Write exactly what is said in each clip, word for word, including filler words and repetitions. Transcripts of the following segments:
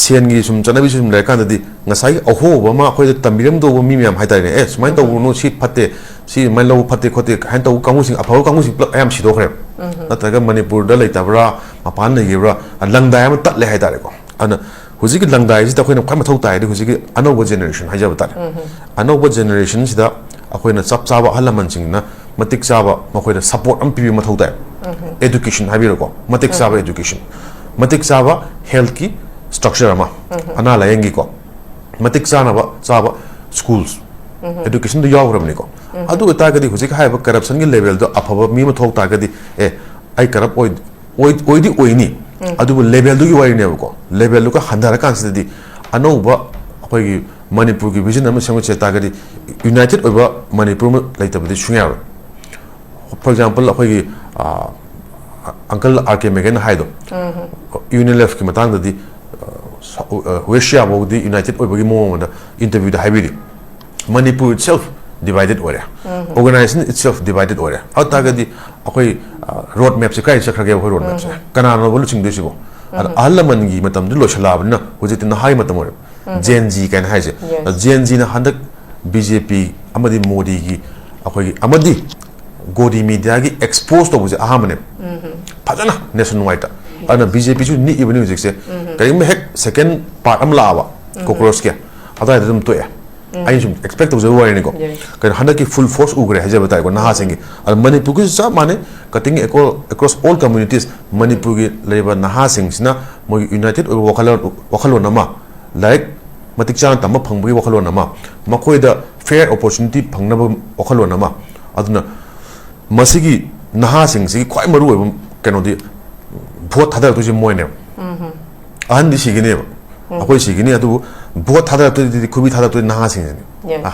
ꯁꯦꯟꯒꯤ ꯁꯨꯝ ꯆꯠꯅꯕꯤꯁꯨ ꯁꯨꯝ ꯂꯩꯔꯀꯥꯟꯗꯗꯤ ꯉꯁꯥꯏꯒꯤ ꯑꯍꯣꯕ ꯑꯃ ꯑꯩꯈꯣꯏꯗ ꯇꯝꯕꯤꯔꯝꯗꯧꯕ ꯃꯤ ꯃꯌꯥꯝ ꯍꯥꯏꯇꯥꯔꯦꯅꯦ, "ꯑꯦ, ꯁꯨꯃꯥꯏꯅ ꯇꯧꯕꯅꯣ, ꯁꯤ ꯐꯠꯇꯦ, ꯁꯤ ꯑꯗꯨꯃꯥꯏꯅ ꯂꯧꯕ ꯐꯠꯇꯦ ꯈꯣꯠꯇꯦ" ꯍꯥꯏꯅ ꯇꯧꯕ ꯀꯥꯡꯕꯨꯁꯤꯡ, ꯑꯐꯕ ꯀꯥꯡꯕꯨꯁꯤꯡ ꯄꯨꯂꯞ ꯑꯌꯥꯝꯕ ꯁꯤꯗꯣꯛꯈ꯭ꯔꯦꯕ꯫ ꯅꯠꯇ꯭ꯔꯒ ꯃꯅꯤꯄꯨꯔꯗ ꯂꯩꯇꯕ꯭ꯔꯥ, ꯃꯄꯥꯟ ꯂꯩꯈꯤꯕ꯭ꯔꯥ, ꯂꯪꯗꯥꯏ ꯑꯃ ꯇꯠꯂꯦ ꯍꯥꯏꯇꯥꯔꯦꯀꯣ꯫ ꯑꯗꯨꯅ ꯍꯧꯖꯤꯛꯀꯤ ꯂꯪꯗꯥꯏꯁꯤꯗ ꯑꯩꯈꯣꯏꯅ ꯈ꯭ꯋꯥꯏ ꯃꯊꯧ ꯇꯥꯏꯗꯤ ꯍꯧꯖꯤꯛꯀꯤ ꯑꯅꯧꯕ ꯖꯦꯅꯦꯔꯦꯁꯟ ꯍꯥꯏꯖꯕ ꯇꯥꯔꯦ꯫ ꯑꯅꯧꯕ ꯖꯦꯅꯦꯔꯦꯁꯟꯁꯤꯗ ꯑꯩꯈꯣꯏꯅ ꯆꯞ ꯆꯥꯕ ꯑꯍꯜ ꯂꯃꯟꯁꯤꯡꯅ ꯃꯇꯤꯛ ꯆꯥꯕ ꯃꯈꯣꯏꯗ ꯁꯄꯣꯔꯠ ꯑꯃ ꯄꯤꯕ ꯃꯊꯧ ꯇꯥꯏ꯫ ꯑꯦꯗꯨꯀꯦꯁꯟ ꯍꯥꯏꯕꯤꯔꯣꯀꯣ, ꯃꯇꯤꯛ ꯆꯥꯕ ꯑꯦꯗꯨꯀꯦꯁꯟ, ꯃꯇꯤꯛ ꯆꯥꯕ ꯍꯦꯜꯊꯀꯤ ꯁ꯭ꯇ꯭ꯔꯛꯆꯔ ꯑꯃ, ꯑꯅꯥ ꯂꯥꯌꯦꯡꯒꯤꯀꯣ, ꯃꯇꯤꯛ ꯆꯥꯅꯕ ꯆꯥꯕ ꯁ꯭ꯀꯨꯜꯁ, ꯑꯦꯗꯨꯀꯦꯁꯟꯗꯣ ꯌꯥꯎꯈ꯭ꯔꯕꯅꯤꯀꯣ꯫ ꯑꯗꯨ ꯑꯣꯏꯇꯥꯔꯒꯗꯤ ꯍꯧꯖꯤꯛ ꯍꯥꯏꯔꯤꯕ ꯀꯔꯞꯁꯟꯒꯤ ꯂꯦꯚꯦꯜꯗꯣ ꯑꯐꯕ ꯃꯤ ꯑꯃ ꯊꯣꯛ ꯇꯥꯔꯒꯗꯤ, "ꯑꯦ, ꯑꯩ ꯀꯔꯞ ꯑꯣꯏ-, ꯑꯣꯏ-, ꯑꯣꯏꯗꯤ ꯑꯣꯏꯅꯤ", ꯑꯗꯨꯕꯨ ꯂꯦꯚꯦꯜꯗꯨꯒꯤ ꯋꯥꯔꯤꯅꯦꯕꯀꯣ꯫ ꯂꯦꯚꯦꯜꯗꯨꯒ ꯍꯟꯊꯔꯀꯥꯟꯁꯤꯗꯗꯤ ꯑꯅꯧꯕ ꯑꯩꯈꯣꯏꯒꯤ ꯃꯅꯤꯄꯨꯔꯒꯤ ꯚꯤꯖꯟ ꯑꯃ ꯁꯦꯝꯒꯠꯆ ꯇꯥꯔꯒꯗꯤ ꯌꯨꯅꯥꯏꯇꯦꯠ ꯑꯣꯏꯕ ꯃꯅꯤꯄꯨꯔ ꯑꯃ ꯂꯩꯇꯕꯗꯤ ꯁꯨꯡꯌꯥ ꯌꯥꯔꯣꯏ꯫ For example, ꯑꯩꯈꯣꯏꯒꯤ, ꯑ, ꯑꯪꯀꯜ ꯑꯥꯔ ꯀꯦ ꯃꯦꯒꯟꯅ ꯍꯥꯏꯗꯣ, ꯌꯨꯅꯤꯂꯦꯐꯀꯤ ꯃꯇꯥꯡꯗꯗꯤ, ꯑ, ꯁ-, ꯑ, ꯋꯦꯁ ꯑꯦꯁꯤꯌꯥ ꯐꯥꯎꯗꯤ ꯌꯨꯅꯥꯏꯇꯦꯠ ꯑꯣꯏꯕꯒꯤ ꯃꯑꯣꯡ ꯑꯃꯗ ꯏꯟꯇꯔꯚ꯭ꯌꯨꯗ ꯍꯥꯏꯕꯤꯔꯤ꯫ ꯃꯅꯤꯄꯨꯔ itself divided ꯑꯣꯏꯔꯦ, organization itself divided ꯑꯣꯏꯔꯦ꯫ ꯑꯗꯨ ꯇꯥꯔꯒꯗꯤ ꯑꯩꯈꯣꯏ, ꯑ, ꯔꯣꯗ ꯃꯦꯞꯁꯦ ꯀꯥꯏꯗ ꯆꯠꯈ꯭ꯔꯒꯦ? ꯑꯩꯈꯣꯏ ꯔꯣꯗ ꯃꯦꯞꯁꯦ ꯀꯅꯥꯅꯣꯕ ꯂꯨꯆꯤꯡꯗꯣꯏꯁꯤꯕꯣ? ꯑꯗ ꯑꯍꯜ ꯂꯃꯟꯒꯤ ꯃꯇꯝꯗꯨ ꯂꯣꯏꯁꯤꯜꯂꯛꯑꯕꯅꯤꯅ ꯍꯧꯖꯤꯛꯇꯤ ꯅꯍꯥꯒꯤ ꯃꯇꯝ ꯑꯣꯏꯔꯦ꯫ ꯖꯦꯟ ꯖꯤ ꯀꯥꯏꯅ ꯍꯥꯏꯁꯦ꯫ ꯖꯦꯟ ꯖꯤꯅ ꯍꯟꯗꯛ ꯕꯤ ꯖꯦ ꯄꯤ ꯑꯃꯗꯤ ꯃꯣꯗꯤꯒꯤ ꯑꯩꯈꯣꯏꯒꯤ ꯑꯃꯗꯤ ꯒꯣꯗꯤ ꯃꯤꯗꯤꯌꯥꯒꯤ ꯑꯦꯛꯁꯄꯣꯖ ꯇꯧꯕꯁꯦ ꯑꯍꯥꯟꯕꯅꯦꯕ꯫ ꯐꯖꯅ ꯅꯦꯁꯟ ꯋꯥꯏꯗ꯫ ꯑꯗꯨꯅ ꯕꯤ ꯖꯦ ꯄꯤꯁꯨ ꯅꯤꯛꯏꯕꯅꯤ ꯍꯧꯖꯤꯛꯁꯦ꯫ ꯀꯔꯤꯒꯨꯝꯕ ꯍꯦꯛ ꯁꯦꯀꯦꯟ ꯄꯥꯔꯠ ꯑꯃ ꯂꯥꯛꯑꯕ ꯀꯣꯀ꯭ꯔꯣꯁꯀꯤ, ꯑꯗꯨꯋꯥꯏꯗ ꯑꯗꯨꯝ ꯇꯣꯛꯑꯦ꯫ ꯑꯩꯅ ꯁꯨꯝ ꯑꯦꯛꯁꯄꯦꯛ ꯇꯧꯖꯕ ꯋꯥꯔꯤꯅꯤꯀꯣ꯫ ꯀꯩꯅꯣ, ꯍꯟꯗꯛꯀꯤ ꯐꯨꯜ ꯐꯣꯔꯁ ꯎꯈ꯭ꯔꯦ ꯍꯥꯏꯖꯕ ꯇꯥꯔꯦꯀꯣ, ꯅꯍꯥꯁꯤꯡꯒꯤ꯫ ꯑꯗꯣ ꯃꯅꯤꯄꯨꯔꯒꯤꯁꯨ ꯆꯞ ꯃꯥꯟꯅꯩ, cutting across all communities꯫ ꯃꯅꯤꯄꯨꯔꯒꯤ ꯂꯩꯔꯤꯕ ꯅꯍꯥꯁꯤꯡꯁꯤꯅ ꯃꯣꯏꯒꯤ ꯌꯨꯅꯥꯏꯇꯦꯠ ꯑꯣꯏꯕ ꯋꯥꯈꯜꯂꯣꯟ, ꯋꯥꯈꯜꯂꯣꯟ ꯑꯃ, ꯂꯥꯏꯔꯤꯛ ꯃꯇꯤꯛ ꯆꯥꯅ ꯇꯝꯕ ꯐꯪꯕꯒꯤ ꯋꯥꯈꯜꯂꯣꯟ ꯑꯃ, ꯃꯈꯣꯏꯗ ꯐꯦꯌꯔ ꯑꯣꯄꯣꯔꯆꯨꯅꯤꯇꯤ ꯐꯪꯅꯕ ꯋꯥꯈꯜꯂꯣꯟ ꯑꯃ꯫ ꯑꯗꯨꯅ ꯃꯁꯤꯒꯤ ꯅꯍꯥꯁꯤꯡꯁꯤꯒꯤ ꯈ꯭ꯋꯥꯏ ꯃꯔꯨꯑꯣꯏꯕ ꯀꯩꯅꯣꯗꯤ ꯚꯣꯠ ꯊꯥꯗꯔꯛꯇꯣꯏꯁꯦ ꯃꯣꯏꯅꯦꯕ꯫ ꯑꯍꯟꯗꯤ ꯁꯤꯒꯅꯦꯕ, ꯑꯩꯈꯣꯏ ꯁꯤꯒꯅꯤ, ꯑꯗꯨꯕꯨ ꯚꯣꯠ ꯊꯥꯗꯔꯛꯇꯣꯏꯗꯤ, ꯈꯨꯕꯤ ꯊꯥꯗꯔꯛꯇꯣꯏꯗꯤ ꯅꯍꯥꯁꯤꯡꯁꯤꯅꯤ꯫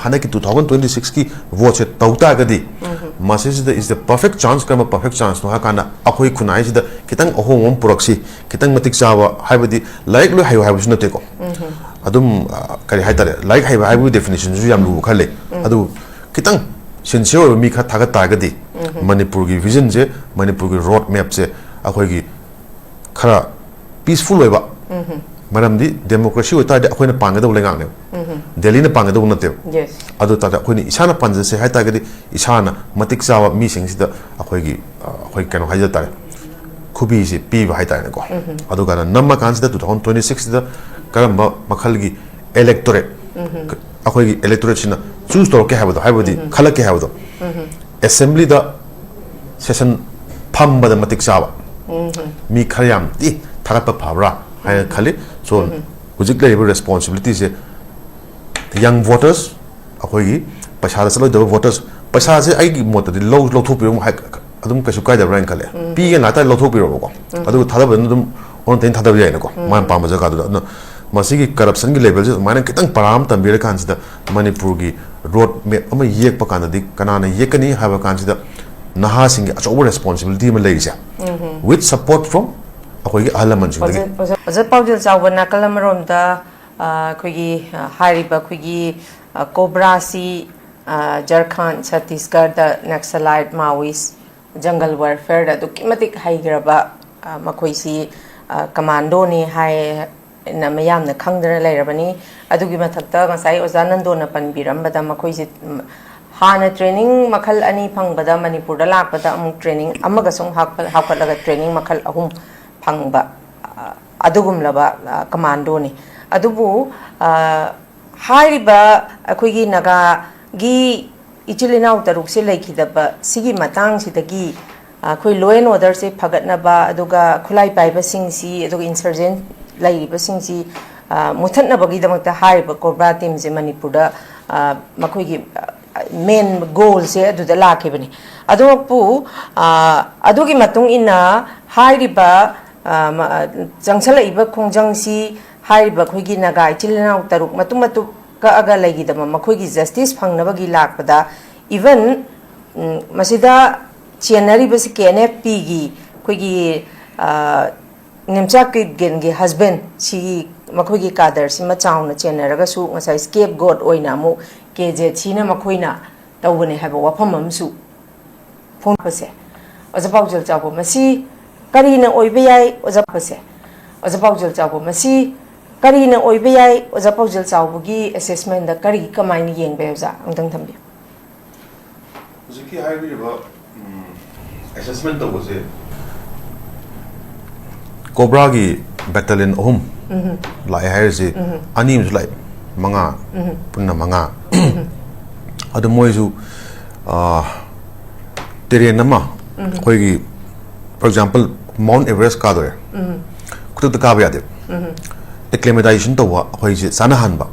ꯍꯟꯗꯛꯀꯤ two thousand twenty sixꯀꯤ ꯚꯣꯠꯁꯦ ꯇꯧ ꯇꯥꯔꯒꯗꯤ ꯃꯁꯤꯁꯤꯗ is the perfect chance꯫ ꯀꯔꯝꯕ perfect chanceꯅꯣ ꯍꯥꯏ ꯀꯥꯟꯗ ꯑꯩꯈꯣꯏ ꯈꯨꯟꯅꯥꯏꯁꯤꯗ ꯈꯤꯇꯪ ꯑꯍꯣꯡꯕ ꯑꯃ ꯄꯨꯔꯛꯁꯤ, ꯈꯤꯇꯪ ꯃꯇꯤꯛ ꯆꯥꯕ, ꯍꯥꯏꯕꯗꯤ ꯂꯥꯏꯔꯤꯛ ꯂꯣꯏ ꯍꯩꯌꯨ ꯍꯥꯏꯕꯁꯨ ꯅꯠꯇꯦꯀꯣ꯫ ꯑꯗꯨꯝ, ꯑ, ꯀꯔꯤ ꯍꯥꯏꯇꯥꯔꯦ, ꯂꯥꯏꯔꯤꯛ ꯍꯩꯕ ꯍꯥꯏꯕꯒꯤ ꯗꯦꯐꯤꯅꯤꯁꯟꯁꯨ ꯌꯥꯝ ꯂꯨꯕ ꯈꯔ ꯂꯩ꯫ ꯑꯗꯨꯕꯨ ꯈꯤꯇꯪ ꯁꯤꯟꯁꯤꯌꯔ ꯑꯣꯏꯕ ꯃꯤ ꯈꯔ ꯊꯥꯒꯠ ꯇꯥꯔꯒꯗꯤ ꯃꯅꯤꯄꯨꯔꯒꯤ ꯚꯤꯖꯟꯁꯦ, ꯃꯅꯤꯄꯨꯔꯒꯤ ꯔꯣꯗ ꯃꯦꯞꯁꯦ ꯑꯩꯈꯣꯏꯒꯤ ꯈꯔ ꯄꯤꯁꯐꯨꯜ ꯑꯣꯏꯕ, ꯃꯔꯝꯗꯤ democracy ꯑꯣꯏꯇꯥꯔꯗꯤ ꯑꯩꯈꯣꯏꯅ ꯄꯥꯟꯒꯗꯧꯕ ꯂꯩꯉꯥꯛꯅꯦꯕ, ꯗꯦꯜꯂꯤꯅ ꯄꯥꯟꯒꯗꯧꯕ ꯅꯠꯇꯦꯕ꯫ Yes. ꯑꯗꯨ ꯇꯥꯔꯗꯤ ꯑꯩꯈꯣꯏꯅ ꯏꯁꯥꯅ ꯄꯥꯟꯖꯁꯦ ꯍꯥꯏꯇꯥꯔꯒꯗꯤ ꯏꯁꯥꯅ ꯃꯇꯤꯛ ꯆꯥꯕ ꯃꯤꯁꯤꯡꯁꯤꯗ ꯑꯩꯈꯣꯏꯒꯤ, ꯑ, ꯑꯩꯈꯣꯏ ꯀꯩꯅꯣ ꯍꯥꯏꯖ ꯇꯥꯔꯦ, ꯈꯨꯕꯤꯁꯦ ꯄꯤꯕ ꯍꯥꯏꯇꯥꯔꯦꯅꯦꯀꯣ꯫ ꯑꯗꯨꯒ ꯅꯝꯃ ꯀꯥꯟꯁꯤꯗ two thousand twenty six ꯁꯤꯗ ꯀꯔꯝꯕ ꯃꯈꯜꯒꯤ electorate, ꯑꯩꯈꯣꯏꯒꯤ electorateꯁꯤꯅ choose ꯇꯧꯔꯛꯀꯦ ꯍꯥꯏꯕꯗꯣ, ꯍꯥꯏꯕꯗꯤ ꯈꯜꯂꯛꯀꯦ ꯍꯥꯏꯕꯗꯣ, assemblyꯗ session ꯐꯝꯕꯗ ꯃꯇꯤꯛ ꯆꯥꯕ ꯃꯤ ꯈꯔ ꯌꯥꯝꯗꯤ ꯊꯥꯒꯠꯄ ꯐꯕ꯭ꯔꯥ ꯍꯥꯏꯅ ꯈꯜꯂꯤ꯫ So, ꯍꯧꯖꯤꯛ ꯂꯩꯔꯤꯕ responsibilityꯁꯦ, young voters, ꯑꯩꯈꯣꯏꯒꯤ ꯄꯩꯁꯥꯗ ꯆꯠꯂꯣꯏꯗꯕ voters, ꯄꯩꯁꯥꯁꯦ ꯑꯩꯒꯤ ꯃꯣꯠꯇꯗꯤ ꯂꯧ ꯂꯧꯊꯣꯛꯄꯤꯔꯝꯃꯣ ꯍꯥꯏ, ꯑꯗꯨꯝ ꯀꯩꯁꯨ ꯀꯥꯏꯗꯕ꯭ꯔꯥ ꯍꯥꯏꯅ ꯈꯜꯂꯦ꯫ ꯄꯤꯒꯦ ꯉꯥꯛꯇ ꯂꯧꯊꯣꯛꯄꯤꯔꯣꯕꯀꯣ, ꯑꯗꯨꯒ ꯊꯥꯗꯕꯗꯨꯅ ꯑꯗꯨꯝ ꯑꯣꯟꯅ ꯇꯩꯅ ꯊꯥꯗꯕ ꯌꯥꯏꯅꯀꯣ, ꯃꯥꯅ ꯄꯥꯝꯕ ꯖꯒꯥꯗꯨꯗ꯫ ꯑꯗꯨꯅ ꯃꯁꯤꯒꯤ corruptionꯒꯤ levelꯁꯦ ꯑꯗꯨꯃꯥꯏꯅ ꯈꯤꯇꯪ ꯄꯔꯥ ꯑꯃ ꯇꯝꯕꯤꯔꯀꯥꯟꯁꯤꯗ ꯃꯅꯤꯄꯨꯔꯒꯤ road map ꯑꯃ ꯌꯦꯛꯄ ꯀꯥꯟꯗꯗꯤ ꯀꯅꯥꯅ ꯌꯦꯛꯀꯅꯤ ꯍꯥꯏꯕ ꯀꯥꯟꯁꯤꯗ ꯅꯍꯥꯁꯤꯡꯒꯤ ꯑꯆꯧꯕ responsibility ꯑꯃ ꯂꯩꯔꯤꯁꯦ, with support from ꯑꯩꯈꯣꯏꯒꯤ ꯑꯍꯜ ꯂꯃꯟꯁꯤꯡꯗꯒꯤ꯫ ꯑꯣꯖꯥ, ꯑꯣꯖꯥ ꯄꯥꯎꯖꯦꯜ ꯆꯥꯎꯕ, ꯅꯥꯀꯜ ꯑꯃꯔꯣꯝꯗ, ꯑ, ꯑꯩꯈꯣꯏꯒꯤ, ꯑ, ꯍꯥꯏꯔꯤꯕ ꯑꯩꯈꯣꯏꯒꯤ, ꯑ, ꯀꯣꯕ꯭ꯔꯥꯁꯤ, ꯑ, ꯖꯔꯈꯥꯟ, ꯁꯠꯇꯤꯁꯒꯔꯗ Naxalite, Maoist, jungle warfareꯗ ꯑꯗꯨꯛꯀꯤ ꯃꯇꯤꯛ ꯍꯩꯈ꯭ꯔꯕ, ꯑ, ꯃꯈꯣꯏꯁꯤ, ꯑ, commandoꯅꯤ ꯍꯥꯏꯅ ꯃꯌꯥꯝꯅ ꯈꯪꯗꯅ ꯂꯩꯔꯕꯅꯤ꯫ ꯑꯗꯨꯒꯤ ꯃꯊꯛꯇ ꯉꯁꯥꯏ ꯑꯣꯖꯥ ꯅꯟꯗꯣꯅ ꯄꯟꯕꯤꯔꯝꯕꯗ ꯃꯈꯣꯏꯁꯤ, ꯎꯝ, ꯍꯥꯟꯅ training ꯃꯈꯜ ꯑꯅꯤ ꯐꯪꯕꯗ ꯃꯅꯤꯄꯨꯔꯗ ꯂꯥꯛꯄꯗ ꯑꯃꯨꯛ training ꯑꯃꯒ ꯁꯨꯝ ꯍꯥꯞꯀꯠ-, ꯍꯥꯞꯀꯠꯂꯒ training ꯃꯈꯜ ꯑꯍꯨꯝ ꯐꯪꯕ, ꯑ, ꯑꯗꯨꯒꯨꯝꯂꯕ, ꯑ, commandoꯅꯤ꯫ ꯑꯗꯨꯕꯨ, ꯑ, ꯍꯥꯏꯔꯤꯕ ꯑꯩꯈꯣꯏꯒꯤ ꯅꯥꯒꯥꯒꯤ ꯏꯆꯤꯜ ꯏꯅꯥꯎ ꯇꯔꯨꯛꯁꯦ ꯂꯩꯈꯤꯗꯕ ꯁꯤꯒꯤ ꯃꯇꯥꯡꯁꯤꯗꯒꯤ, ꯑ, ꯑꯩꯈꯣꯏ law and orderꯁꯦ ꯐꯒꯠꯅꯕ, ꯑꯗꯨꯒ ꯈꯨꯠꯂꯥꯏ ꯄꯥꯏꯕꯁꯤꯡꯁꯤ, ꯑꯗꯨꯒ insurgent ꯂꯩꯔꯤꯕꯁꯤꯡꯁꯤ, ꯑ, ꯃꯨꯊꯠꯅꯕꯒꯤꯗꯃꯛꯇ ꯍꯥꯏꯔꯤꯕ ꯀꯣꯕ꯭ꯔꯥ teamꯁꯦ ꯃꯅꯤꯄꯨꯔꯗ, ꯑ, ꯃꯈꯣꯏꯒꯤ, ꯑ, main goalꯁꯦ ꯑꯗꯨꯗ ꯂꯥꯛꯈꯤꯕꯅꯤ꯫ ꯑꯗꯨꯃꯛꯄꯨ, ꯑ, ꯑꯗꯨꯒꯤ ꯃꯇꯨꯡ ꯏꯟꯅ ꯍꯥꯏꯔꯤꯕ, ꯑ, ꯃ-, ꯑ, ꯆꯪꯁꯜꯂꯛꯏꯕ ꯈꯣꯡꯖꯪꯁꯤ ꯍꯥꯏꯔꯤꯕ ꯑꯩꯈꯣꯏꯒꯤ ꯅꯥꯒꯥ ꯏꯆꯤꯜ ꯏꯅꯥꯎ ꯇꯔꯨꯛ ꯃꯇꯨꯝ ꯃꯇꯨꯝ ꯀꯛꯑꯒ ꯂꯩꯈꯤꯗꯕ ꯃꯈꯣꯏꯒꯤ justice ꯐꯪꯅꯕꯒꯤ ꯂꯥꯛꯄꯗ, even, ꯎꯝ, ꯃꯁꯤꯗ ꯆꯦꯟꯅꯔꯤꯕꯁꯤ KNFPꯒꯤ ꯑꯩꯈꯣꯏꯒꯤ, ꯑ, ꯅꯤꯝꯆꯥ ꯀꯤꯠꯒꯦꯟꯒꯤ husband ꯁꯤꯒꯤ ꯃꯈꯣꯏꯒꯤ cadreꯁꯤꯃ ꯆꯥꯎꯅ ꯆꯦꯟꯅꯔꯒꯁꯨ ꯉꯁꯥꯏ scapegoat ꯑꯣꯏꯅ ꯑꯃꯨꯛ KZCꯅ ꯃꯈꯣꯏꯅ ꯇꯧꯕꯅꯦ ꯍꯥꯏꯕ ꯋꯥꯐꯝ ꯑꯃꯁꯨ ꯐꯣꯡꯗꯣꯛꯄꯁꯦ꯫ ꯑꯣꯖꯥ ꯄꯥꯎꯖꯦꯜ ꯆꯥꯎꯕ, ꯃꯁꯤ ꯀꯔꯤꯅ ꯑꯣꯏꯕ ꯌꯥꯏ? ꯑꯣꯖꯥ ꯄꯥꯎꯖꯦꯜ ꯑꯣꯖꯥ ꯄꯥꯎꯖꯦꯜ ꯆꯥꯎꯕ, ꯃꯁꯤ ꯀꯔꯤꯅ ꯑꯣꯏꯕ ꯌꯥꯏ? ꯑꯣꯖꯥ ꯄꯥꯎꯖꯦꯜ ꯆꯥꯎꯕꯒꯤ assessment ꯗ ꯀꯔꯤ ꯀꯃꯥꯏꯅ ꯌꯦꯡꯕ ꯌꯥꯏ, ꯑꯣꯖꯥ? ꯑꯃꯨꯛꯇꯪ ꯊꯝꯕꯤꯌꯨ꯫ ꯍꯧꯖꯤꯛꯀꯤ ꯍꯥꯏꯕꯤꯔꯤꯕ, ꯎꯝ, assessment ꯇꯧꯕꯁꯦ, ꯀꯣꯕ꯭ꯔꯥꯒꯤ battalion ꯑꯍꯨꯝ ꯂꯥꯛꯑꯦ ꯍꯥꯏꯔꯤꯁꯤ, ꯑꯅꯤ ꯑꯃꯁꯨ ꯂꯥꯛꯑꯦ, ꯃꯉꯥ, ꯄꯨꯟꯅ ꯃꯉꯥ꯫ ꯑꯗꯨ ꯃꯣꯏꯁꯨ, ꯑꯥ, terrain ꯑꯃ, ꯑꯩꯈꯣꯏꯒꯤ, for example, Mount Everest ꯀꯥꯗꯣꯔꯦ, ꯈꯨꯗꯛꯇ ꯀꯥꯕ ꯌꯥꯗꯦ꯫ Acclimatization ꯇꯧꯕ, ꯑꯩꯈꯣꯏꯁꯦ ꯆꯥꯅꯍꯟꯕ,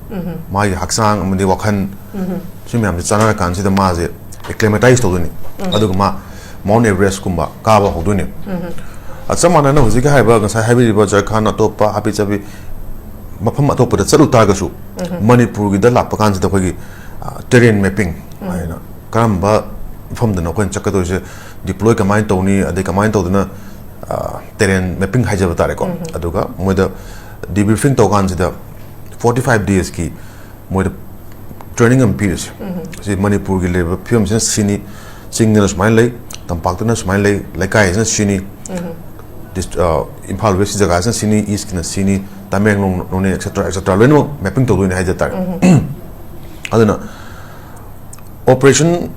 ꯃꯥꯒꯤ ꯍꯛꯆꯥꯡ ꯑꯃꯗꯤ ꯋꯥꯈꯜ, ꯁꯤ ꯃꯌꯥꯝꯁꯦ ꯆꯥꯅꯔꯀꯥꯟꯁꯤꯗ ꯃꯥꯁꯦ acclimatise ꯇꯧꯗꯣꯏꯅꯤ꯫ ꯑꯗꯨꯒ ꯃꯥ Mount Everest ꯀꯨꯝꯕ ꯀꯥꯕ ꯍꯧꯗꯣꯏꯅꯤ꯫ ꯑ, ꯆꯞ ꯃꯥꯟꯅꯅ ꯍꯧꯖꯤꯛꯀꯤ ꯍꯥꯏꯔꯤꯕ, ꯉꯁꯥꯏ ꯍꯥꯏꯕꯤꯔꯤꯕ ꯖꯔꯈꯥꯟ, ꯑꯇꯣꯞꯄ ꯍꯥꯕꯤ ꯆꯥꯕꯤ ꯃꯐꯝ ꯑꯇꯣꯞꯄꯗ ꯆꯠꯂꯨ ꯇꯥꯔꯒꯁꯨ, ꯃꯅꯤꯄꯨꯔꯒꯤꯗ ꯂꯥꯛꯄ ꯀꯥꯟꯁꯤꯗ ꯑꯩꯈꯣꯏꯒꯤ, ꯑ, terrain mapping ꯍꯥꯏꯅ, ꯀꯔꯝꯕ ꯃꯐꯝꯗꯅꯣ ꯑꯩꯈꯣꯏꯅ ꯆꯠꯀꯗꯣꯏꯁꯦ, deploy ꯀꯃꯥꯏꯅ ꯇꯧꯅꯤ, ꯑꯗꯩ ꯀꯃꯥꯏꯅ ꯇꯧꯗꯅ, ꯑ, terrain mapping ꯍꯥꯏꯖꯕ ꯇꯥꯔꯦꯀꯣ꯫ ꯑꯗꯨꯒ ꯃꯣꯏꯗ debriefing ꯇꯧꯀꯥꯟꯁꯤꯗ forty five days ꯀꯤ ꯃꯣꯏꯗ training ꯑꯃ ꯄꯤꯔꯤꯁꯦ꯫ ꯁꯤ ꯃꯅꯤꯄꯨꯔꯒꯤ ꯂꯩꯔꯤꯕ ꯐꯤꯕꯝꯁꯤꯅ ꯁꯤꯅꯤ, ꯆꯤꯡꯗꯅ ꯁꯨꯃꯥꯏꯅ ꯂꯩ, ꯇꯝꯄꯥꯛꯇꯅ ꯁꯨꯃꯥꯏꯅ ꯂꯩ, ꯂꯩꯀꯥꯏꯁꯤꯅ ꯁꯤꯅꯤ, ꯗꯤꯁ-, ꯑ, ꯏꯝꯐꯥꯜ West ꯖꯒꯥꯁꯤꯅ ꯁꯤꯅꯤ, East ꯀꯤꯅ ꯁꯤꯅꯤ, ꯇꯃꯦꯡꯂꯣꯡ, ꯅꯣꯅꯦ, etcetera, etcetera ꯂꯣꯏꯅꯃꯛ mapping ꯇꯧꯗꯣꯏꯅꯦ ꯍꯥꯏꯖ ꯇꯥꯔꯦ꯫ ꯑꯗꯨꯅ operation,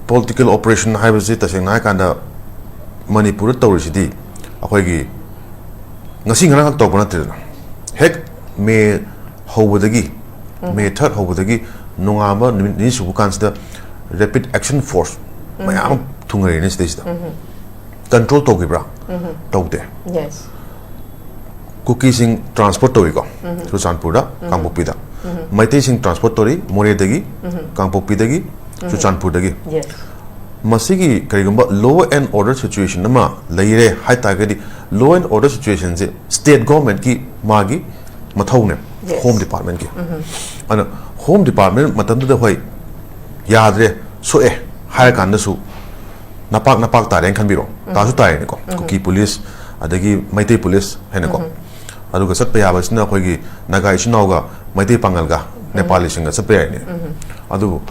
political operation ꯍꯥꯏꯕꯁꯤ ꯇꯁꯦꯡꯅ ꯍꯥꯏꯔꯀꯥꯟꯗ ꯃꯅꯤꯄꯨꯔꯗ ꯇꯧꯔꯤꯁꯤꯗꯤ ꯑꯩꯈꯣꯏꯒꯤ ꯉꯁꯤ ꯉꯔꯥꯡꯈꯛ ꯇꯧꯕ ꯅꯠꯇꯦꯗꯅ, ꯍꯦꯛ ꯃꯦ ꯍꯧꯕꯗꯒꯤ, ꯃꯦ third ꯍꯧꯕꯗꯒꯤ ꯅꯣꯡꯉꯥꯟꯕ ꯅꯨꯃꯤꯠ ꯅꯤꯅꯤ ꯁꯨꯕ ꯀꯥꯟꯁꯤꯗ rapid action force ꯃꯌꯥꯝ ꯑꯃ ꯊꯨꯡꯉꯔꯦꯅꯦ ꯁꯤꯗꯩꯁꯤꯗ꯫ Control ꯇꯧꯈꯤꯕ꯭ꯔꯥ? ꯇꯧꯗꯦ꯫ Yes. ꯀꯨꯀꯤꯁꯤꯡ transport ꯇꯧꯏꯀꯣ, ꯆꯨꯔꯆꯥꯟꯄꯨꯔꯗ, ꯀꯥꯡꯄꯣꯛꯄꯤꯗ꯫ ꯃꯩꯇꯩꯁꯤꯡ transport ꯇꯧꯔꯤ ꯃꯣꯔꯦꯗꯒꯤ, ꯀꯥꯡꯄꯣꯛꯄꯤꯗꯒꯤ, ꯆꯨꯔꯆꯥꯟꯄꯨꯔꯗꯒꯤ꯫ Yes. ꯃꯁꯤꯒꯤ ꯀꯔꯤꯒꯨꯝꯕ law and order situation ꯑꯃ ꯂꯩꯔꯦ ꯍꯥꯏ ꯇꯥꯔꯒꯗꯤ, law and order situationꯁꯦ state governmentꯀꯤ ꯃꯥꯒꯤ ꯃꯊꯧꯅꯦ, Yes. Home Departmentꯀꯤ꯫ ꯑꯗꯨꯅ Home Department ꯃꯇꯝꯗꯨꯗ ꯍꯣꯏ ꯌꯥꯗ꯭ꯔꯦ, ꯁꯣꯛꯑꯦ ꯍꯥꯏꯔ ꯀꯥꯟꯗꯁꯨ ꯅꯄꯥꯛ ꯅꯄꯥꯛ ꯇꯥꯔꯦꯅ ꯈꯟꯕꯤꯔꯣ꯫ ꯇꯥꯁꯨ ꯇꯥꯔꯦꯅꯦꯀꯣ, ꯀꯨꯀꯤ police ꯑꯗꯒꯤ ꯃꯩꯇꯩ police ꯍꯥꯏꯅꯀꯣ꯫ ꯑꯗꯨꯒ ꯆꯠꯄ ꯌꯥꯕꯁꯤꯅ ꯑꯩꯈꯣꯏꯒꯤ ꯅꯥꯒꯥ ꯏꯆꯤꯟ ꯏꯅꯥꯎꯒ ꯃꯩꯇꯩ ꯄꯥꯉꯜꯒ ꯅꯦꯄꯥꯂꯤꯁꯤꯡꯒ ꯆꯠꯄ ꯌꯥꯏꯅꯦ꯫ ꯑꯗꯨꯕꯨ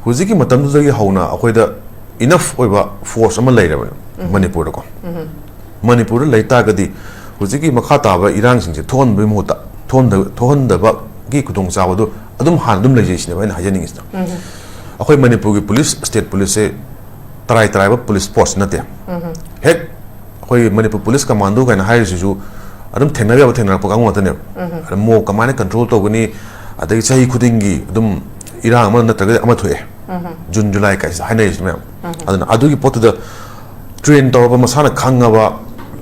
ꯍꯧꯖꯤꯛꯀꯤ ꯃꯇꯝꯗꯨꯗꯒꯤ ꯍꯧꯅ ꯑꯩꯈꯣꯏꯗ enough ꯑꯣꯏꯕ force ꯑꯃ ꯂꯩꯔꯕꯅꯦ ꯃꯅꯤꯄꯨꯔꯗꯀꯣ꯫ ꯃꯅꯤꯄꯨꯔꯗ ꯂꯩ ꯇꯥꯔꯒꯗꯤ ꯍꯧꯖꯤꯛꯀꯤ ꯃꯈꯥ ꯇꯥꯕ ꯏꯔꯥꯡꯁꯤꯡꯁꯦ ꯊꯣꯛꯍꯟꯕꯒꯤ ꯃꯍꯨꯠꯇ, ꯊꯣꯛꯍꯟꯗ-, ꯊꯣꯛꯍꯟꯗꯕꯒꯤ ꯈꯨꯗꯣꯡꯆꯥꯕꯗꯨ ꯑꯗꯨꯝ ꯍꯥꯟꯅ ꯑꯗꯨꯝ ꯂꯩꯖꯩ ꯁꯤꯅꯦꯕ ꯑꯩꯅ ꯍꯥꯏꯖꯅꯤꯡꯉꯤꯁꯤꯅ꯫ ꯑꯩꯈꯣꯏ ꯃꯅꯤꯄꯨꯔꯒꯤ ꯄꯨꯂꯤꯁ, ꯁ꯭ꯇꯦꯠ ꯄꯨꯂꯤꯁꯁꯦ ꯇꯔꯥꯏ ꯇꯔꯥꯏꯕ ꯄꯨꯂꯤꯁ ꯐꯣꯔꯁ ꯅꯠꯇꯦ꯫ ꯍꯦꯛ ꯑꯩꯈꯣꯏꯒꯤ ꯃꯅꯤꯄꯨꯔ ꯄꯨꯂꯤꯁ ꯀꯃꯥꯟꯗꯣ ꯀꯥꯏꯅ ꯍꯥꯏꯔꯤꯁꯤꯁꯨ ꯑꯗꯨꯝ ꯊꯦꯡꯅꯕ ꯌꯥꯕ ꯊꯦꯡꯅꯔꯛꯄ ꯀꯥꯡꯕꯨ ꯉꯥꯛꯇꯅꯦꯕ꯫ ꯑꯗ ꯃꯣꯞ ꯀꯃꯥꯏꯅ ꯀꯟꯇ꯭ꯔꯣꯜ ꯇꯧꯒꯅꯤ, ꯑꯗꯒꯤ ꯆꯍꯤ ꯈꯨꯗꯤꯡꯒꯤ ꯑꯗꯨꯝ ꯏꯔꯥꯡ ꯑꯃ ꯅꯠꯇ꯭ꯔꯒ ꯑꯃ ꯊꯣꯛꯑꯦ꯫ ꯖꯨꯟ, ꯖꯨꯂꯥꯏ ꯀꯥꯏꯁꯤꯗ ꯍꯥꯏꯅꯔꯤꯁꯤ ꯃꯌꯥꯝ꯫ ꯑꯗꯨꯅ ꯑꯗꯨꯒꯤ ꯄꯣꯠꯇꯨꯗ ꯇ꯭ꯔꯦꯟ ꯇꯧꯔꯕ, ꯃꯁꯥꯅ ꯈꯪꯉꯕ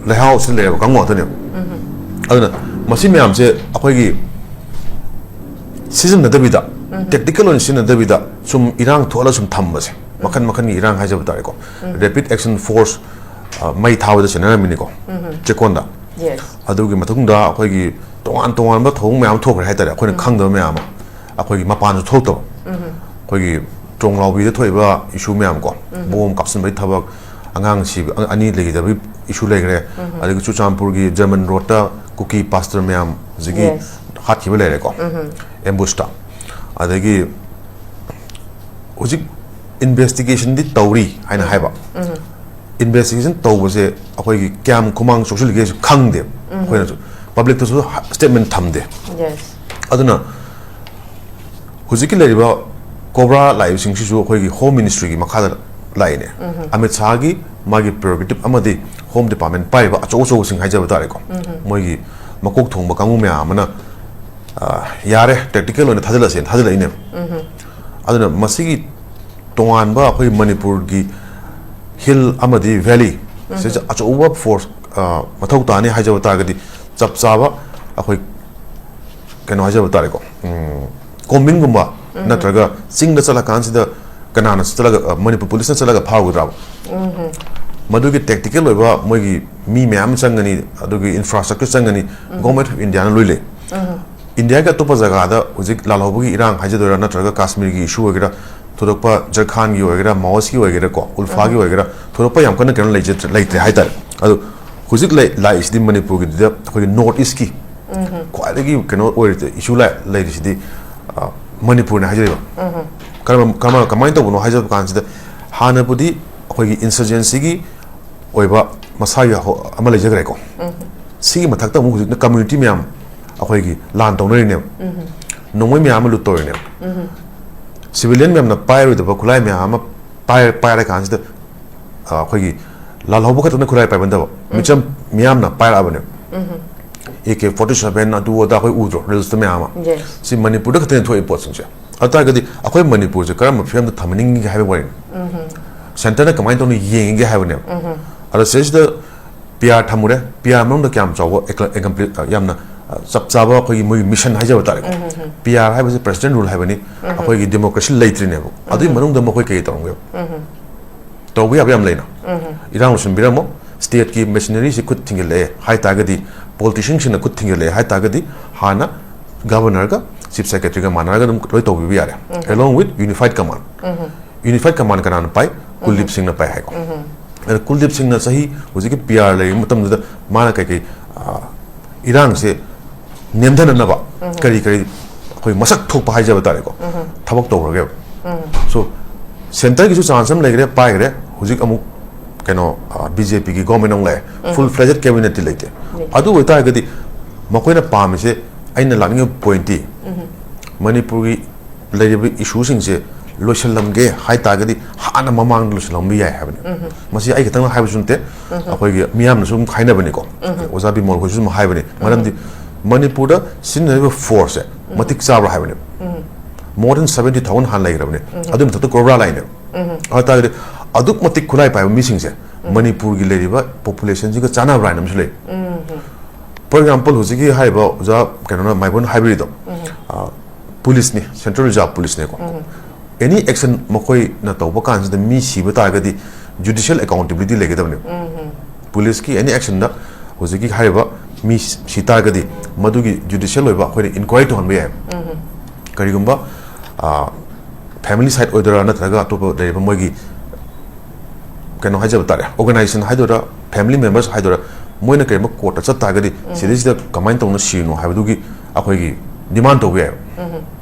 ꯂꯩꯍꯥꯎꯁꯤ ꯂꯩꯔꯕ ꯀꯥꯡꯕꯨ ꯉꯥꯛꯇꯅꯦꯕ꯫ ꯑꯗꯨꯅ ꯃꯁꯤ ꯃꯌꯥꯝꯁꯦ ꯑꯩꯈꯣꯏꯒꯤ ꯁꯤꯖꯤꯟꯅꯗꯕꯤꯗ, ꯇꯦꯛꯇꯤꯀꯦꯜ ꯑꯣꯏꯅ ꯁꯤꯖꯤꯟꯅꯗꯕꯤꯗ ꯁꯨꯝ ꯏꯔꯥꯡ ꯊꯣꯛꯍꯜꯂ ꯁꯨꯝ ꯊꯝꯕꯁꯦ, ꯃꯈꯟ ꯃꯈꯟꯒꯤ ꯏꯔꯥꯡ ꯍꯥꯏꯖꯕ ꯇꯥꯔꯦꯀꯣ꯫ ꯔꯦꯄꯤꯗ ꯑꯦꯛꯁꯟ ꯐꯣꯔꯁ, ꯑ, ꯃꯩ ꯊꯥꯕꯗ ꯁꯤꯟꯅꯔꯝꯃꯤꯅꯤꯀꯣ ꯆꯦꯛꯀꯣꯟꯗ꯫ Yes. ꯑꯗꯨꯒꯤ ꯃꯇꯨꯡꯗ ꯑꯩꯈꯣꯏꯒꯤ ꯇꯣꯉꯥꯟ ꯇꯣꯉꯥꯟꯕ ꯊꯧꯑꯣꯡ ꯃꯌꯥꯝ ꯑꯃ ꯊꯣꯛꯈ꯭ꯔꯦ ꯍꯥꯏꯇꯥꯔꯦ, ꯑꯩꯈꯣꯏꯅ ꯈꯪꯗꯕ ꯃꯌꯥꯝ ꯑꯃ꯫ ꯑꯩꯈꯣꯏꯒꯤ ꯃꯄꯥꯟꯁꯨ ꯊꯣꯛꯇꯕ, ꯑꯩꯈꯣꯏꯒꯤ ꯇ꯭ꯔꯣꯡꯂꯥꯎꯕꯤꯗ ꯊꯣꯛꯏꯕ ꯏꯁꯨ ꯃꯌꯥꯝ ꯀꯣ, ꯕꯣꯝ ꯀꯥꯞꯁꯤꯟꯕꯒꯤ ꯊꯕꯛ, ꯑꯉꯥꯡ ꯁꯤꯕ, ꯑ-, ꯑꯅꯤ ꯂꯩꯈꯤꯗꯕꯒꯤ ꯏꯁꯨ ꯂꯩꯈ꯭ꯔꯦ꯫ ꯑꯗꯒꯤ ꯆꯨꯔꯆꯥꯟꯄꯨꯔꯒꯤ ꯖꯔꯃꯟ ꯔꯣꯗꯇ ꯀꯨꯀꯤ ꯄꯥꯁꯇꯔ ꯃꯌꯥꯝ ꯍꯧꯖꯤꯛꯀꯤ Yes. ꯍꯥꯠꯈꯤꯕ ꯂꯩꯔꯦꯀꯣ, ꯑꯦꯝꯕꯨꯁꯇ꯫ ꯑꯗꯒꯤ ꯍꯧꯖꯤꯛ ꯏꯟꯚꯦꯁꯇꯤꯒꯦꯁꯟꯗꯤ ꯇꯧꯔꯤ ꯍꯥꯏꯅ ꯍꯥꯏꯕ꯫ ꯏꯟꯚꯦꯁꯇꯤꯒꯦꯁꯟ ꯇꯧꯕꯁꯦ ꯑꯩꯈꯣꯏꯒꯤ ꯀꯌꯥꯝ ꯈꯨꯃꯥꯡ ꯆꯥꯎꯁꯤꯜꯂꯤꯒꯦꯁꯨ ꯈꯪꯗꯦ꯫ ꯑꯩꯈꯣꯏꯅꯁꯨ ꯄꯕ꯭ꯂꯤꯛꯇꯁꯨ ꯁ꯭ꯇꯦꯠꯃꯦꯟ ꯊꯝꯗꯦ꯫ Yes. ꯑꯗꯨꯅ ꯍꯧꯖꯤꯛꯀꯤ ꯂꯩꯔꯤꯕ ꯀꯣꯕ꯭ꯔꯥ ꯂꯥꯛꯏꯕꯁꯤꯡꯁꯤꯁꯨ ꯑꯩꯈꯣꯏꯒꯤ ꯍꯣꯝ ꯃꯤꯅꯤꯁꯇ꯭ꯔꯤꯒꯤ ꯃꯈꯥꯗ ꯂꯥꯛꯏꯅꯦ꯫ ꯑꯃꯤꯠ ꯁꯥꯍꯒꯤ ꯃꯥꯒꯤ ꯄ꯭ꯔꯦꯔꯣꯒꯦꯇꯤꯚ ꯑꯃꯗꯤ ꯍꯣꯝ ꯗꯤꯄꯥꯔꯠꯃꯦꯟ ꯄꯥꯏꯔꯤꯕ ꯑꯆꯧ ꯑꯆꯧꯕꯁꯤꯡ ꯍꯥꯏꯖꯕ ꯇꯥꯔꯦꯀꯣ, ꯃꯣꯏꯒꯤ ꯃꯀꯣꯛ ꯊꯣꯡꯕ ꯀꯥꯡꯕꯨ ꯃꯌꯥꯝ ꯑꯃꯅ, ꯑ, ꯌꯥꯔꯦ, ꯇꯦꯛꯇꯤꯀꯦꯜ ꯑꯣꯏꯅ ꯊꯥꯖꯤꯜꯂꯁꯦꯅ ꯊꯥꯖꯤꯜꯂꯛꯏꯅꯦꯕ꯫ ꯑꯗꯨꯅ ꯃꯁꯤꯒꯤ ꯇꯣꯉꯥꯟꯕ ꯑꯩꯈꯣꯏ ꯃꯅꯤꯄꯨꯔꯒꯤ ꯍꯤꯜ ꯑꯃꯗꯤ ꯚꯦꯂꯤ ꯁꯤꯗ ꯑꯆꯧꯕ ꯐꯣꯔꯁ, ꯑ, ꯃꯊꯧ ꯇꯥꯅꯤ ꯍꯥꯏꯖꯕ ꯇꯥꯔꯒꯗꯤ, ꯆꯞ ꯆꯥꯕ ꯑꯩꯈꯣꯏ ꯀꯩꯅꯣ ꯍꯥꯏꯖꯕ ꯇꯥꯔꯦꯀꯣ, ꯀꯣꯝꯕꯤꯟꯒꯨꯝꯕ ꯅꯠꯇ꯭ꯔꯒ ꯆꯤꯡꯗ ꯆꯠꯂꯀꯥꯟꯁꯤꯗ ꯀꯅꯥꯅ ꯆꯠꯂꯒ, ꯑ, ꯃꯅꯤꯄꯨꯔ ꯄꯨꯂꯤꯁꯅ ꯆꯠꯂꯒ ꯐꯥꯔꯨꯒꯗ꯭ꯔꯥꯕ? ꯃꯗꯨꯒꯤ ꯇꯦꯛꯇꯤꯀꯦꯜ ꯑꯣꯏꯕ ꯃꯣꯏꯒꯤ ꯃꯤ ꯃꯌꯥꯝ ꯆꯪꯒꯅꯤ, ꯑꯗꯨꯒꯤ ꯏꯟꯐ꯭ꯔꯥꯁ꯭ꯇ꯭ꯔꯛꯆꯔ ꯆꯪꯒꯅꯤ, ꯒꯣꯔꯃꯦꯟ ꯑꯣꯐ ꯏꯟꯗꯤꯌꯥꯅ ꯂꯣꯏ ꯂꯩ꯫ ꯏꯟꯗꯤꯌꯥꯒꯤ ꯑꯇꯣꯞꯄ ꯖꯒꯥꯗ ꯍꯧꯖꯤꯛ ꯂꯥꯜꯍꯧꯕꯒꯤ ꯏꯔꯥꯡ ꯍꯥꯏꯖꯗꯣꯏꯔꯥ, ꯅꯠꯇ꯭ꯔꯒ ꯀꯥꯁꯃꯤꯔꯒꯤ ꯏꯁꯨ ꯑꯣꯏꯒꯦꯔꯥ, ꯊꯣꯏꯗꯣꯛꯄ ꯖꯔꯈꯥꯟꯒꯤ ꯑꯣꯏꯒꯦꯔꯥ, ꯃꯥꯑꯣꯁꯀꯤ ꯑꯣꯏꯒꯦꯔꯥ ꯀꯣ, ꯎꯜꯐꯥꯒꯤ ꯑꯣꯏꯒꯦꯔꯥ, ꯊꯣꯏꯗꯣꯛꯄ ꯌꯥꯝ ꯀꯟꯅ ꯀꯩꯅꯣ ꯂꯩꯖꯗ꯭ꯔꯦ, ꯂꯩꯇ꯭ꯔꯦ ꯍꯥꯏꯇꯥꯔꯦ꯫ ꯑꯗꯣ ꯍꯧꯖꯤꯛ ꯂꯩ-, ꯂꯥꯛꯏꯁꯤꯗꯤ ꯃꯅꯤꯄꯨꯔꯒꯤꯗꯨꯗ ꯑꯩꯈꯣꯏꯒꯤ ꯅꯣꯔꯠ ꯏꯁꯀꯤ ꯈ꯭ꯋꯥꯏꯗꯒꯤ ꯀꯩꯅꯣ ꯑꯣꯏꯔꯤꯁꯦ, ꯏꯁꯨ ꯂꯥꯏ-, ꯂꯩꯔꯤꯁꯤꯗꯤ, ꯑ, ꯃꯅꯤꯄꯨꯔꯅꯦ ꯍꯥꯏꯖꯔꯤꯕ꯫ ꯀꯔꯝ-, ꯀꯔꯝ-, ꯀꯃꯥꯏꯅ ꯇꯧꯕꯅꯣ ꯍꯥꯏꯖꯕ ꯀꯥꯟꯁꯤꯗ, ꯍꯥꯟꯅꯕꯨꯗꯤ ꯑꯩꯈꯣꯏꯒꯤ ꯏꯟꯁꯔꯖꯦꯟꯁꯤꯒꯤ ꯑꯣꯏꯕ ꯃꯁꯥꯒꯤ ꯍꯣ-, ꯑꯃ ꯂꯩꯖꯈ꯭ꯔꯦꯀꯣ꯫ ꯁꯤꯒꯤ ꯃꯊꯛꯇ ꯑꯃꯨꯛ ꯍꯧꯖꯤꯛꯅ ꯀꯝꯃ꯭ꯌꯨꯅꯤꯇꯤ ꯃꯌꯥꯝ ꯑꯩꯈꯣꯏꯒꯤ ꯂꯥꯟ ꯇꯧꯅꯔꯤꯅꯦꯕ꯫ ꯅꯣꯡꯃꯩ ꯃꯌꯥꯝ ꯑꯃ ꯂꯨꯠ ꯇꯧꯔꯤꯅꯦꯕ꯫ ꯁꯤꯚꯤꯂꯤꯌꯟ ꯃꯌꯥꯝꯅ ꯄꯥꯏꯔꯣꯏꯗꯕ ꯈꯨꯠꯂꯥꯏ ꯃꯌꯥꯝ ꯑꯃ ꯄꯥꯏꯔ ꯄꯥꯏꯔ ꯀꯥꯟꯁꯤꯗ, ꯑ, ꯑꯩꯈꯣꯏꯒꯤ ꯂꯥꯜꯍꯧꯕ ꯈꯛꯇꯅ ꯈꯨꯠꯂꯥꯏ ꯄꯥꯏꯕ ꯅꯠꯇꯕ, ꯃꯤꯆꯝ ꯃꯤꯌꯥꯝꯅ ꯄꯥꯏꯔꯛꯑꯕꯅꯦꯕ꯫ ꯑꯦ ꯀꯦ ꯐꯣꯔꯇꯤ ꯁꯚꯦꯟ ꯑꯗꯨ ꯑꯗꯥ ꯑꯩꯈꯣꯏ ꯎꯗ꯭ꯔꯣ, ꯔꯤꯜꯁꯇ ꯃꯌꯥꯝ ꯑꯃ? ꯁꯤ ꯃꯅꯤꯄꯨꯔꯗ ꯈꯛꯇꯅꯦ ꯊꯣꯛꯏ ꯄꯣꯠꯁꯤꯡꯁꯦ꯫ ꯑꯗꯨ ꯇꯥꯔꯒꯗꯤ ꯑꯩꯈꯣꯏ ꯃꯅꯤꯄꯨꯔꯁꯦ ꯀꯔꯝꯕ ꯐꯤꯕꯝꯗ ꯊꯝꯍꯟꯅꯤꯡꯒꯦ ꯍꯥꯏꯕ ꯋꯥꯔꯤꯅꯤ꯫ ꯁꯦꯟꯇꯔꯅ ꯀꯃꯥꯏꯅ ꯇꯧꯅ ꯌꯦꯡꯉꯤꯒꯦ ꯍꯥꯏꯕꯅꯦꯕ꯫ ꯑꯗꯣ ꯁꯤꯗꯩꯁꯤꯗ ꯄꯤ ꯑꯥꯔ ꯊꯝꯃꯨꯔꯦ, ꯄꯤ ꯑꯥꯔ ꯃꯅꯨꯡꯗ ꯀꯌꯥꯝ ꯆꯥꯎꯕ ꯑꯦꯀ-, ꯑꯦꯀꯝꯄ꯭ꯂꯤ-, ꯑ, ꯌꯥꯝꯅ, ꯑ, ꯆꯞ ꯆꯥꯕ ꯑꯩꯈꯣꯏꯒꯤ ꯃꯣꯏꯒꯤ ꯃꯤꯁꯟ ꯍꯥꯏꯖꯕ ꯇꯥꯔꯦꯀꯣ꯫ ꯄꯤ ꯑꯥꯔ ꯍꯥꯏꯕꯁꯤ ꯄ꯭ꯔꯦꯁꯤꯗꯦꯟ ꯔꯨꯜ ꯍꯥꯏꯕꯅꯤ, ꯑꯩꯈꯣꯏꯒꯤ ꯗꯦꯃꯣꯀ꯭ꯔꯦꯁꯤ ꯂꯩꯇ꯭ꯔꯤꯅꯦꯕ꯫ ꯑꯗꯨꯒꯤ ꯃꯅꯨꯡꯗ ꯃꯈꯣꯏ ꯀꯩ ꯇꯧꯔꯝꯒꯦꯕ? ꯇꯧꯕ ꯌꯥꯕ ꯌꯥꯝ ꯂꯩꯅ꯫ ꯏꯔꯥꯡ ꯂꯣꯏꯁꯤꯟꯕꯤꯔꯝꯃꯣ, ꯁ꯭ꯇꯦꯠꯀꯤ ꯃꯦꯁꯤꯅꯔꯤꯁꯤ ꯈꯨꯠ ꯊꯤꯡꯖꯤꯜꯂꯛꯑꯦ ꯍꯥꯏ ꯇꯥꯔꯒꯗꯤ, ꯄꯣꯂꯤꯇꯤꯁꯤꯌꯟꯁꯤꯡꯅ ꯈꯨꯠ ꯊꯤꯡꯖꯤꯜꯂꯛꯑꯦ ꯍꯥꯏ ꯇꯥꯔꯒꯗꯤ, ꯍꯥꯟꯅ ꯒꯕꯔꯅꯔꯒ ꯆꯤꯐ ꯁꯦꯀ꯭ꯔꯦꯇꯔꯤꯒ ꯃꯥꯟꯅꯔꯒ ꯑꯗꯨꯝ ꯂꯣꯏ ꯇꯧꯕꯤꯕ ꯌꯥꯔꯦ꯫ Along with unified command꯫ Unified command ꯀꯅꯥꯅ ꯄꯥꯏ? ꯀꯨꯜꯗꯤꯞ ꯁꯤꯡꯅ ꯄꯥꯏ ꯍꯥꯏꯀꯣ꯫ ꯑꯗ ꯀꯨꯜꯗꯤꯞ ꯁꯤꯡꯅ ꯆꯍꯤ ꯍꯧꯖꯤꯛꯀꯤ ꯄꯤ ꯑꯥꯔ ꯂꯩꯔꯤꯕ ꯃꯇꯝꯗꯨꯗ ꯃꯥꯅ ꯀꯩꯀꯩ, ꯑ, ꯏꯔꯥꯡꯁꯦ ꯅꯦꯝꯊꯅꯅꯕ ꯀꯔꯤ ꯀꯔꯤ ꯑꯩꯈꯣꯏ ꯃꯁꯛ ꯊꯣꯛꯄ ꯍꯥꯏꯖꯕ ꯇꯥꯔꯦꯀꯣ, ꯊꯕꯛ ꯇꯧꯈ꯭ꯔꯒꯦꯕ꯫ So, ꯁꯦꯟꯇꯔꯒꯤꯁꯨ ꯆꯥꯟꯁ ꯑꯃ ꯂꯩꯈ꯭ꯔꯦ, ꯄꯥꯏꯈ꯭ꯔꯦ꯫ ꯍꯧꯖꯤꯛ ꯑꯃꯨꯛ ꯀꯩꯅꯣ, ꯑ, ꯕꯤ ꯖꯦ ꯄꯤꯒꯤ ꯒꯣꯔꯃꯦꯟ ꯑꯃꯨꯛ ꯂꯥꯛꯑꯦ꯫ ꯐꯨꯜ ꯐ꯭ꯂꯦꯖꯦꯠ ꯀꯦꯕꯤꯅꯦꯠꯇꯤ ꯂꯩꯇꯦ꯫ ꯂꯩꯇꯦ꯫ ꯑꯗꯨ ꯑꯣꯏꯇꯥꯔꯒꯗꯤ ꯃꯈꯣꯏꯅ ꯄꯥꯝꯃꯤꯁꯦ, ꯑꯩꯅ ꯂꯥꯛꯅꯤꯡꯉꯤꯕ ꯄꯣꯏꯟꯠꯇꯤ, ꯃꯅꯤꯄꯨꯔꯒꯤ ꯂꯩꯔꯤꯕ ꯏꯁꯨꯁꯤꯡꯁꯦ ꯂꯣꯏꯁꯤꯜꯂꯝꯒꯦ ꯍꯥꯏ ꯇꯥꯔꯒꯗꯤ ꯍꯥꯟꯅ ꯃꯃꯥꯡꯗ ꯂꯣꯏꯁꯤꯜꯂꯝꯕ ꯌꯥꯏ ꯍꯥꯏꯕꯅꯤ꯫ ꯃꯁꯤ ꯑꯩ ꯈꯛꯇꯪꯅ ꯍꯥꯏꯕꯁꯨ ꯅꯠꯇꯦ, ꯑꯩꯈꯣꯏꯒꯤ ꯃꯤꯌꯥꯝꯅꯁꯨ ꯑꯗꯨꯝ ꯍꯥꯏꯅꯕꯅꯤꯀꯣ꯫ ꯑꯣꯖꯥ ꯕꯤꯃꯣꯜ ꯍꯣꯏꯁꯨ ꯑꯗꯨꯝ ꯍꯥꯏꯕꯅꯤ꯫ ꯃꯔꯝꯗꯤ ꯃꯅꯤꯄꯨꯔꯗ ꯁꯤꯖꯤꯟꯅꯔꯤꯕ ꯐꯣꯔꯁꯁꯦ ꯃꯇꯤꯛ ꯆꯥꯕ꯭ꯔꯥ ꯍꯥꯏꯕꯅꯤ꯫ More than seventy thousand ꯍꯥꯟꯅ ꯂꯩꯈ꯭ꯔꯕꯅꯤ꯫ ꯑꯗꯨꯒꯤ ꯃꯊꯛꯇ ꯀꯣꯕ꯭ꯔꯥ ꯂꯥꯛꯏꯅꯦꯕ꯫ ꯑꯗꯨ ꯇꯥꯔꯒꯗꯤ ꯑꯗꯨꯛ ꯃꯇꯤꯛ ꯈꯨꯠꯂꯥꯏ ꯄꯥꯏꯕ ꯃꯤꯁꯤꯡꯁꯦ ꯃꯅꯤꯄꯨꯔꯒꯤ ꯂꯩꯔꯤꯕ ꯄꯣꯄꯨꯂꯦꯁꯟꯁꯤꯒ ꯆꯥꯟꯅꯕ꯭ꯔꯥ ꯍꯥꯏꯅ ꯑꯃꯁꯨ ꯂꯩ꯫ For example, ꯍꯧꯖꯤꯛꯀꯤ ꯍꯥꯏꯔꯤꯕ ꯑꯣꯖꯥ ꯀꯩꯅꯣꯅ, ꯃꯥꯏꯕꯣꯟ ꯍꯥꯏꯕꯤꯔꯤꯗꯣ, ꯑ, ꯄꯨꯂꯤꯁꯅꯤ, ꯁꯦꯟꯇ꯭ꯔꯦꯜ ꯔꯤꯖꯥꯔꯚ ꯄꯨꯂꯤꯁꯅꯦꯀꯣ꯫ Any action ꯃꯈꯣꯏꯅ ꯇꯧꯕ ꯀꯥꯟꯁꯤꯗ ꯃꯤ ꯁꯤꯕ ꯇꯥꯔꯒꯗꯤ ꯖꯨꯗꯤꯁꯤꯌꯦꯜ ꯑꯦꯀꯥꯎꯟꯇꯦꯕꯤꯂꯤꯇꯤ ꯂꯩꯒꯗꯕꯅꯦꯕ꯫ ꯄꯨꯂꯤꯁꯀꯤ any actionꯗ ꯍꯧꯖꯤꯛꯀꯤ ꯍꯥꯏꯔꯤꯕ ꯃꯤ ꯁꯤ ꯇꯥꯔꯒꯗꯤ ꯃꯗꯨꯒꯤ ꯖꯨꯗꯤꯁꯤꯌꯦꯜ ꯑꯣꯏꯕ ꯑꯩꯈꯣꯏꯅ ꯏꯟꯀ꯭ꯋꯥꯏꯔꯤ ꯇꯧꯍꯟꯕ ꯌꯥꯏ꯫ ꯀꯔꯤꯒꯨꯝꯕ, ꯑ, ꯐꯦꯃꯤꯂꯤ ꯁꯥꯏꯠ ꯑꯣꯏꯗꯣꯏꯔꯥ ꯅꯠꯇ꯭ꯔꯒ ꯑꯇꯣꯞꯄ ꯂꯩꯔꯤꯕ ꯃꯣꯏꯒꯤ ꯀꯩꯅꯣ ꯍꯥꯏꯖꯕ ꯇꯥꯔꯦ, ꯑꯣꯔꯒꯅꯥꯏꯖꯦꯁꯟ ꯍꯥꯏꯗꯣꯏꯔꯥ, ꯐꯦꯃꯤꯂꯤ ꯃꯦꯝꯕꯔꯁ ꯍꯥꯏꯗꯣꯏꯔꯥ, ꯃꯣꯏꯅ ꯀꯔꯤꯒꯨꯝꯕ ꯀꯣꯔꯠꯇ ꯆꯠ ꯇꯥꯔꯒꯗꯤ ꯁꯤꯗꯩꯁꯤꯗ ꯀꯃꯥꯏꯅ ꯇꯧꯅ ꯁꯤꯔꯤꯅꯣ ꯍꯥꯏꯕꯗꯨꯒꯤ ꯑꯩꯈꯣꯏꯒꯤ ꯗꯤꯃꯥꯟ ꯇꯧꯕ ꯌꯥꯏꯕ꯫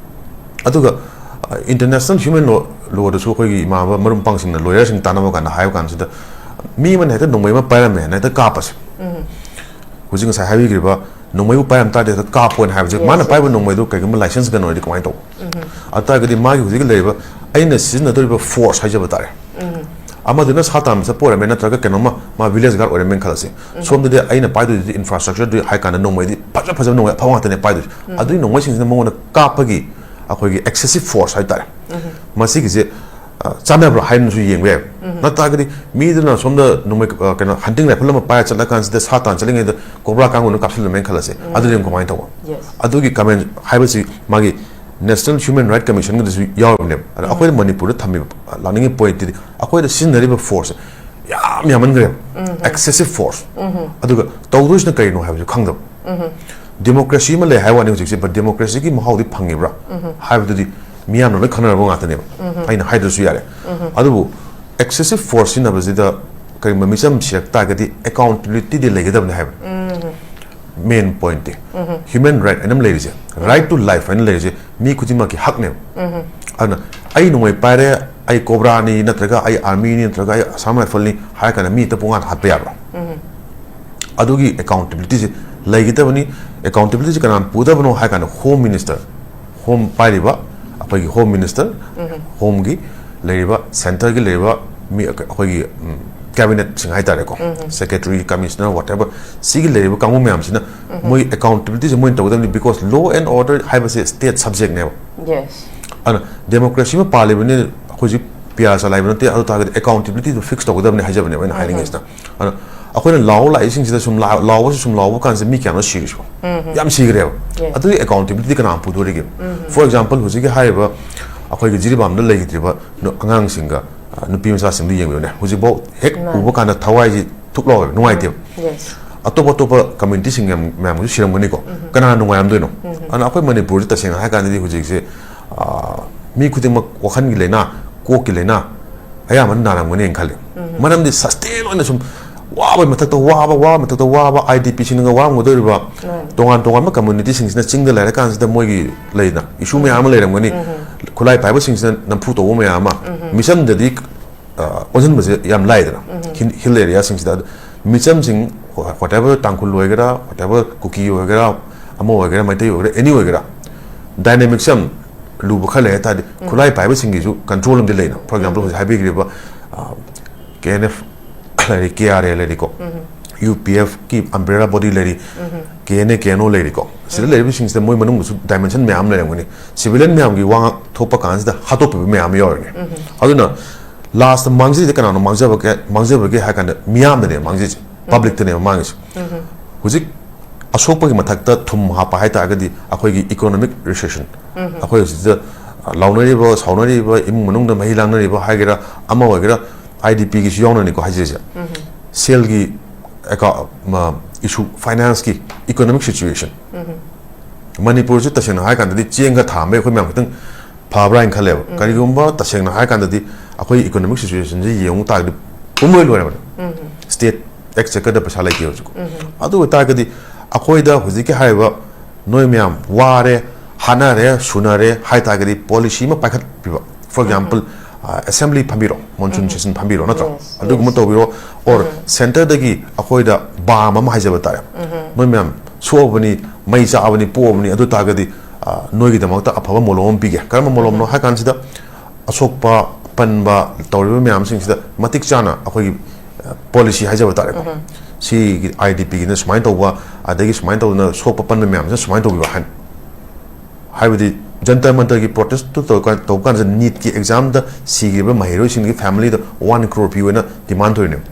ꯑꯗꯨꯒ, ꯑ, ꯏꯟꯇꯔꯅꯦꯁꯅꯦꯜ ꯍ꯭ꯌꯨꯃꯦꯟ ꯂꯣ, ꯂꯣꯗꯁꯨ ꯑꯩꯈꯣꯏꯒꯤ ꯏꯃꯥꯟꯅꯕ ꯃꯔꯨꯞ ꯃꯄꯥꯡꯁꯤꯡꯅ, ꯂꯣꯌꯔꯁꯤꯡ ꯇꯥꯟꯅꯕ ꯀꯥꯟꯗ ꯍꯥꯏꯕ ꯀꯥꯟꯁꯤꯗ, ꯃꯤ ꯑꯃꯅ ꯍꯦꯛꯇ ꯅꯣꯡꯃꯩ ꯑꯃ ꯄꯥꯏꯔꯝꯃꯦ ꯍꯥꯏꯅ ꯍꯦꯛꯇ ꯀꯥꯞꯄꯁꯦ꯫ ꯍꯧꯖꯤꯛ ꯉꯁꯥꯏ ꯍꯥꯏꯕꯤꯈ꯭ꯔꯤꯕ ꯅꯣꯡꯃꯩꯕꯨ ꯄꯥꯏꯔꯝ ꯇꯥꯔꯗꯤ ꯍꯦꯛꯇ ꯀꯥꯞꯄꯣꯅ ꯍꯥꯏꯕꯁꯦ, yes, ꯃꯥꯅ yes, ꯄꯥꯏꯕ ꯅꯣꯡꯃꯩꯗꯨ ꯀꯩꯒꯨꯝꯕ ꯂꯥꯏꯁꯦꯟꯁ ꯒꯟ ꯑꯣꯏꯔꯗꯤ ꯀꯃꯥꯏꯅ ꯇꯧꯕ? ꯎꯝ꯫ ꯑꯗꯨ ꯇꯥꯔꯒꯗꯤ ꯃꯥꯒꯤ ꯍꯧꯖꯤꯛ ꯂꯩꯔꯤꯕ ꯑꯩꯅ ꯁꯤꯖꯤꯟꯅꯗꯧꯔꯤꯕ ꯐꯣꯔꯁ ꯍꯥꯏꯖꯕ ꯇꯥꯔꯦ, ꯎꯝ, ꯑꯃꯗꯨꯅ ꯁꯥ ꯇꯥꯟꯕ ꯆꯠꯄ ꯑꯣꯏꯔꯝꯃꯦ, ꯅꯠꯇ꯭ꯔꯒ ꯀꯩꯅꯣꯝꯃ ꯃꯥ ꯚꯤꯂꯦꯖ ꯒꯥꯔꯗ ꯑꯣꯏꯔꯝꯃꯦꯅ ꯈꯜꯂꯁꯤ, ꯎꯝ, ꯁꯣꯝꯗꯗꯤ ꯑꯩꯅ ꯄꯥꯏꯗꯣꯏꯗꯨꯗꯤ ꯏꯟꯐ꯭ꯔꯥꯁ꯭ꯇ꯭ꯔꯛꯆꯔꯗꯨ ꯍꯥꯏ ꯀꯥꯟꯗ ꯅꯣꯡꯃꯩꯗꯤ ꯐꯖ ꯐꯖꯕ ꯅꯣꯡꯃꯩ ꯑꯐꯕ ꯉꯥꯛꯇꯅꯦ ꯄꯥꯏꯗꯣꯏꯁꯦ, ꯎꯝ, ꯑꯗꯨꯒꯤ ꯅꯣꯡꯃꯩꯁꯤꯡꯁꯤꯅ ꯃꯉꯣꯟꯗ ꯀꯥꯞꯄꯒꯤ ꯑꯩꯈꯣꯏꯒꯤ ꯑꯦꯛꯁꯦꯁꯤꯞ ꯐꯣꯔꯁ ꯍꯥꯏꯇꯥꯔꯦ, ꯎꯝ, ꯃꯁꯤꯒꯤꯁꯦ ꯑ, ꯆꯥꯟꯅꯕ꯭ꯔꯥ ꯍꯥꯏꯅꯁꯨ ꯌꯦꯡꯕ ꯌꯥꯏ꯫ ꯎꯝ꯫ ꯅꯠꯇ꯭ꯔꯒꯗꯤ ꯃꯤꯗꯨꯅ ꯁꯣꯝꯗ ꯅꯣꯡꯃꯩ, ꯑ, ꯀꯩꯅꯣ, ꯍꯟꯇꯤꯡ ꯔꯥꯏꯐꯜ ꯑꯃ ꯄꯥꯏꯔ ꯆꯠꯂꯀꯥꯟꯁꯤꯗ ꯁꯥ ꯇꯥꯟ ꯆꯠꯂꯤꯉꯩꯗ ꯀꯣꯕ꯭ꯔꯥ ꯀꯥꯡꯕꯨꯅ ꯀꯥꯞꯁꯤꯜꯂꯝꯃꯦꯅ ꯈꯜꯂꯁꯦ, ꯎꯝ, ꯑꯗꯨꯗꯤ ꯑꯃꯨꯛ ꯀꯃꯥꯏꯅ ꯇꯧꯕ? Yes꯫ ꯑꯗꯨꯒꯤ ꯀꯃꯦꯟ ꯍꯥꯏꯕꯁꯤ ꯃꯥꯒꯤ National Human Right Commissionꯒꯗꯁꯨ ꯌꯥꯎꯔꯕꯅꯦꯕ꯫ ꯑꯗ, ꯎꯝ, ꯑꯩꯈꯣꯏꯅ ꯃꯅꯤꯄꯨꯔꯗ ꯊꯝꯃꯤꯕ, ꯑ, ꯂꯥꯛꯅꯤꯡꯉꯤ ꯄꯣꯏꯟꯠꯇꯨꯗꯤ ꯑꯩꯈꯣꯏꯗ ꯁꯤꯖꯤꯟꯅꯔꯤꯕ ꯐꯣꯔꯁꯁꯦ ꯌꯥꯝ ꯌꯥꯝꯃꯟꯈ꯭ꯔꯦꯕ, ꯎꯝ, excessive force꯫ ꯎꯝ꯫ ꯑꯗꯨꯒ ꯇꯧꯗꯣꯏꯁꯤꯅ ꯀꯔꯤꯅꯣ ꯍꯥꯏꯕꯁꯨ ꯈꯪꯗꯕ꯫ ꯎꯝ꯫ ꯗꯦꯃꯣꯀ꯭ꯔꯦꯁꯤ ꯑꯃ ꯂꯩ ꯍꯥꯏ ꯋꯥꯅꯤ ꯍꯧꯖꯤꯛꯁꯦ, but ꯗꯦꯃꯣꯀ꯭ꯔꯦꯁꯤꯒꯤ ꯃꯍꯥꯎꯗꯤ ꯐꯪꯉꯤꯕ꯭ꯔꯥ, ꯎꯝ, ꯍꯥꯏꯕꯗꯨꯗꯤ ꯃꯤꯌꯥꯝꯅ ꯂꯣꯏ ꯈꯟꯅꯔꯕ ꯉꯥꯛꯇꯅꯦꯕ, ꯎꯝ, ꯑꯩꯅ ꯍꯥꯏꯗ꯭ꯔꯁꯨ ꯌꯥꯔꯦ꯫ ꯎꯝ꯫ ꯑꯗꯨꯕꯨ excessive force ꯁꯤꯖꯤꯟꯅꯕꯁꯤꯗ ꯀꯔꯤꯒꯨꯝꯕ ꯃꯤꯆꯝ ꯁꯤꯔꯛ ꯇꯥꯔꯒꯗꯤ accountabilityꯗꯤ ꯂꯩꯒꯗꯕꯅꯤ ꯍꯥꯏꯕ, ꯎꯝ, main pointꯇꯤ꯫ ꯎꯝ꯫ Human right ꯍꯥꯏꯅ ꯑꯃ ꯂꯩꯔꯤꯁꯦ, ꯎꯝ, right to life ꯍꯥꯏꯅ ꯂꯩꯔꯤꯁꯦ ꯃꯤ ꯈꯨꯗꯤꯡꯃꯛꯀꯤ ꯍꯛꯅꯦꯕ꯫ ꯎꯝ꯫ ꯑꯗꯨꯅ ꯑꯩ ꯅꯣꯡꯃꯩ ꯄꯥꯏꯔꯦ, ꯑꯩ ꯀꯣꯕ꯭ꯔꯥꯅꯤ ꯅꯠꯇ꯭ꯔꯒ ꯑꯩ ꯑꯥꯔꯃꯤꯅꯤ ꯅꯠꯇ꯭ꯔꯒ ꯑꯩ ꯑꯁꯥꯝ ꯔꯥꯏꯐꯜꯅꯤ ꯍꯥꯏꯔ ꯀꯥꯟꯗ ꯃꯤ ꯍꯦꯛꯇ ꯄꯨꯡꯍꯥꯠ ꯍꯥꯠꯄ ꯌꯥꯕ꯭ꯔꯥ? ꯎꯝ꯫ ꯑꯗꯨꯒꯤ accountabilityꯁꯦ ꯂꯩꯒꯗꯕꯅꯤ꯫ Accountabilityꯁꯦ ꯀꯅꯥꯅ ꯄꯨꯗꯕꯅꯣ ꯍꯥꯏ ꯀꯥꯟꯗ Home Minister, home ꯄꯥꯏꯔꯤꯕ ꯑꯩꯈꯣꯏꯒꯤ Home Minister, ꯎꯝ, homeꯒꯤ ꯂꯩꯔꯤꯕ, centreꯒꯤ ꯂꯩꯔꯤꯕ ꯃꯤ, ꯑꯩꯈꯣꯏꯒꯤ, ꯎꯝ, cabinetꯁꯤꯡ ꯍꯥꯏꯇꯥꯔꯦꯀꯣ, ꯎꯝ, secretary, commissioner, whatever, ꯁꯤꯒꯤ ꯂꯩꯔꯤꯕ ꯀꯥꯡꯕꯨ ꯃꯌꯥꯝꯁꯤꯅ, ꯎꯝ, ꯃꯣꯏ accountabilityꯁꯦ ꯃꯣꯏꯅ ꯇꯧꯒꯗꯕꯅꯤ, because law and order ꯍꯥꯏꯕꯁꯦ state subjectꯅꯦꯕ꯫ Yes꯫ ꯑꯗꯨꯅ democracyꯑꯃ ꯄꯥꯜꯂꯤꯕꯅꯤ, ꯑꯩꯈꯣꯏꯁꯤ ꯄꯤꯌꯥ ꯆꯂꯥꯏꯕ ꯅꯠꯇꯦ꯫ ꯑꯗꯨ ꯇꯥꯔꯒꯗꯤ accountabilityꯗꯨ fix ꯇꯧꯒꯗꯕꯅꯤ ꯍꯥꯏꯖꯕꯅꯦꯕ ꯑꯩꯅ, ꯎꯝ, ꯍꯥꯏꯅꯤꯡꯉꯤꯁꯤꯅ꯫ ꯑꯗꯨꯅ ꯑꯩꯈꯣꯏꯅ ꯂꯥꯎꯕ ꯂꯥꯛꯏꯁꯤꯡꯁꯤꯗ ꯁꯨꯝ ꯂꯥꯎ-, ꯂꯥꯎꯕꯁꯤ ꯁꯨꯝ ꯂꯥꯎꯕ ꯀꯥꯟꯁꯤꯗ ꯃꯤ ꯀꯌꯥꯅꯣ ꯁꯤꯔꯤꯁꯤꯕꯣ? ꯎꯝ꯫ ꯌꯥꯝ ꯁꯤꯈ꯭ꯔꯦꯕ꯫ Yes꯫ ꯑꯗꯨꯒꯤ accountability ꯀꯅꯥ ꯄꯨꯗꯣꯔꯤꯒꯦ? ꯎꯝ꯫ For example, ꯍꯧꯖꯤꯛꯀꯤ ꯍꯥꯏꯔꯤꯕ ꯑꯩꯈꯣꯏꯒꯤ ꯖꯤꯔꯤꯕꯥꯝꯗ ꯂꯩꯈꯤꯗ꯭ꯔꯤꯕ ꯅꯨ-, ꯑꯉꯥꯡꯁꯤꯡꯒ, ꯑ, ꯅꯨꯄꯤ ꯃꯆꯥꯁꯤꯡꯗꯨ ꯌꯦꯡꯕꯤꯌꯨꯅꯦ꯫ ꯍꯧꯖꯤꯛꯐꯥꯎ ꯍꯦꯛ, ꯃꯥꯅꯤ, ꯎꯕ ꯀꯥꯟꯗ ꯊꯋꯥꯏꯁꯤ ꯊꯨꯛ ꯂꯥꯎꯋꯦꯕ, ꯅꯨꯡꯉꯥꯏꯇꯦꯕ꯫ Yes꯫ ꯑꯇꯣꯞ ꯑꯇꯣꯞꯄ communityꯁꯤꯡ ꯌꯥꯝ, ꯃꯌꯥꯝ ꯑꯃꯁꯨ ꯁꯤꯔꯝꯒꯅꯤꯀꯣ꯫ ꯎꯝ꯫ ꯀꯅꯥ ꯅꯨꯡꯉꯥꯏꯔꯝꯗꯣꯏꯅꯣ? ꯎꯝ꯫ ꯑꯗꯨꯅ ꯑꯩꯈꯣꯏ ꯃꯅꯤꯄꯨꯔꯁꯤ ꯇꯁꯦꯡꯅ ꯍꯥꯏ ꯀꯥꯟꯗꯗꯤ ꯍꯧꯖꯤꯛꯁꯦ, ꯑ, ꯃꯤ ꯈꯨꯗꯤꯡꯃꯛ ꯋꯥꯈꯜꯒꯤ ꯂꯥꯏꯅꯥ, ꯀꯣꯛꯀꯤ ꯂꯥꯏꯅꯥ ꯑꯌꯥꯝꯕꯅ ꯅꯥꯔꯝꯒꯅꯤꯅ ꯈꯜꯂꯤ꯫ ꯎꯝ꯫ ꯃꯔꯝꯗꯤ sustain ꯑꯣꯏꯅ ꯁꯨꯝ ꯋꯥꯕꯒꯤ ꯃꯊꯛꯇ ꯋꯥꯕ, ꯋꯥꯕꯒꯤ ꯃꯊꯛꯇ ꯋꯥꯕ, IDPꯁꯤꯡꯅꯒ ꯋꯥꯔꯝꯒꯗꯧꯔꯤꯕ, ꯃꯥꯅꯤ, ꯇꯣꯉꯥꯟ ꯇꯣꯉꯥꯟꯕ communityꯁꯤꯡꯁꯤꯅ ꯆꯤꯡꯗ ꯂꯩꯔꯀꯥꯟꯁꯤꯗ ꯃꯣꯏꯒꯤ ꯂꯩꯗꯅ issue ꯃꯌꯥꯝ ꯑꯃ ꯂꯩꯔꯝꯒꯅꯤ꯫ ꯎꯝ꯫ ꯈꯨꯠꯂꯥꯏ ꯄꯥꯏꯕꯁꯤꯡꯁꯤꯅ ꯅꯝꯐꯨ ꯇꯧꯕ ꯃꯌꯥꯝ ꯑꯃ, ꯎꯝ, ꯃꯤꯆꯝꯗꯗꯤ, ꯑ, ꯑꯣꯟꯁꯤꯟꯕꯁꯦ ꯌꯥꯝ ꯂꯥꯏꯗꯅ, ꯎꯝ, hill, hill areaꯁꯤꯡꯁꯤꯗ꯫ ꯑꯗꯨ ꯃꯤꯆꯝꯁꯤꯡ whatever ꯇꯥꯡꯈꯨꯜ ꯑꯣꯏꯒꯦꯔꯥ, whatever ꯀꯨꯀꯤ ꯑꯣꯏꯒꯦꯔꯥ, ꯑꯃ ꯑꯣꯏꯒꯦꯔꯥ, ꯃꯩꯇꯩ ꯑꯣꯏꯒꯦꯔꯥ, any ꯑꯣꯏꯒꯦꯔꯥ, ꯗꯥꯏꯅꯥꯃꯤꯛꯁ ꯌꯥꯝ ꯂꯨꯕ ꯈꯔ ꯂꯩ ꯍꯥꯏ ꯇꯥꯔꯗꯤ, ꯈꯨꯠꯂꯥꯏ ꯄꯥꯏꯕꯁꯤꯡꯒꯤꯁꯨ ꯀꯟꯇ꯭ꯔꯣꯜ ꯑꯃꯗꯤ ꯂꯩꯅ꯫ ꯐꯣꯔ ꯑꯦꯛꯖꯥꯝꯄꯜ, ꯍꯧꯖꯤꯛ ꯍꯥꯏꯕꯤꯈ꯭ꯔꯤꯕ ꯀꯦ ꯑꯦꯟ ꯑꯦꯐ ꯂꯩꯔꯤ, ꯀꯦ ꯑꯥꯔ ꯑꯦ ꯂꯩꯔꯤꯀꯣ, ꯌꯨ ꯄꯤ ꯑꯦꯐꯀꯤ ꯑꯝꯕ꯭ꯔꯦꯂꯥ ꯕꯣꯗꯤ ꯂꯩꯔꯤ, K N A, K N O ꯂꯩꯔꯤꯀꯣ꯫ ꯁꯤꯗ ꯂꯩꯔꯤꯕꯁꯤꯡꯁꯤꯗ ꯃꯣꯏ ꯃꯅꯨꯡꯗꯁꯨ ꯗꯥꯏꯃꯦꯟꯁꯟ ꯃꯌꯥꯝ ꯑꯃ ꯂꯩꯔꯝꯒꯅꯤ꯫ ꯁꯤꯚꯤꯂꯤꯌꯟ ꯃꯌꯥꯝꯒꯤ ꯋꯥ ꯉꯥꯛ ꯊꯣꯛꯄ ꯀꯥꯟꯁꯤꯗ ꯍꯥꯠꯇꯣꯛꯄꯤꯕ ꯃꯌꯥꯝ ꯑꯃ ꯌꯥꯎꯔꯤꯅꯤ꯫ ꯑꯗꯨꯅ ꯂꯥꯁꯇ ꯃꯥꯡꯖꯩꯗ ꯀꯅꯥꯅꯣ ꯃꯥꯡꯖꯕꯒꯦ, ꯃꯥꯡꯖꯕꯒꯦ ꯍꯥꯏ ꯀꯥꯟꯗ ꯃꯤꯌꯥꯝꯗꯅꯦ ꯃꯥꯡꯖꯩꯁꯦ, ꯄꯕ꯭ꯂꯤꯛꯇꯅꯦꯕ ꯃꯥꯡꯉꯤꯁꯦ꯫ ꯍꯧꯖꯤꯛ ꯑꯁꯣꯛꯄꯒꯤ ꯃꯊꯛꯇ ꯊꯨꯝ ꯍꯥꯞꯄ ꯍꯥꯏ ꯇꯥꯔꯒꯗꯤ ꯑꯩꯈꯣꯏꯒꯤ ꯏꯀꯣꯅꯣꯃꯤꯛ ꯔꯤꯁꯦꯁꯟ, ꯑꯩꯈꯣꯏ ꯍꯧꯖꯤꯛꯇ ꯂꯥꯎꯅꯔꯤꯕ, ꯁꯥꯎꯅꯔꯤꯕ, ꯏꯃꯨꯡ ꯃꯅꯨꯡꯗ ꯃꯍꯤ ꯂꯥꯡꯅꯔꯤꯕ ꯍꯥꯏꯒꯦꯔꯥ, ꯑꯃ ꯑꯣꯏꯒꯦꯔꯥ, ꯑꯥꯏ ꯗꯤ ꯄꯤꯒꯤꯁꯨ ꯌꯥꯎꯅꯅꯤꯀꯣ ꯍꯥꯏꯖꯔꯤꯁꯦ꯫ ꯁꯦꯜꯒꯤ ꯏꯁꯨ, ꯐꯥꯏꯅꯥꯟꯁꯀꯤ, ꯏꯀꯣꯅꯣꯃꯤꯛ ꯁꯤꯆꯨꯋꯦꯁꯟ, ꯃꯅꯤꯄꯨꯔꯁꯤ ꯇꯁꯦꯡꯅ ꯍꯥꯏꯔꯀꯥꯟꯗꯗꯤ ꯆꯦꯡꯒ ꯊꯥ ꯑꯃ ꯑꯩꯈꯣꯏ ꯃꯌꯥꯝ ꯈꯤꯇꯪ ꯐꯕ꯭ꯔꯥ ꯍꯥꯏꯅ ꯈꯜꯂꯦꯕ꯫ ꯀꯔꯤꯒꯨꯝꯕ ꯇꯁꯦꯡꯅ ꯍꯥꯏꯔꯀꯥꯟꯗꯗꯤ ꯑꯩꯈꯣꯏ ꯏꯀꯣꯅꯣꯃꯤꯛ ꯁꯤꯆꯨꯋꯦꯁꯟꯁꯤ ꯌꯦꯡꯉꯨ ꯇꯥꯔꯒꯗꯤ ꯄꯨꯝꯂꯣꯏ ꯂꯣꯏꯔꯕꯅꯤ꯫ ꯁ꯭ꯇꯦꯠ ꯑꯦꯛꯁꯆꯦꯀꯔꯗ ꯄꯩꯁꯥ ꯂꯩꯇꯦ ꯍꯧꯖꯤꯛ꯫ ꯑꯗꯨ ꯑꯣꯏꯇꯥꯔꯒꯗꯤ ꯑꯩꯈꯣꯏꯗ ꯍꯧꯖꯤꯛꯀꯤ ꯍꯥꯏꯔꯤꯕ ꯅꯣꯏ ꯃꯌꯥꯝ ꯋꯥꯔꯦ, ꯍꯥꯠꯅꯔꯦ, ꯁꯨꯅꯔꯦ ꯍꯥꯏ ꯇꯥꯔꯒꯗꯤ ꯄꯣꯂꯤꯁꯤ ꯑꯃ ꯄꯥꯏꯈꯠꯄꯤꯕ꯫ ꯐꯣꯔ ꯑꯦꯛꯖꯥꯝꯄꯜ, ꯑꯦꯁꯦꯝꯕ꯭ꯂꯤ ꯐꯝꯕꯤꯔꯣ, ꯃꯣꯟꯁꯨꯟ ꯁꯦꯁꯟ ꯐꯝꯕꯤꯔꯣ, ꯅꯠꯇ꯭ꯔꯣ? ꯑꯗꯨꯒꯨꯝꯕ ꯇꯧꯕꯤꯔꯣ꯫ ꯑꯣꯔ ꯁꯦꯟꯇꯔꯗꯒꯤ ꯑꯩꯈꯣꯏꯗ ꯕꯥꯝ ꯑꯃ ꯍꯥꯏꯖꯕ ꯇꯥꯔꯦ꯫ ꯅꯣꯏ ꯃꯌꯥꯝ ꯁꯣꯛꯑꯕꯅꯤ, ꯃꯩ ꯆꯥꯛꯑꯕꯅꯤ, ꯄꯣꯛꯑꯕꯅꯤ, ꯑꯗꯨ ꯇꯥꯔꯒꯗꯤ, ꯑ, ꯅꯣꯏꯒꯤꯗꯃꯛꯇ ꯑꯐꯕ ꯃꯣꯂꯣꯝ ꯑꯃ ꯄꯤꯒꯦ꯫ ꯀꯔꯝꯕ ꯃꯣꯂꯣꯝꯅꯣ ꯍꯥꯏ ꯀꯥꯟꯁꯤꯗ, ꯑꯁꯣꯛꯄ, ꯑꯄꯟꯕ ꯇꯧꯔꯤꯕ ꯃꯌꯥꯝꯁꯤꯡꯁꯤꯗ ꯃꯇꯤꯛ ꯆꯥꯅ ꯑꯩꯈꯣꯏꯒꯤ, ꯑ, ꯄꯣꯂꯤꯁꯤ ꯍꯥꯏꯖꯕ ꯇꯥꯔꯦꯀꯣ꯫ ꯁꯤꯒꯤ ꯑꯥꯏ ꯗꯤ ꯄꯤꯒꯤꯅ ꯁꯨꯃꯥꯏꯅ ꯇꯧꯕ, ꯑꯗꯒꯤ ꯁꯨꯃꯥꯏꯅ ꯇꯧꯗꯅ ꯁꯣꯛꯄ ꯄꯟꯕ ꯃꯌꯥꯝꯁꯤꯅ ꯁꯨꯃꯥꯏꯅ ꯇꯧꯕꯤꯕ ꯍꯥꯏꯅ꯫ ꯍꯥꯏꯕꯗꯤ ꯖꯟꯇꯔ ꯃꯟꯇꯔꯒꯤ ꯄ꯭ꯔꯣꯇꯦꯁꯇꯨ ꯇꯧ-, ꯇꯧꯕ ꯀꯥꯟꯁꯤꯗ ꯅꯤꯠꯀꯤ ꯑꯦꯛꯖꯥꯝꯗ ꯁꯤꯈꯤꯕ ꯃꯍꯩꯔꯣꯏꯁꯤꯡꯒꯤ ꯐꯦꯃꯤꯂꯤꯗ ꯋꯥꯟ ꯀ꯭ꯔꯣꯔ ꯄꯤꯌꯨꯅ ꯗꯤꯃꯥꯟ ꯇꯧꯔꯤꯅꯦꯕ꯫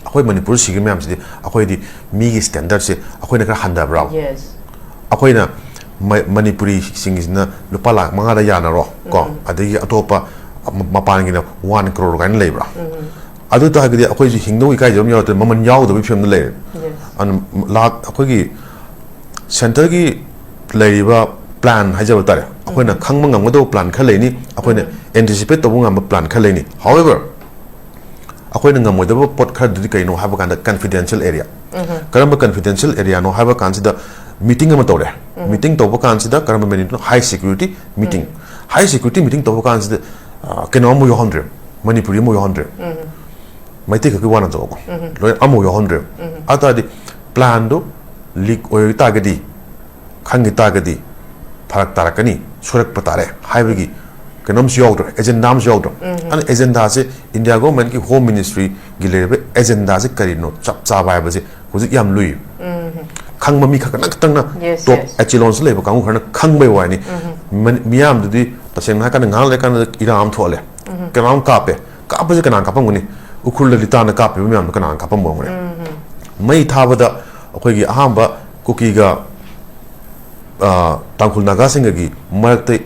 ꯑꯩꯈꯣꯏ ꯃꯅꯤꯄꯨꯔꯗ ꯁꯤꯈꯤꯕ ꯃꯌꯥꯝꯁꯤꯗꯤ ꯑꯩꯈꯣꯏꯗꯤ ꯃꯤꯒꯤ ꯁ꯭ꯇꯦꯟꯗꯔꯠꯁꯦ ꯑꯩꯈꯣꯏꯅ ꯈꯔ ꯍꯟꯊꯕ꯭ꯔꯥꯕ? ꯌꯦꯁ꯫ ꯑꯩꯈꯣꯏꯅ ꯃ-, ꯃꯅꯤꯄꯨꯔꯤꯁꯤꯡꯁꯤꯅ ꯂꯨꯄꯥ ꯂꯥꯈ ꯃꯉꯥꯗ ꯌꯥꯅꯔꯣ ꯀꯣ, ꯑꯗꯒꯤ ꯑꯇꯣꯞꯄ ꯃ-, ꯃꯄꯥꯟꯒꯤꯅ ꯋꯥꯟ ꯀ꯭ꯔꯣꯔ ꯀꯥꯏꯅ ꯂꯩꯕ꯭ꯔꯥ? ꯑꯗꯨ ꯇꯥꯔꯒꯗꯤ ꯑꯩꯈꯣꯏꯁꯤ ꯍꯤꯡꯗꯧ ꯏꯀꯥꯏꯖꯕ ꯑꯃ ꯌꯥꯎꯔꯛꯇ꯭ꯔꯦ, ꯃꯃꯜ ꯌꯥꯎꯗꯕꯒꯤ ꯐꯤꯕꯝꯗ ꯂꯩꯔꯦ꯫ ꯌꯦꯁ꯫ ꯑꯗꯨꯅ ꯂꯥꯛ ꯑꯩꯈꯣꯏꯒꯤ ꯁꯦꯟꯇꯔꯒꯤ ꯂꯩꯔꯤꯕ ꯄ꯭ꯂꯥꯟ ꯍꯥꯏꯖꯕ ꯇꯥꯔꯦ, ꯑꯩꯈꯣꯏꯅ ꯈꯪꯕ ꯉꯝꯒꯗꯧꯕ ꯄ꯭ꯂꯥꯟ ꯈꯔ ꯂꯩꯅꯤ, ꯑꯩꯈꯣꯏꯅ ꯑꯦꯟꯇꯤꯁꯤꯄꯦꯠ ꯇꯧꯕ ꯉꯝꯕ ꯄ꯭ꯂꯥꯟ ꯈꯔ ꯂꯩꯅꯤ꯫ ꯍꯥꯎꯑꯦꯚꯔ, ꯑꯩꯈꯣꯏꯅ ꯉꯝꯃꯣꯏꯗꯕ ꯄꯣꯠ ꯈꯔꯗꯨꯗꯤ ꯀꯩꯅꯣ ꯍꯥꯏꯕ ꯀꯥꯟꯗ ꯀꯟꯐꯤꯗꯦꯟꯁꯤꯌꯦꯜ ꯑꯦꯔꯤꯌꯥ꯫ ꯀꯔꯝꯕ ꯀꯟꯐꯤꯗꯦꯟꯁꯤꯌꯦꯜ ꯑꯦꯔꯤꯌꯥꯅꯣ ꯍꯥꯏꯕ ꯀꯥꯟꯁꯤꯗ, ꯃꯤꯇꯤꯡ ꯑꯃ ꯇꯧꯔꯦ꯫ ꯃꯤꯇꯤꯡ ꯇꯧꯕ ꯀꯥꯟꯁꯤꯗ ꯀꯔꯝꯕ ꯃꯤꯇꯤꯡꯅꯣ? ꯍꯥꯏ ꯁꯦꯀ꯭ꯌꯨꯔꯤꯇꯤ ꯃꯤꯇꯤꯡ꯫ ꯍꯥꯏ ꯁꯦꯀ꯭ꯌꯨꯔꯤꯇꯤ ꯃꯤꯇꯤꯡ ꯇꯧꯕ ꯀꯥꯟꯁꯤꯗ, ꯑ, ꯀꯩꯅꯣ ꯑꯃ ꯌꯥꯎꯍꯟꯗ꯭ꯔꯦ, ꯃꯅꯤꯄꯨꯔꯤ ꯑꯃ ꯌꯥꯎꯍꯟꯗ꯭ꯔꯦ꯫ ꯃꯩꯇꯩ ꯈꯛꯀꯤ ꯋꯥ ꯅꯠꯇꯕꯀꯣ, ꯂꯣꯏꯅ ꯑꯃꯐꯥꯎ ꯌꯥꯎꯍꯟꯗ꯭ꯔꯦꯕ꯫ ꯑꯗꯨ ꯇꯥꯔꯗꯤ plan ꯗꯨ leak ꯑꯣꯏ ꯇꯥꯔꯒꯗꯤ, ꯈꯪꯈꯤ ꯇꯥꯔꯒꯗꯤ ꯐꯔꯛ ꯇꯥꯔꯛꯀꯅꯤ, ꯁꯣꯏꯔꯛꯄ ꯇꯥꯔꯦ ꯍꯥꯏꯕꯒꯤ ꯀꯩꯅꯣꯝꯁꯨ ꯌꯥꯎꯗ꯭ꯔꯣ, agenda ꯑꯃꯁꯨ ꯌꯥꯎꯗ꯭ꯔꯣ? ꯑꯗꯨꯅ agenda ꯁꯦ India government ꯀꯤ Home Ministry ꯒꯤ ꯂꯩꯔꯤꯕ agenda ꯁꯦ ꯀꯔꯤꯅꯣ ꯆꯞ ꯆꯥꯕ ꯍꯥꯏꯕꯁꯦ ꯍꯧꯖꯤꯛ ꯌꯥꯝ ꯂꯨꯏ꯫ ꯈꯪꯕ ꯃꯤ ꯈꯛꯇꯪ ꯈꯛꯇꯪꯅ, Yes, top yes. Echelon ꯁꯤꯗ ꯂꯩꯕ ꯀꯥꯡꯕꯨ ꯈꯔꯅ ꯈꯪꯕꯩ ꯋꯥꯅꯤ꯫ ꯃꯤ-, ꯃꯤꯌꯥꯝꯗꯨꯗꯤ ꯇꯁꯦꯡꯅ ꯍꯥꯏꯔꯀꯥꯟꯗ ꯉꯥꯏꯍꯥꯛ ꯂꯩꯔꯀꯥꯟꯗ ꯏꯔꯥꯡ ꯑꯃ ꯊꯣꯛꯍꯜꯂꯦ꯫ ꯀꯅꯥꯝ ꯀꯥꯞꯄꯦ꯫ ꯀꯥꯞꯄꯁꯦ ꯀꯅꯥ ꯀꯥꯞꯄꯝꯒꯅꯤ? ꯎꯈ꯭ꯔꯨꯜꯗ ꯂꯤꯇꯥꯟꯗ ꯀꯥꯞꯄꯤꯕ ꯃꯌꯥꯝꯗꯣ ꯀꯅꯥꯅ ꯀꯥꯞꯄꯝꯒꯅꯤ? ꯃꯩ ꯊꯥꯕꯗ ꯑꯩꯈꯣꯏꯒꯤ ꯑꯍꯥꯟꯕ ꯀꯨꯀꯤꯒ, ꯑ, ꯇꯥꯡꯈꯨꯜ ꯅꯥꯒꯥꯁꯤꯡꯒꯒꯤ ꯃꯔꯛꯇ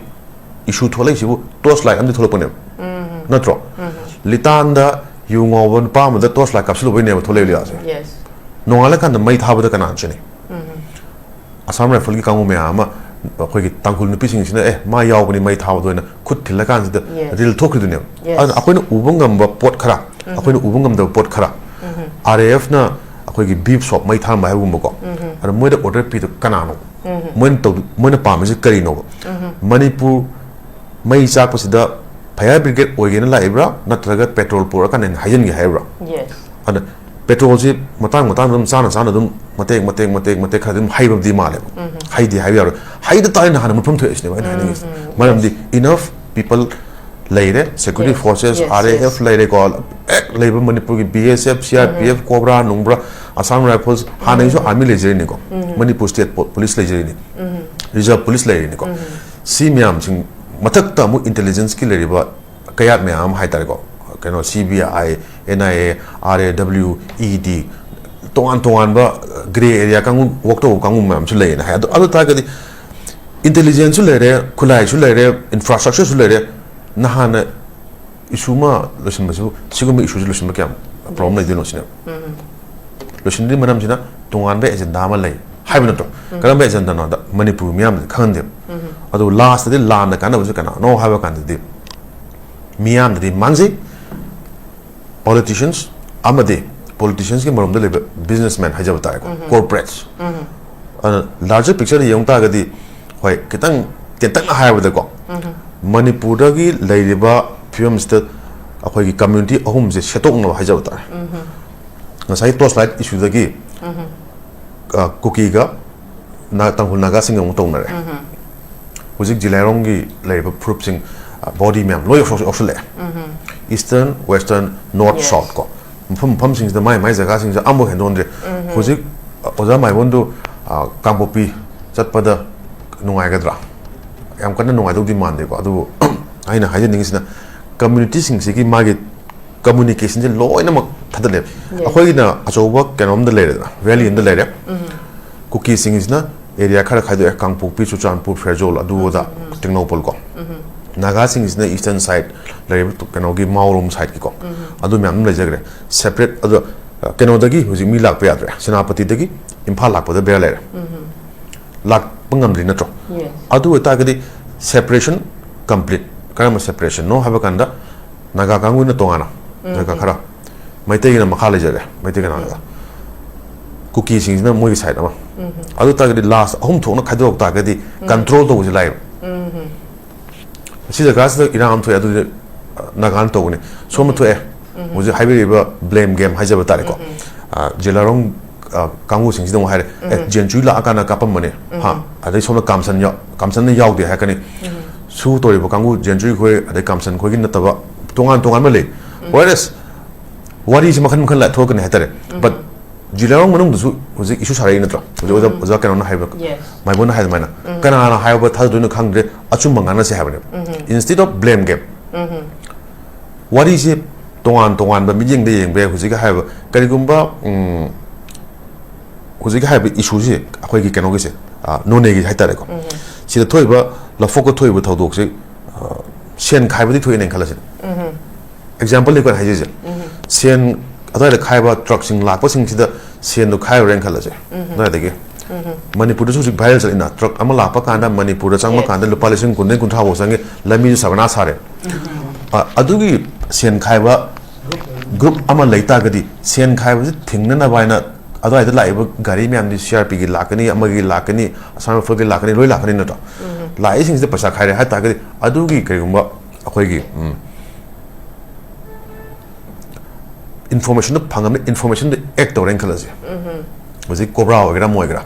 issue ꯊꯣꯛꯂꯛꯏꯁꯤꯕꯨ torch light ꯑꯃꯗꯤ ꯊꯣꯛꯂꯛꯄꯅꯦꯕ, ꯅꯠꯇ꯭ꯔꯣ? ꯂꯤꯇꯥꯟꯗ ꯌꯨ ꯉꯥꯎꯕ ꯅꯨꯄꯥ ꯑꯃꯗ torch light ꯀꯥꯞꯁꯤꯜꯂꯨꯕꯩꯅꯦꯕ ꯊꯣꯛꯂꯛꯏꯕ ꯂꯤꯂꯥꯁꯦ꯫ Yes. ꯅꯣꯡꯉꯥꯜꯂꯀꯥꯟꯗ ꯃꯩ ꯊꯥꯕꯗ ꯀꯅꯥꯅ ꯆꯦꯟꯅꯩ? Assam Rifle ꯒꯤ ꯀꯥꯡꯕꯨ ꯃꯌꯥꯝ ꯑꯃ, ꯑꯩꯈꯣꯏꯒꯤ ꯇꯥꯡꯈꯨꯜ ꯅꯨꯄꯤꯁꯤꯡꯁꯤꯅ "ꯑꯦ, ꯃꯥ ꯌꯥꯎꯕꯅꯤ ꯃꯩ ꯊꯥꯕꯗꯣ" ꯍꯥꯏꯅ ꯈꯨꯠ ꯊꯤꯜꯂꯀꯥꯟꯁꯤꯗ Yes. reel ꯊꯣꯛꯈ꯭ꯔꯤꯗꯨꯅꯦꯕ꯫ Yes. ꯑꯗꯨꯅ ꯑꯩꯈꯣꯏꯅ ꯎꯕ ꯉꯝꯕ ꯄꯣꯠ ꯈꯔ, ꯑꯩꯈꯣꯏꯅ ꯎꯕ ꯉꯝꯗꯕ ꯄꯣꯠ ꯈꯔ, R A F ꯅ ꯑꯩꯈꯣꯏꯒꯤ beef shop ꯃꯩ ꯊꯥꯔꯝꯕ ꯍꯥꯏꯕꯒꯨꯝꯕꯀꯣ, ꯑꯗ ꯃꯣꯏꯗ order ꯄꯤꯗꯣ ꯀꯅꯥꯅꯣ? ꯃꯣꯏꯅ ꯇꯧ-, ꯃꯣꯏꯅ ꯄꯥꯝꯃꯤꯁꯦ ꯀꯔꯤꯅꯣꯕ? ꯃꯅꯤꯄꯨꯔ ꯃꯩ ꯆꯥꯛꯄꯁꯤꯗ fire brigade ꯑꯣꯏꯒꯦꯅ ꯂꯥꯛꯏꯕ꯭ꯔꯥ, ꯅꯠꯇ꯭ꯔꯒ petrol ꯄꯨꯔꯛꯑꯀꯥꯟꯗ ꯑꯩꯅ ꯍꯩꯖꯤꯟꯒꯦ ꯍꯥꯏꯕ꯭ꯔꯥ? Yes. ꯑꯗ petrol ꯁꯤ ꯃꯇꯥꯡ ꯃꯇꯥꯡꯗ ꯑꯗꯨꯝ ꯆꯥꯅ ꯆꯥꯅ ꯑꯗꯨꯝ ꯃꯇꯦꯛ ꯃꯇꯦꯛ ꯃꯇꯦꯛ ꯃꯇꯦꯛ ꯈꯔꯗꯤ ꯑꯗꯨꯝ ꯍꯩꯕꯗꯤ ꯃꯥꯜꯂꯦꯕ꯫ ꯍꯩꯗꯦ ꯍꯥꯏꯕ ꯌꯥꯔꯣꯏ꯫ ꯍꯩꯗ ꯇꯥꯔꯗꯤ ꯅꯍꯥꯟꯅ ꯃꯨꯠꯐꯝ ꯊꯣꯛꯑꯦ ꯁꯤꯅꯦꯕ ꯑꯩꯅ ꯍꯥꯏꯅꯤꯡꯉꯤꯁꯦ꯫ ꯃꯔꯝꯗꯤ enough people ꯂꯩꯔꯦ, security Yes. forces, Yes, R A F yes. ꯂꯩꯔꯦꯀꯣ, ꯍꯦꯛ ꯂꯩꯕ ꯃꯅꯤꯄꯨꯔꯒꯤ B S F, C R P F, COBRA, ꯅꯨꯡꯕ꯭ꯔꯥ, Assam Rifles, ꯍꯥꯟꯅꯒꯤꯁꯨ army ꯂꯩꯖꯔꯤꯅꯤꯀꯣ, Manipur state po-, police ꯂꯩꯖꯔꯤꯅꯤ, reserve police ꯂꯩꯔꯤꯅꯤꯀꯣ꯫ ꯁꯤ ꯃꯌꯥꯝꯁꯤꯡ ꯃꯊꯛꯇ ꯑꯃꯨꯛ intelligence ꯀꯤ ꯂꯩꯔꯤꯕ ꯀꯌꯥꯠ ꯃꯌꯥꯝ ꯑꯃ ꯍꯥꯏꯇꯥꯔꯦꯀꯣ, ꯀꯩꯅꯣ, C B I, N I A, R A W, E D, ꯇꯣꯉꯥꯟ ꯇꯣꯉꯥꯟꯕ grey area ꯀꯥꯡꯕꯨ, work ꯇꯧꯕ ꯀꯥꯡꯕꯨ ꯃꯌꯥꯝꯁꯨ ꯂꯩꯌꯦꯅ ꯍꯥꯏ꯫ ꯑꯗꯨ, ꯑꯗꯨ ꯇꯥꯔꯒꯗꯤ intelligence ꯁꯨ ꯂꯩꯔꯦ, ꯈꯨꯠꯂꯥꯏꯁꯨ ꯂꯩꯔꯦ, infrastructure ꯁꯨ ꯂꯩꯔꯦ, ꯅꯍꯥꯟꯅ issue ꯑꯃ ꯂꯣꯏꯁꯤꯟꯕꯁꯤꯕꯨ, ꯁꯤꯒꯨꯝꯕ issue ꯁꯤ ꯂꯣꯏꯁꯤꯟꯕ ꯀꯌꯥꯝ problem ꯂꯩꯗꯣꯏꯅꯣ ꯁꯤꯅꯦꯕ꯫ ꯂꯣꯏꯁꯤꯟꯗ꯭ꯔꯤ ꯃꯔꯝꯁꯤꯅ ꯇꯣꯉꯥꯟꯕ agenda ꯑꯃ ꯂꯩ ꯍꯥꯏꯕ ꯅꯠꯇ꯭ꯔꯣ? ꯀꯔꯝꯕ agenda ꯅꯣꯗ ꯃꯅꯤꯄꯨꯔ ꯃꯤꯌꯥꯝꯗꯤ ꯈꯪꯍꯟꯗꯦꯕ꯫ ꯑꯗꯨ last ꯇꯗꯤ ꯂꯥꯟꯅ ꯀꯥꯟꯅꯕꯁꯦ ꯀꯅꯥꯅꯣ ꯍꯥꯏꯕ ꯀꯥꯟꯗꯗꯤ ꯃꯤꯌꯥꯝꯗꯗꯤ ꯃꯥꯡꯖꯩ꯫ Politicians ꯑꯃꯗꯤ politicians ꯀꯤ ꯃꯔꯨꯝꯗ ꯂꯩꯕ businessman ꯍꯥꯏꯖꯕ ꯇꯥꯔꯦꯀꯣ, corporates꯫ ꯑꯗꯨꯅ larger picture ꯗ ꯌꯦꯡꯕ ꯇꯥꯔꯒꯗꯤ, ꯍꯣꯏ, ꯈꯤꯇꯪ ꯇꯦꯟꯇꯛꯅ ꯍꯥꯏꯔꯕꯗꯀꯣ, ꯃꯅꯤꯄꯨꯔꯗꯒꯤ ꯂꯩꯔꯤꯕ ꯐꯤꯕꯝꯁꯤꯗ ꯑꯩꯈꯣꯏꯒꯤ ꯀꯝꯃ꯭ꯌꯨꯅꯤꯇꯤ ꯑꯍꯨꯝꯁꯦ ꯁꯦꯠꯇꯣꯛꯅꯕ ꯍꯥꯏꯖꯕ ꯇꯥꯔꯦ꯫ ꯉꯁꯥꯏ ꯇꯣꯔꯆ ꯂꯥꯏꯠ ꯏꯁꯨꯗꯒꯤ, ꯑ, ꯀꯨꯀꯤꯒ ꯅꯥ-, ꯇꯥꯡꯈꯨꯜ ꯅꯥꯒꯥꯁꯤꯡꯒ ꯑꯃꯨꯛ ꯇꯧꯅꯔꯦ꯫ ꯍꯧꯖꯤꯛ ꯖꯤꯂꯥꯏꯔꯣꯝꯒꯤ ꯂꯩꯔꯤꯕ ꯐꯨꯔꯨꯞꯁꯤꯡ, ꯑ, ꯕꯣꯗꯤ ꯃꯌꯥꯝ ꯂꯣꯏ ꯌꯥꯎꯁꯜ-, ꯌꯥꯎꯁꯜꯂꯛꯑꯦ꯫ Eastern, western, north, yes. South ꯀꯣ꯫ ꯃꯐꯝ, ꯃꯐꯝꯁꯤꯡꯁꯤꯗ ꯃꯥꯏ ꯃꯥꯏ ꯖꯒꯥꯁꯤꯡꯁꯤꯗ ꯑꯃꯐꯥꯎ ꯍꯦꯟꯗꯣꯛꯍꯟꯗ꯭ꯔꯦ꯫ ꯍꯧꯖꯤꯛ, ꯑ, ꯑꯣꯖꯥ ꯃꯥꯏꯕꯣꯟꯗꯨ, ꯑ, ꯀꯥꯡꯄꯣꯛꯄꯤ ꯆꯠꯄꯗ ꯅꯨꯡꯉꯥꯏꯒꯗ꯭ꯔꯥ? ꯌꯥꯝ ꯀꯟꯅ ꯅꯨꯡꯉꯥꯏꯗꯧꯗꯤ ꯃꯥꯟꯗꯦꯀꯣ꯫ ꯑꯗꯨꯕꯨ ꯑꯩꯅ ꯍꯥꯏꯖꯅꯤꯡꯉꯤꯁꯤꯅ, ꯀꯝꯃ꯭ꯌꯨꯅꯤꯇꯤꯁꯤꯡꯁꯤꯒꯤ ꯃꯥꯒꯤ ꯀꯝꯃ꯭ꯌꯨꯅꯤꯀꯦꯁꯟꯁꯦ ꯂꯣꯏꯅꯃꯛ ꯊꯥꯗꯠꯂꯦꯕ꯫ ꯌꯦꯁ꯫ ꯑꯩꯈꯣꯏꯒꯤꯅ ꯑꯆꯧꯕ ꯀꯩꯅꯣꯝꯗ ꯂꯩꯔꯦꯗꯅ, ꯚꯦꯂꯤ ꯑꯃꯗ ꯂꯩꯔꯦ꯫ ꯀꯨꯀꯤꯁꯤꯡꯁꯤꯅ ꯑꯦꯔꯤꯌꯥ ꯈꯔ ꯈꯥꯏꯗꯣꯛꯑꯦ, ꯀꯥꯡꯄꯣꯛꯄꯤ, ꯆꯨꯔꯆꯥꯟꯄꯨꯔ, ꯐꯦꯔꯖꯣꯜ, ꯑꯗꯨ ꯑꯗꯥ, ꯇꯦꯡꯅꯧꯄꯜ ꯀꯣ꯫ ꯅꯥꯒꯥꯁꯤꯡꯁꯤꯅ ꯏꯁꯇꯔꯟ ꯁꯥꯏꯠ ꯂꯩꯔꯤꯕ ꯀꯩꯅꯣꯒꯤ ꯃꯥꯎꯔꯣꯝ ꯁꯥꯏꯠꯀꯤꯀꯣ꯫ ꯑꯗꯨ ꯃꯌꯥꯝ ꯑꯃ ꯂꯩꯖꯈ꯭ꯔꯦ꯫ ꯁꯦꯄꯔꯦꯠ, ꯑꯗꯣ, ꯑ, ꯀꯩꯅꯣꯗꯒꯤ ꯍꯧꯖꯤꯛ ꯃꯤ ꯂꯥꯛꯄ ꯌꯥꯗ꯭ꯔꯦ꯫ ꯁꯦꯅꯥꯄꯇꯤꯗꯒꯤ ꯏꯝꯐꯥꯜ ꯂꯥꯛꯄꯗ ꯕꯦꯔꯥ ꯂꯩꯔꯦ꯫ ꯂꯥꯛꯄ ꯉꯝꯗ꯭ꯔꯤ ꯅꯠꯇ꯭ꯔꯣ? ꯌꯦꯁ꯫ ꯑꯗꯨ ꯑꯣꯏꯇꯥꯔꯒꯗꯤ ꯁꯦꯄꯔꯦꯁꯟ ꯀꯝꯄ꯭ꯂꯤꯠ꯫ ꯀꯔꯝꯕ ꯁꯦꯄꯔꯦꯁꯟꯅꯣ ꯍꯥꯏꯕ ꯀꯥꯟꯗ, ꯅꯥꯒꯥ ꯀꯥꯡꯕꯨꯅ ꯇꯣꯉꯥꯟꯅ ꯖꯒꯥ ꯈꯔ, ꯃꯩꯇꯩꯒꯤꯅ ꯃꯈꯥ ꯂꯩꯖꯔꯦ, ꯃꯩꯇꯩ ꯀꯅꯥꯒ, ꯀꯨꯀꯤꯁꯤꯡꯁꯤꯅ ꯃꯣꯏꯒꯤ ꯁꯥꯏꯠ ꯑꯃ꯫ ꯑꯗꯨ ꯇꯥꯔꯒꯗꯤ ꯂꯥꯁ ꯑꯍꯨꯝ ꯊꯣꯛꯅ ꯈꯥꯏꯗꯣꯛ ꯇꯥꯔꯒꯗꯤ ꯀꯟꯇ꯭ꯔꯣꯜ ꯇꯧꯕꯁꯦ ꯂꯥꯏꯌꯦꯕ꯫ ꯁꯤ ꯖꯒꯥꯁꯤꯗ ꯏꯔꯥꯡ ꯑꯃ ꯊꯣꯛꯑꯦ, ꯑꯗꯨꯗꯤ, ꯑ, ꯅꯥꯒꯥꯅ ꯇꯧꯕꯅꯤ꯫ ꯁꯣꯝꯗ ꯊꯣꯛꯑꯦ, ꯍꯧꯖꯤꯛ ꯍꯥꯏꯕꯤꯔꯤꯕ ꯕ꯭ꯂꯦꯝ ꯒꯦꯝ ꯍꯥꯏꯖꯕ ꯇꯥꯔꯦꯀꯣ꯫ ꯑ, ꯖꯤꯂꯥꯔꯣꯡ, ꯑ, ꯀꯥꯡꯕꯨꯁꯤꯡꯁꯤꯗ ꯑꯃꯨꯛ ꯍꯥꯏꯔꯦ, "ꯑꯦ, ꯖꯦꯟꯆꯨꯏ ꯂꯥꯛꯑꯀꯥꯟꯗ ꯀꯥꯞꯄꯝꯕꯅꯦ", ꯍꯥ? ꯑꯗꯩ ꯁꯣꯝꯗ ꯀꯥꯝꯁꯟ ꯌꯥꯎ-, ꯀꯥꯝꯁꯟꯅ ꯌꯥꯎꯗꯦ ꯍꯥꯏꯔꯛꯀꯅꯤ꯫ ꯁꯨ ꯇꯧꯔꯤꯕ ꯀꯥꯡꯕꯨ, ꯖꯦꯟꯆꯨꯏ ꯈꯣꯏ, ꯑꯗꯩ ꯀꯥꯝꯁꯟ ꯈꯣꯏꯒꯤ ꯅꯠꯇꯕ ꯇꯣꯉꯥꯟ ꯇꯣꯉꯥꯟꯕ ꯂꯩ꯫ Whereas, ꯋꯥꯔꯤꯁꯤ ꯃꯈꯜ ꯃꯈꯜ ꯂꯥ-, ꯊꯣꯛꯂꯛꯀꯅꯤ ꯍꯥꯏꯇꯥꯔꯦ꯫ But ꯖꯤꯂꯥꯔꯣꯡ ꯃꯅꯨꯡꯗꯁꯨ ꯍꯧꯖꯤꯛ ꯏꯁꯨ ꯁꯥꯔꯛꯏ ꯅꯠꯇ꯭ꯔꯣ? ꯍꯧꯖꯤꯛ ꯑꯣꯖꯥ, ꯑꯣꯖꯥ ꯀꯩꯅꯣꯅ ꯍꯥꯏꯕ, ꯃꯥꯏꯕꯣꯟꯅ ꯍꯥꯏ ꯑꯗꯨꯃꯥꯏꯅ꯫ ꯀꯅꯥꯅ ꯍꯥꯏꯕ ꯊꯥꯖꯗꯣꯏꯅꯣ ꯈꯪꯗ꯭ꯔꯦ, ꯑꯆꯨꯝꯕ ꯉꯥꯡꯅꯁꯦ ꯍꯥꯏꯕꯅꯦꯕ꯫ Instead of blame game꯫ ꯋꯥꯔꯤꯁꯦ ꯇꯣꯉꯥꯟ ꯇꯣꯉꯥꯟꯕ ꯃꯤꯠꯌꯦꯡꯗ ꯌꯦꯡꯕ ꯌꯥꯏ꯫ ꯍꯧꯖꯤꯛ ꯍꯥꯏꯕ ꯀꯔꯤꯒꯨꯝꯕ, ꯎꯝ, ꯍꯧꯖꯤꯛ ꯍꯥꯏꯔꯤꯕ ꯏꯁꯨꯁꯦ ꯑꯩꯈꯣꯏꯒꯤ ꯀꯩꯅꯣꯒꯤꯁꯦ, ꯑ, ꯅꯣꯅꯦꯒꯤ ꯍꯥꯏꯇꯥꯔꯦꯀꯣ꯫ ꯁꯤꯗ ꯊꯣꯛꯏꯕ, ꯂꯐꯣꯛꯇ ꯊꯣꯛꯏꯕ ꯊꯧꯗꯣꯛꯁꯦ, ꯑ, ꯁꯦꯟ ꯈꯥꯏꯕꯗꯤ ꯊꯣꯛꯏꯅꯦꯅ ꯈꯜꯂꯁꯤꯅꯦ꯫ ꯑꯦꯛꯖꯥꯝꯄꯜꯅꯤꯀꯣ ꯑꯩꯅ ꯍꯥꯏꯖꯔꯤꯁꯦ꯫ ꯁꯦꯟ ꯑꯗꯨꯋꯥꯏꯗ ꯈꯥꯏꯕ ꯇ꯭ꯔꯛꯁꯤꯡ ꯂꯥꯛꯄꯁꯤꯡꯁꯤꯗ ꯁꯦꯟꯗꯣ ꯈꯥꯏꯔꯨꯔꯦꯅ ꯈꯜꯂꯁꯦ꯫ ꯑꯗꯨꯋꯥꯏꯗꯒꯤ ꯃꯅꯤꯄꯨꯔꯗꯁꯨ ꯍꯧꯖꯤꯛ ꯚꯥꯏꯔꯦꯜ ꯆꯠꯂꯤꯅ, ꯇ꯭ꯔꯛ ꯑꯃ ꯂꯥꯛꯄ ꯀꯥꯟꯗ ꯃꯅꯤꯄꯨꯔꯗ ꯆꯪꯕ ꯀꯥꯟꯗ ꯂꯨꯄꯥ ꯂꯤꯁꯤꯡ ꯀꯨꯟꯗꯩ ꯀꯨꯟꯊ꯭ꯔꯥ ꯐꯥꯎ ꯆꯪꯉꯤ, ꯂꯝꯕꯤꯁꯨ ꯁꯕꯅꯥ ꯁꯥꯔꯦ꯫ ꯑ, ꯑꯗꯨꯒꯤ ꯁꯦꯟ ꯈꯥꯏꯕ ꯒ꯭ꯔꯨꯞ ꯑꯃ ꯂꯩ ꯇꯥꯔꯒꯗꯤ, ꯁꯦꯟ ꯈꯥꯏꯕꯁꯤ ꯊꯤꯡꯅꯅꯕ ꯍꯥꯏꯅ ꯑꯗꯨꯋꯥꯏꯗ ꯂꯥꯛꯏꯕ ꯒꯥꯔꯤ ꯃꯌꯥꯝꯗꯤ ꯁꯤ ꯑꯥꯔ ꯄꯤꯒꯤ ꯂꯥꯛꯀꯅꯤ, ꯑꯃꯒꯤ ꯂꯥꯛꯀꯅꯤ, ꯑꯁꯥꯝ ꯔꯥꯏꯐꯜꯒꯤ ꯂꯥꯛꯀꯅꯤ, ꯂꯣꯏ ꯂꯥꯛꯀꯅꯤ ꯅꯠꯇ꯭ꯔꯣ? ꯂꯥꯛꯏꯁꯤꯡꯁꯤꯗ ꯄꯩꯁꯥ ꯈꯥꯏꯔꯦ ꯍꯥꯏ ꯇꯥꯔꯒꯗꯤ, ꯑꯗꯨꯒꯤ ꯀꯔꯤꯒꯨꯝꯕ ꯑꯩꯈꯣꯏꯒꯤ, ꯎꯝ, ꯏꯟꯐꯣꯔꯃꯦꯁꯟꯗꯣ ꯐꯪꯉꯕꯅꯤ, ꯏꯟꯐꯣꯔꯃꯦꯁꯟꯗꯣ ꯑꯦꯛ ꯇꯧꯔꯦꯅ ꯈꯜꯂꯁꯦ꯫ ꯍꯧꯖꯤꯛ ꯀꯣꯕ꯭ꯔꯥ ꯑꯣꯏꯒꯦꯔꯥ ꯑꯃ ꯑꯣꯏꯒꯦꯔꯥ,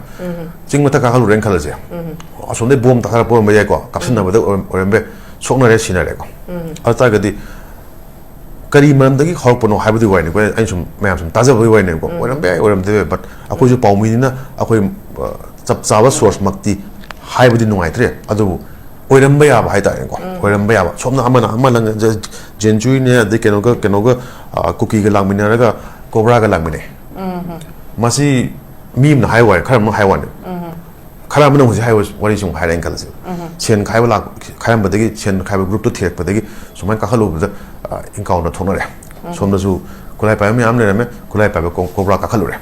ꯆꯤꯡ ꯃꯊꯛ ꯀꯥꯈꯠꯂꯨꯔꯦꯅ ꯈꯜꯂꯁꯦ꯫ ꯑꯁꯣꯝꯗꯩ ꯕꯣꯝ ꯇꯥꯈꯠꯂꯛꯄ ꯑꯣꯏꯔꯝꯕ ꯌꯥꯏꯀꯣ, ꯀꯥꯞꯁꯤꯟꯅꯕꯗ ꯑꯣꯏꯔꯝ- ꯑꯣꯏꯔꯝꯕ ꯌꯥꯏ, ꯁꯣꯛꯅꯔꯦ, ꯁꯤꯅꯔꯦꯀꯣ꯫ ꯑꯗꯨ ꯇꯥꯔꯒꯗꯤ ꯀꯔꯤ ꯃꯔꯝꯗꯒꯤ ꯍꯧꯔꯛꯄꯅꯣ ꯍꯥꯏꯕꯗꯨꯒꯤ ꯋꯥꯔꯤꯅꯤꯀꯣ, ꯑꯩꯅ ꯁꯨꯝ ꯃꯌꯥꯝ ꯁꯨꯝ ꯇꯥꯖꯕꯒꯤ ꯋꯥꯔꯤꯅꯦꯕꯀꯣ꯫ ꯑꯣꯏꯔꯝꯕ ꯌꯥꯏ, ꯑꯣꯏꯔꯝꯗꯕ ꯌꯥꯏ, ꯕꯠ ꯑꯩꯈꯣꯏꯁꯨ ꯄꯥꯎꯃꯤꯅꯤꯅ ꯑꯩꯈꯣꯏ, ꯑ, ꯆꯞ ꯆꯥꯕ ꯁꯣꯔꯁꯃꯛꯇꯤ ꯍꯥꯏꯕꯗꯤ ꯅꯨꯡꯉꯥꯏꯇ꯭ꯔꯦ, ꯑꯗꯨꯕꯨ ꯑꯣꯏꯔꯝꯕ ꯌꯥꯕ ꯍꯥꯏꯇꯥꯔꯦꯀꯣ꯫ ꯑꯣꯏꯔꯝꯕ ꯌꯥꯕ, ꯁꯣꯝꯅ ꯑꯃꯅ ꯑꯃ ꯂꯪ-, ꯖ-, ꯖꯦꯟꯆꯨꯏꯅꯦ, ꯑꯗꯩ ꯀꯩꯅꯣꯒ, ꯀꯩꯅꯣꯒ, ꯑ, ꯀꯨꯀꯤꯒ ꯂꯥꯛꯃꯤꯟꯅꯔꯒ ꯀꯣꯕ꯭ꯔꯥꯒ ꯂꯥꯛꯃꯤꯟꯅꯩ꯫ ꯃꯁꯤ ꯃꯤ ꯑꯃꯅ ꯍꯥꯏ ꯋꯥꯅꯤ, ꯈꯔ ꯑꯃꯅ ꯍꯥꯏ ꯋꯥꯅꯤ꯫ ꯈꯔ ꯑꯃꯅ ꯍꯧꯖꯤꯛ ꯍꯥꯏꯕ ꯋꯥꯔꯤꯁꯤ ꯑꯃꯨꯛ ꯍꯥꯏꯔꯛꯑꯦꯅ ꯈꯜꯂꯁꯦ꯫ ꯁꯦꯟ ꯈꯥꯏꯕ ꯂꯥꯛ-, ꯈꯥꯏꯔꯝꯕꯗꯒꯤ, ꯁꯦꯟ ꯈꯥꯏꯕ ꯒ꯭ꯔꯨꯞꯇꯨ ꯊꯤꯔꯛꯄꯗꯒꯤ ꯁꯨꯃꯥꯏꯅ ꯀꯥꯈꯠꯂꯨꯕꯗ, ꯑ, ꯏꯟꯀꯥꯎꯟꯇꯔ ꯊꯣꯛꯅꯔꯦ꯫ ꯁꯣꯝꯗꯁꯨ ꯈꯨꯠꯂꯥꯏ ꯄꯥꯏꯕ ꯃꯌꯥꯝ ꯂꯩꯔꯝꯃꯦ, ꯈꯨꯠꯂꯥꯏ ꯄꯥꯏꯕ ꯀꯣ-, ꯀꯣꯕ꯭ꯔꯥ ꯀꯥꯈꯠꯂꯨꯔꯦ꯫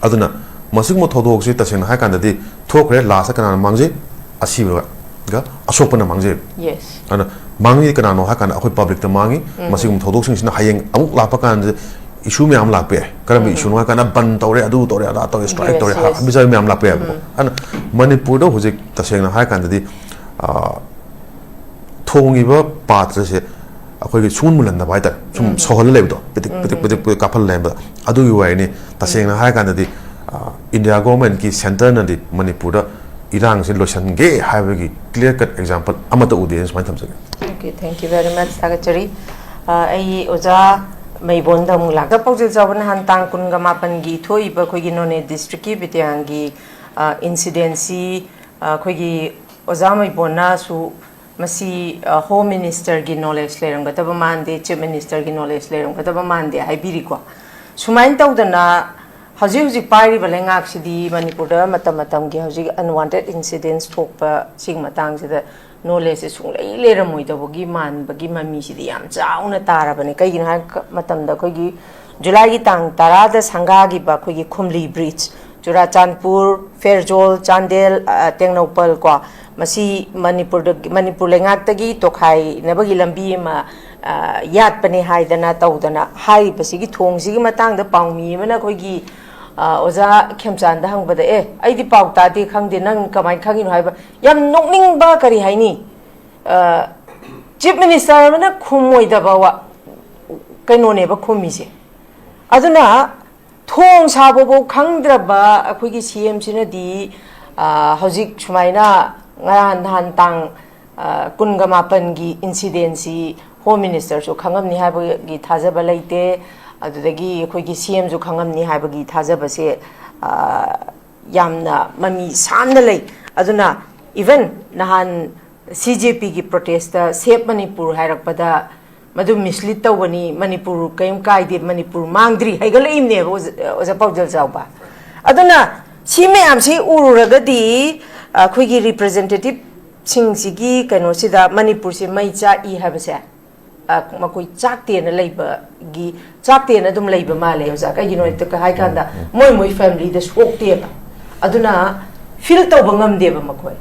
ꯑꯗꯨꯅ ꯃꯁꯤꯒꯨꯝꯕ ꯊꯧꯗꯣꯛꯁꯤ ꯇꯁꯦꯡꯅ ꯍꯥꯏꯔꯀꯥꯟꯗꯗꯤ ꯊꯣꯛꯈ꯭ꯔꯦ, ꯂꯥꯁꯇ ꯀꯅꯥꯅ ꯃꯥꯡꯖꯩ? ꯑꯁꯤꯕꯒ ꯑꯁꯣꯛꯄꯅ ꯃꯥꯡꯖꯩ꯫ Yes. ꯑꯗꯨꯅ ꯃꯥꯡꯉꯤ ꯀꯅꯥꯅꯣ ꯍꯥꯏ ꯀꯥꯟꯗ ꯑꯩꯈꯣꯏ ꯄꯕ꯭ꯂꯤꯛꯇ ꯃꯥꯡꯉꯤ꯫ ꯃꯁꯤꯒꯨꯝꯕ ꯊꯧꯗꯣꯛꯁꯤꯡꯁꯤꯅ ꯍꯌꯦꯡ ꯑꯃꯨꯛ ꯂꯥꯛꯄ ꯀꯥꯟꯗ ꯏꯁꯨ ꯃꯌꯥꯝ ꯂꯥꯛꯄ ꯌꯥꯏ꯫ ꯀꯔꯝꯕ ꯏꯁꯨꯅꯣ ꯍꯥꯏ ꯀꯥꯟꯗ ꯕꯟ ꯇꯧꯔꯦ, ꯑꯗꯨ ꯇꯧꯔꯦ, ꯑꯗꯥ ꯇꯧꯔꯦ, ꯁ꯭ꯇ꯭ꯔꯥꯏꯛ Yes, ꯇꯧꯔꯦ, yes. ꯍꯥꯠꯄ ꯃꯌꯥꯝ ꯂꯥꯛꯄ ꯌꯥꯏꯕꯀꯣ꯫ ꯑꯗꯨꯅ ꯃꯅꯤꯄꯨꯔꯗ ꯍꯧꯖꯤꯛ ꯇꯁꯦꯡꯅ ꯍꯥꯏ ꯀꯥꯟꯗꯗꯤ, ꯑ, ꯊꯣꯡꯉꯤꯕ ꯄꯥꯇ꯭ꯔꯁꯦ ꯑꯩꯈꯣꯏꯒꯤ ꯁꯨꯡꯃꯨꯟ ꯃꯨꯜꯍꯟꯗꯕ ꯍꯥꯏꯇꯥꯔꯦ, ꯁꯨꯝ ꯁꯧꯍꯜꯂ ꯂꯩꯕꯗꯣ, ꯄꯤꯗꯤꯛ ꯄꯤꯗꯤꯛ ꯄꯤꯗꯤꯛ ꯄꯤꯗꯤꯛ ꯀꯥꯞꯍꯜꯂ ꯂꯩꯕꯗ꯫ ꯑꯗꯨꯒꯤ ꯋꯥꯔꯤꯅꯤ꯫ ꯇꯁꯦꯡꯅ ꯍꯥꯏꯔ ꯀꯥꯟꯗꯗꯤ, ꯑ, ꯏꯟꯗꯤꯌꯥ ꯒꯣꯚꯔꯟꯃꯦꯟꯠꯀꯤ, ꯁꯦꯟꯇꯔꯅꯗꯤ ꯃꯅꯤꯄꯨꯔꯗ ꯏꯔꯥꯡꯁꯦ ꯂꯣꯏꯁꯤꯟꯒꯦ ꯍꯥꯏꯕꯒꯤ clear cut example ꯑꯃꯠꯇ ꯎꯗꯦꯅ ꯁꯨꯃꯥꯏꯅ ꯊꯝꯖꯒꯦ꯫ Okay, thank you very much, ꯊꯥꯒꯠꯆꯔꯤ꯫ ꯑ, ꯑꯩ ꯑꯣꯖꯥ ꯃꯩꯕꯣꯟꯗ ꯑꯃꯨꯛ ꯂꯥꯛꯀꯦ꯫ ꯄꯥꯎꯖꯦꯜ ꯆꯥꯎꯕ ꯅꯍꯥꯟ ꯇꯥꯡ ꯀꯨꯟꯒ ꯃꯥꯄꯟꯒꯤ ꯊꯣꯛꯏꯕ ꯑꯩꯈꯣꯏꯒꯤ ꯅꯣꯅꯦ ꯗꯤꯁꯇ꯭ꯔꯤꯛꯀꯤ ꯕꯤꯇꯤꯌꯥꯟꯒꯤ, ꯑ, ꯏꯟꯁꯤꯗꯦꯟꯁꯤ, ꯑ, ꯑꯩꯈꯣꯏꯒꯤ ꯑꯣꯖꯥ ꯃꯩꯕꯣꯟꯅꯁꯨ ꯃꯁꯤ, ꯑ, ꯍꯣꯝ ꯃꯤꯅꯤꯁꯇꯔꯒꯤ ꯅꯣꯂꯦꯖ ꯂꯩꯔꯝꯒꯗꯕ ꯃꯥꯟꯗꯦ, ꯆꯤꯐ ꯃꯤꯅꯤꯁꯇꯔꯒꯤ ꯅꯣꯂꯦꯖ ꯂꯩꯔꯝꯒꯗꯕ ꯃꯥꯟꯗꯦ ꯍꯥꯏꯕꯤꯔꯤꯀꯣ꯫ ꯁꯨꯃꯥꯏꯅ ꯇꯧꯗꯅ ꯍꯧꯖꯤꯛ ꯍꯧꯖꯤꯛ ꯄꯥꯏꯔꯤꯕ ꯂꯩꯉꯥꯛꯁꯤꯗꯤ ꯃꯅꯤꯄꯨꯔꯗ ꯃꯇꯝ ꯃꯇꯝꯒꯤ ꯍꯧꯖꯤꯛ unwanted incidents ꯊꯣꯛꯄ ꯁꯤꯒꯤ ꯃꯇꯥꯡꯁꯤꯗ ꯅꯣꯂꯦꯖꯁꯦ ꯁꯨꯡꯂꯩ ꯂꯩꯔꯝꯃꯣꯏꯗꯕꯒꯤ ꯃꯥꯟꯕꯒꯤ ꯃꯃꯤꯁꯤꯗꯤ ꯌꯥꯝ ꯆꯥꯎꯅ ꯇꯥꯔꯕꯅꯤ꯫ ꯀꯩꯒꯤꯅꯣ ꯍꯥꯏ ꯃꯇꯝꯗ ꯑꯩꯈꯣꯏꯒꯤ ꯖꯨꯂꯥꯏꯒꯤ ꯇꯥꯡ ꯇꯔꯥꯗ ꯁꯪꯒꯥꯈꯤꯕ ꯑꯩꯈꯣꯏꯒꯤ ꯈꯨꯝꯂꯤ ꯕ꯭ꯔꯤꯖ, ꯆꯨꯔꯥꯆꯥꯟꯄꯨꯔ, ꯐꯦꯔꯖꯣꯜ, ꯆꯥꯟꯗꯦꯜ, ꯑ, ꯇꯦꯡꯅꯧꯄꯜ ꯀꯣ, ꯃꯁꯤ ꯃꯅꯤꯄꯨꯔꯗ, ꯃꯅꯤꯄꯨꯔ ꯂꯩꯉꯥꯛꯇꯒꯤ ꯇꯣꯈꯥꯏꯅꯕꯒꯤ ꯂꯝꯕꯤ ꯑꯃ, ꯑ, ꯌꯥꯠꯄꯅꯦ ꯍꯥꯏꯗꯅ ꯇꯧꯗꯅ ꯍꯥꯏꯔꯤꯕꯁꯤꯒꯤ ꯊꯣꯡꯁꯤꯒꯤ ꯃꯇꯥꯡꯗ ꯄꯥꯎꯃꯤ ꯑꯃꯅ ꯑꯩꯈꯣꯏꯒꯤ, ꯑ, ꯑꯣꯖꯥ ꯈꯦꯝꯆꯥꯟꯗ ꯍꯪꯕꯗ, "ꯑꯦ, ꯑꯩꯗꯤ ꯄꯥꯎ ꯇꯥꯗꯦ, ꯈꯪꯗꯦ, ꯅꯪ ꯀꯃꯥꯏꯅ ꯈꯪꯉꯤꯅꯣ?" ꯍꯥꯏꯕ ꯌꯥꯝ ꯅꯣꯛꯅꯤꯡꯕ, ꯀꯔꯤ ꯍꯥꯏꯅꯤ, ꯑ, ꯆꯤꯐ ꯃꯤꯅꯤꯁꯇꯔ ꯑꯃꯅ ꯈꯨꯝꯃꯣꯏꯗꯕ ꯋꯥ ꯀꯩꯅꯣꯅꯦꯕ ꯈꯨꯝꯃꯤꯁꯦ꯫ ꯑꯗꯨꯅ ꯊꯣꯡ ꯁꯥꯕꯐꯥꯎ ꯈꯪꯗ꯭ꯔꯕ ꯑꯩꯈꯣꯏꯒꯤ ꯁꯤ ꯑꯦꯝꯁꯤꯅꯗꯤ ꯍꯧꯖꯤꯛ ꯁꯨꯃꯥꯏꯅ ꯉꯔꯥꯡ ꯅꯍꯥꯟ ꯇꯥꯡ ꯀꯨꯟꯒ ꯃꯥꯄꯟꯒꯤ ꯏꯟꯁꯤꯗꯦꯟꯁꯤ ꯍꯣꯝ ꯃꯤꯅꯤꯁꯇꯔꯁꯨ ꯈꯪꯉꯝꯅꯤ ꯍꯥꯏꯕꯒꯤ ꯊꯥꯖꯕ ꯂꯩꯇꯦ꯫ ꯑꯗꯨꯗꯒꯤ ꯑꯩꯈꯣꯏꯒꯤ ꯁꯤ ꯑꯦꯝꯁꯨ ꯈꯪꯉꯝꯅꯤ ꯍꯥꯏꯕꯒꯤ ꯊꯥꯖꯕꯁꯦ ꯌꯥꯝꯅ ꯃꯃꯤ ꯁꯥꯝꯅ ꯂꯩ꯫ ꯑꯗꯨꯅ ꯏꯚꯟ ꯅꯍꯥꯟ ꯁꯤ ꯖꯦ ꯄꯤꯒꯤ ꯄ꯭ꯔꯣꯇꯦꯁꯇ ꯁꯦꯞ ꯃꯅꯤꯄꯨꯔ ꯍꯥꯏꯔꯛꯄꯗ ꯃꯗꯨ ꯃꯤꯁꯂꯤꯠ ꯇꯧꯕꯅꯤ, ꯃꯅꯤꯄꯨꯔ ꯀꯔꯤꯝ ꯀꯥꯏꯗꯦ, ꯃꯅꯤꯄꯨꯔ ꯃꯥꯡꯗ꯭ꯔꯤ ꯍꯥꯏꯒꯠꯂꯛꯏꯕꯅꯦꯕ ꯑꯣꯖꯥ ꯄꯥꯎꯖꯦꯜ ꯆꯥꯎꯕ꯫ ꯑꯗꯨꯅ ꯁꯤ ꯃꯌꯥꯝꯁꯤ ꯎꯔꯨꯔꯒꯗꯤ ꯑꯩꯈꯣꯏꯒꯤ ꯔꯤꯄ꯭ꯔꯖꯦꯟꯇꯦꯇꯤꯞꯁꯤꯡꯁꯤꯒꯤ ꯀꯩꯅꯣꯁꯤꯗ ꯃꯅꯤꯄꯨꯔꯁꯦ ꯃꯩ ꯆꯥꯛꯏ ꯍꯥꯏꯕꯁꯦ ꯃꯈꯣꯏ ꯆꯥꯛꯇꯦꯅ ꯂꯩꯕꯒꯤ, ꯆꯥꯛꯇꯦꯅ ꯑꯗꯨꯝ ꯂꯩꯕ ꯃꯥꯜꯂꯦ ꯑꯣꯖꯥ꯫ ꯀꯩꯒꯤꯅꯣ ꯍꯥꯏ ꯀꯥꯟꯗ ꯃꯣꯏ ꯃꯣꯏ ꯐꯦꯃꯤꯂꯤꯗ ꯁꯣꯛꯇꯦꯕ꯫ ꯑꯗꯨꯅ ꯐꯤꯜ ꯇꯧꯕ ꯉꯝꯗꯦꯕ ꯃꯈꯣꯏ꯫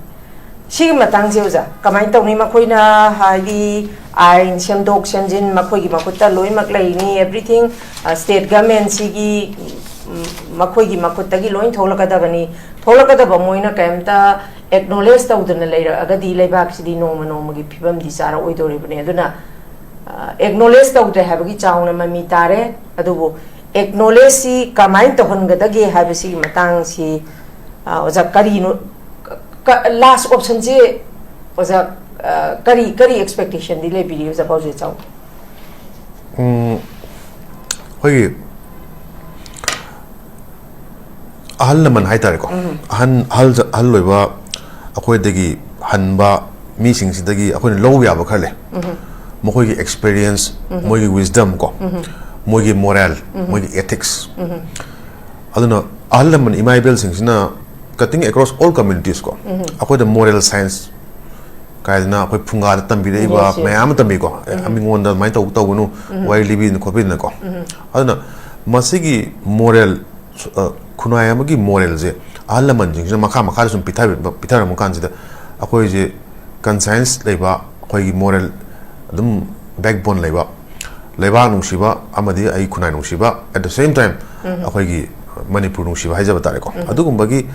ꯁꯤꯒꯤ ꯃꯇꯥꯡꯁꯦ ꯑꯣꯖꯥ ꯀꯃꯥꯏꯅ ꯇꯧꯅꯤ? ꯃꯈꯣꯏꯅ ꯍꯥꯏꯗꯤ ꯑꯥꯏꯟ ꯁꯦꯝꯗꯣꯛ ꯁꯦꯝꯖꯤꯟ ꯃꯈꯣꯏꯒꯤ ꯃꯈꯨꯠꯇ ꯂꯣꯏꯅꯃꯛ ꯂꯩꯅꯤ, ꯑꯦꯕ꯭ꯔꯤꯊꯤꯡ ꯁ꯭ꯇꯦꯠ ꯒꯃꯦꯟꯁꯤꯒꯤ ꯃꯈꯣꯏꯒꯤ ꯃꯈꯨꯠꯇꯒꯤ ꯂꯣꯏ ꯊꯣꯛꯂꯛꯀꯗꯕꯅꯤ꯫ ꯊꯣꯛꯂꯛꯀꯗꯕ ꯃꯣꯏꯅ ꯀꯩꯝꯇ ꯑꯦꯛꯅꯣꯂꯦꯖ ꯇꯧꯗꯅ ꯂꯩꯔꯛꯑꯒꯗꯤ ꯂꯩꯕꯥꯛꯁꯤꯗꯤ ꯅꯣꯡꯃ ꯅꯣꯡꯃꯒꯤ ꯐꯤꯕꯝꯗꯤ ꯆꯥꯔꯛꯑꯣꯏꯗꯧꯔꯤꯕꯅꯤ꯫ ꯑꯗꯨꯅ ꯑꯦꯛꯅꯣꯂꯦꯖ ꯇꯧꯗ꯭ꯔꯦ ꯍꯥꯏꯕꯒꯤ ꯆꯥꯎꯅ ꯃꯃꯤ ꯇꯥꯔꯦ꯫ ꯑꯗꯨꯕꯨ ꯑꯦꯛꯅꯣꯂꯦꯖꯁꯤ ꯀꯃꯥꯏꯅ ꯇꯧꯍꯟꯒꯗꯒꯦ ꯍꯥꯏꯕꯁꯤꯒꯤ ꯃꯇꯥꯡꯁꯤ ꯑꯣꯖꯥ ꯀꯔꯤꯅꯣ? ꯂꯥꯁ ꯑꯣꯞꯁꯟꯁꯦ ꯑꯣꯖꯥ ꯀꯔꯤ ꯀꯔꯤ ꯑꯦꯛꯁꯄꯦꯛꯇꯦꯁꯟꯗꯤ ꯂꯩꯕꯤꯔꯤ ꯑꯣꯖꯥ ꯄꯥꯎꯖꯦꯜ ꯆꯥꯎ? ꯑꯩꯈꯣꯏꯒꯤ ꯑꯍꯜ ꯂꯃꯟ ꯍꯥꯏꯇꯥꯔꯦꯀꯣ, ꯑꯍꯟ ꯑꯍꯜ ꯑꯍꯜ ꯑꯣꯏꯕ ꯑꯩꯈꯣꯏꯗꯒꯤ ꯍꯟꯕ ꯃꯤꯁꯤꯡꯁꯤꯗꯒꯤ ꯑꯩꯈꯣꯏꯅ ꯂꯧꯕ ꯌꯥꯕ ꯈꯔ ꯂꯩ꯫ ꯃꯈꯣꯏꯒꯤ ꯑꯦꯛꯁꯄꯤꯔꯤꯌꯦꯟꯁ, ꯃꯣꯏꯒꯤ ꯋꯤꯁꯗꯝ ꯀꯣ, ꯃꯣꯏꯒꯤ ꯃꯣꯔꯦꯜ, ꯃꯣꯏꯒꯤ ꯑꯦꯊꯤꯛꯁ꯫ ꯑꯗꯨꯅ ꯑꯍꯜ ꯂꯃꯟ ꯏꯃꯥ ꯏꯕꯦꯜꯁꯤꯡꯁꯤꯅ cutting across all communities ꯀꯣ, ꯑꯩꯈꯣꯏꯗ ꯃꯣꯔꯦꯜ ꯁꯥꯏꯟꯁ ꯀꯥꯏꯗꯅ ꯑꯩꯈꯣꯏ ꯐꯨꯡꯒꯥꯗ ꯇꯝꯕꯤꯔꯛꯏꯕ ꯃꯌꯥꯝ ꯑꯃ ꯇꯝꯕꯤꯀꯣ꯫ ꯑꯦ, ꯃꯤꯉꯣꯟꯗ ꯑꯗꯨꯃꯥꯏꯅ ꯇꯧ ꯇꯧꯒꯅꯨ, ꯋꯥꯔꯤ ꯂꯤꯕꯤꯗꯅ ꯈꯣꯠꯄꯤꯗꯅꯀꯣ꯫ ꯑꯗꯨꯅ ꯃꯁꯤꯒꯤ ꯃꯣꯔꯦꯜ, ꯈꯨꯟꯅꯥꯏ ꯑꯃꯒꯤ ꯃꯣꯔꯦꯜꯁꯦ ꯑꯍꯜ ꯂꯃꯟꯁꯤꯡꯁꯤꯅ ꯃꯈꯥ ꯃꯈꯥꯗ ꯁꯨꯝ ꯄꯤꯊꯕ ꯄꯤꯊꯔꯝꯕ ꯀꯥꯟꯁꯤꯗ ꯑꯩꯈꯣꯏꯁꯦ ꯀꯟꯁꯥꯏꯟꯁ ꯂꯩꯕ, ꯑꯩꯈꯣꯏꯒꯤ ꯃꯣꯔꯦꯜ ꯑꯗꯨꯝ ꯕꯦꯛꯕꯣꯟ ꯂꯩꯕ, ꯂꯩꯕꯥꯛ ꯅꯨꯡꯁꯤꯕ ꯑꯃꯗꯤ ꯑꯩ ꯈꯨꯟꯅꯥꯏ ꯅꯨꯡꯁꯤꯕ, at the same time ꯑꯩꯈꯣꯏꯒꯤ ꯃꯅꯤꯄꯨꯔ ꯅꯨꯡꯁꯤꯕ ꯍꯥꯏꯖꯕ ꯇꯥꯔꯦꯀꯣ꯫ ꯑꯗꯨꯒꯨꯝꯕꯒꯤ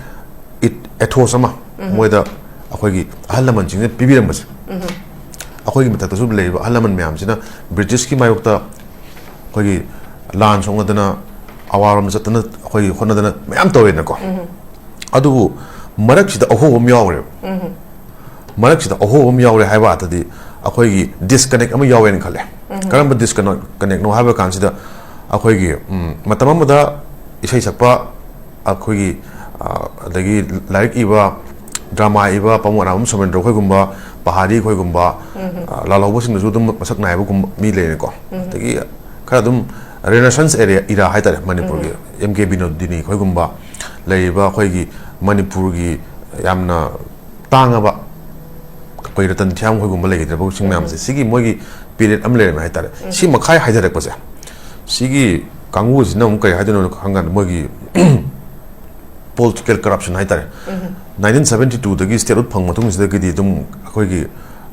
ꯏꯊꯣꯁ ꯑꯃ ꯃꯣꯏꯗ ꯑꯩꯈꯣꯏꯒꯤ ꯑꯍꯜ ꯂꯃꯟꯁꯤꯡꯅ ꯄꯤꯕꯤꯔꯝꯕꯁꯦ, ꯑꯩꯈꯣꯏꯒꯤ ꯃꯊꯛꯇꯁꯨ ꯂꯩꯔꯤꯕ ꯑꯍꯜ ꯂꯃꯟ ꯃꯌꯥꯝꯁꯤꯅ ꯕ꯭ꯔꯤꯇꯤꯁꯀꯤ ꯃꯥꯌꯣꯛꯇ ꯑꯩꯈꯣꯏꯒꯤ ꯂꯥꯟ ꯁꯣꯛꯅꯗꯅ, ꯑꯋꯥꯔꯣꯝꯗ ꯆꯠꯇꯅ, ꯑꯩꯈꯣꯏꯒꯤ ꯍꯣꯠꯅꯗꯅ ꯃꯌꯥꯝ ꯇꯧꯔꯦꯅꯀꯣ꯫ ꯑꯗꯨꯕꯨ ꯃꯔꯛꯁꯤꯗ ꯑꯍꯣꯕ ꯑꯃ ꯌꯥꯎꯔꯦꯕ꯫ ꯃꯔꯛꯁꯤꯗ ꯑꯍꯣꯕ ꯑꯃ ꯌꯥꯎꯔꯦ ꯍꯥꯏꯕ ꯑꯥꯔꯊꯗꯤ, ꯑꯩꯈꯣꯏꯒꯤ ꯗꯤꯁꯀꯅꯦꯛ ꯑꯃ ꯌꯥꯎꯋꯦꯅ ꯈꯜꯂꯦ꯫ ꯀꯔꯝꯕ ꯗꯤꯁꯀꯅꯦꯛꯅꯣ ꯍꯥꯏꯕ ꯀꯥꯟꯁꯤꯗ, ꯑꯩꯈꯣꯏꯒꯤ, ꯎꯝ, ꯃꯇꯝ ꯑꯃꯗ ꯏꯁꯩ ꯁꯛꯄ, ꯑꯩꯈꯣꯏꯒꯤ, ꯑ, ꯑꯗꯒꯤ ꯂꯥꯏꯔꯤꯛ ꯏꯕ, ꯗ꯭ꯔꯃꯥ ꯏꯕ ꯄꯥꯕꯨꯡ ꯑꯔꯥꯕꯝ ꯁꯣꯃꯦꯟꯗ꯭ꯔ ꯑꯩꯈꯣꯏꯒꯨꯝꯕ, ꯄꯍꯥꯔꯤ ꯑꯩꯈꯣꯏꯒꯨꯝꯕ, ꯑ, ꯂꯥꯜꯍꯧꯕꯁꯤꯡꯗꯁꯨ ꯑꯗꯨꯝ ꯃꯁꯛ ꯅꯥꯏꯕꯒꯨꯝꯕ ꯃꯤ ꯂꯩꯔꯦꯀꯣ꯫ ꯑꯗꯒꯤ ꯈꯔ ꯑꯗꯨꯝ ꯔꯦꯅꯦꯁꯟꯁ ꯑꯦꯔꯤꯌꯥ, ꯏꯔꯥ ꯍꯥꯏꯇꯥꯔꯦ, ꯃꯅꯤꯄꯨꯔꯒꯤ ꯑꯦꯝ ꯀꯦ ꯕꯤꯅꯣꯗꯤꯅꯤ ꯑꯩꯈꯣꯏꯒꯨꯝꯕ ꯂꯩꯔꯤꯕ, ꯑꯩꯈꯣꯏꯒꯤ ꯃꯅꯤꯄꯨꯔꯒꯤ ꯌꯥꯝꯅ ꯇꯥꯡꯉꯕ, ꯑꯩꯈꯣꯏ ꯔꯇꯟ ꯊꯤꯌꯥꯝ ꯈꯣꯏꯒꯨꯝꯕ ꯂꯩꯈꯤꯗ꯭ꯔꯕꯁꯤꯡ ꯃꯌꯥꯝꯁꯦ, ꯁꯤꯒꯤ ꯃꯣꯏꯒꯤ ꯄꯤꯔꯤꯌꯠ ꯑꯃ ꯂꯩꯔꯝꯃꯦ ꯍꯥꯏꯇꯥꯔꯦ꯫ ꯁꯤ ꯃꯈꯥꯏ ꯍꯥꯏꯊꯔꯛꯄꯁꯦ, ꯁꯤꯒꯤ ꯀꯥꯡꯕꯨꯁꯤꯅ ꯑꯃꯨꯛ ꯀꯔꯤ ꯍꯥꯏꯗꯣꯏꯅꯣ ꯍꯪꯀꯥꯟꯗ, ꯃꯣꯏꯒꯤ ꯄꯣꯂꯤꯇꯤꯀꯦꯜ ꯀꯔꯞꯁꯟ ꯍꯥꯏꯇꯥꯔꯦ꯫ ꯅꯥꯏꯟꯇꯤꯟ ꯁꯕꯦꯟꯇꯤ ꯇꯨꯗꯒꯤ ꯁ꯭ꯇꯦꯠꯍꯨꯗ ꯐꯪꯕ ꯃꯇꯨꯡꯁꯤꯗꯒꯤꯗꯤ ꯑꯗꯨꯝ ꯑꯩꯈꯣꯏꯒꯤ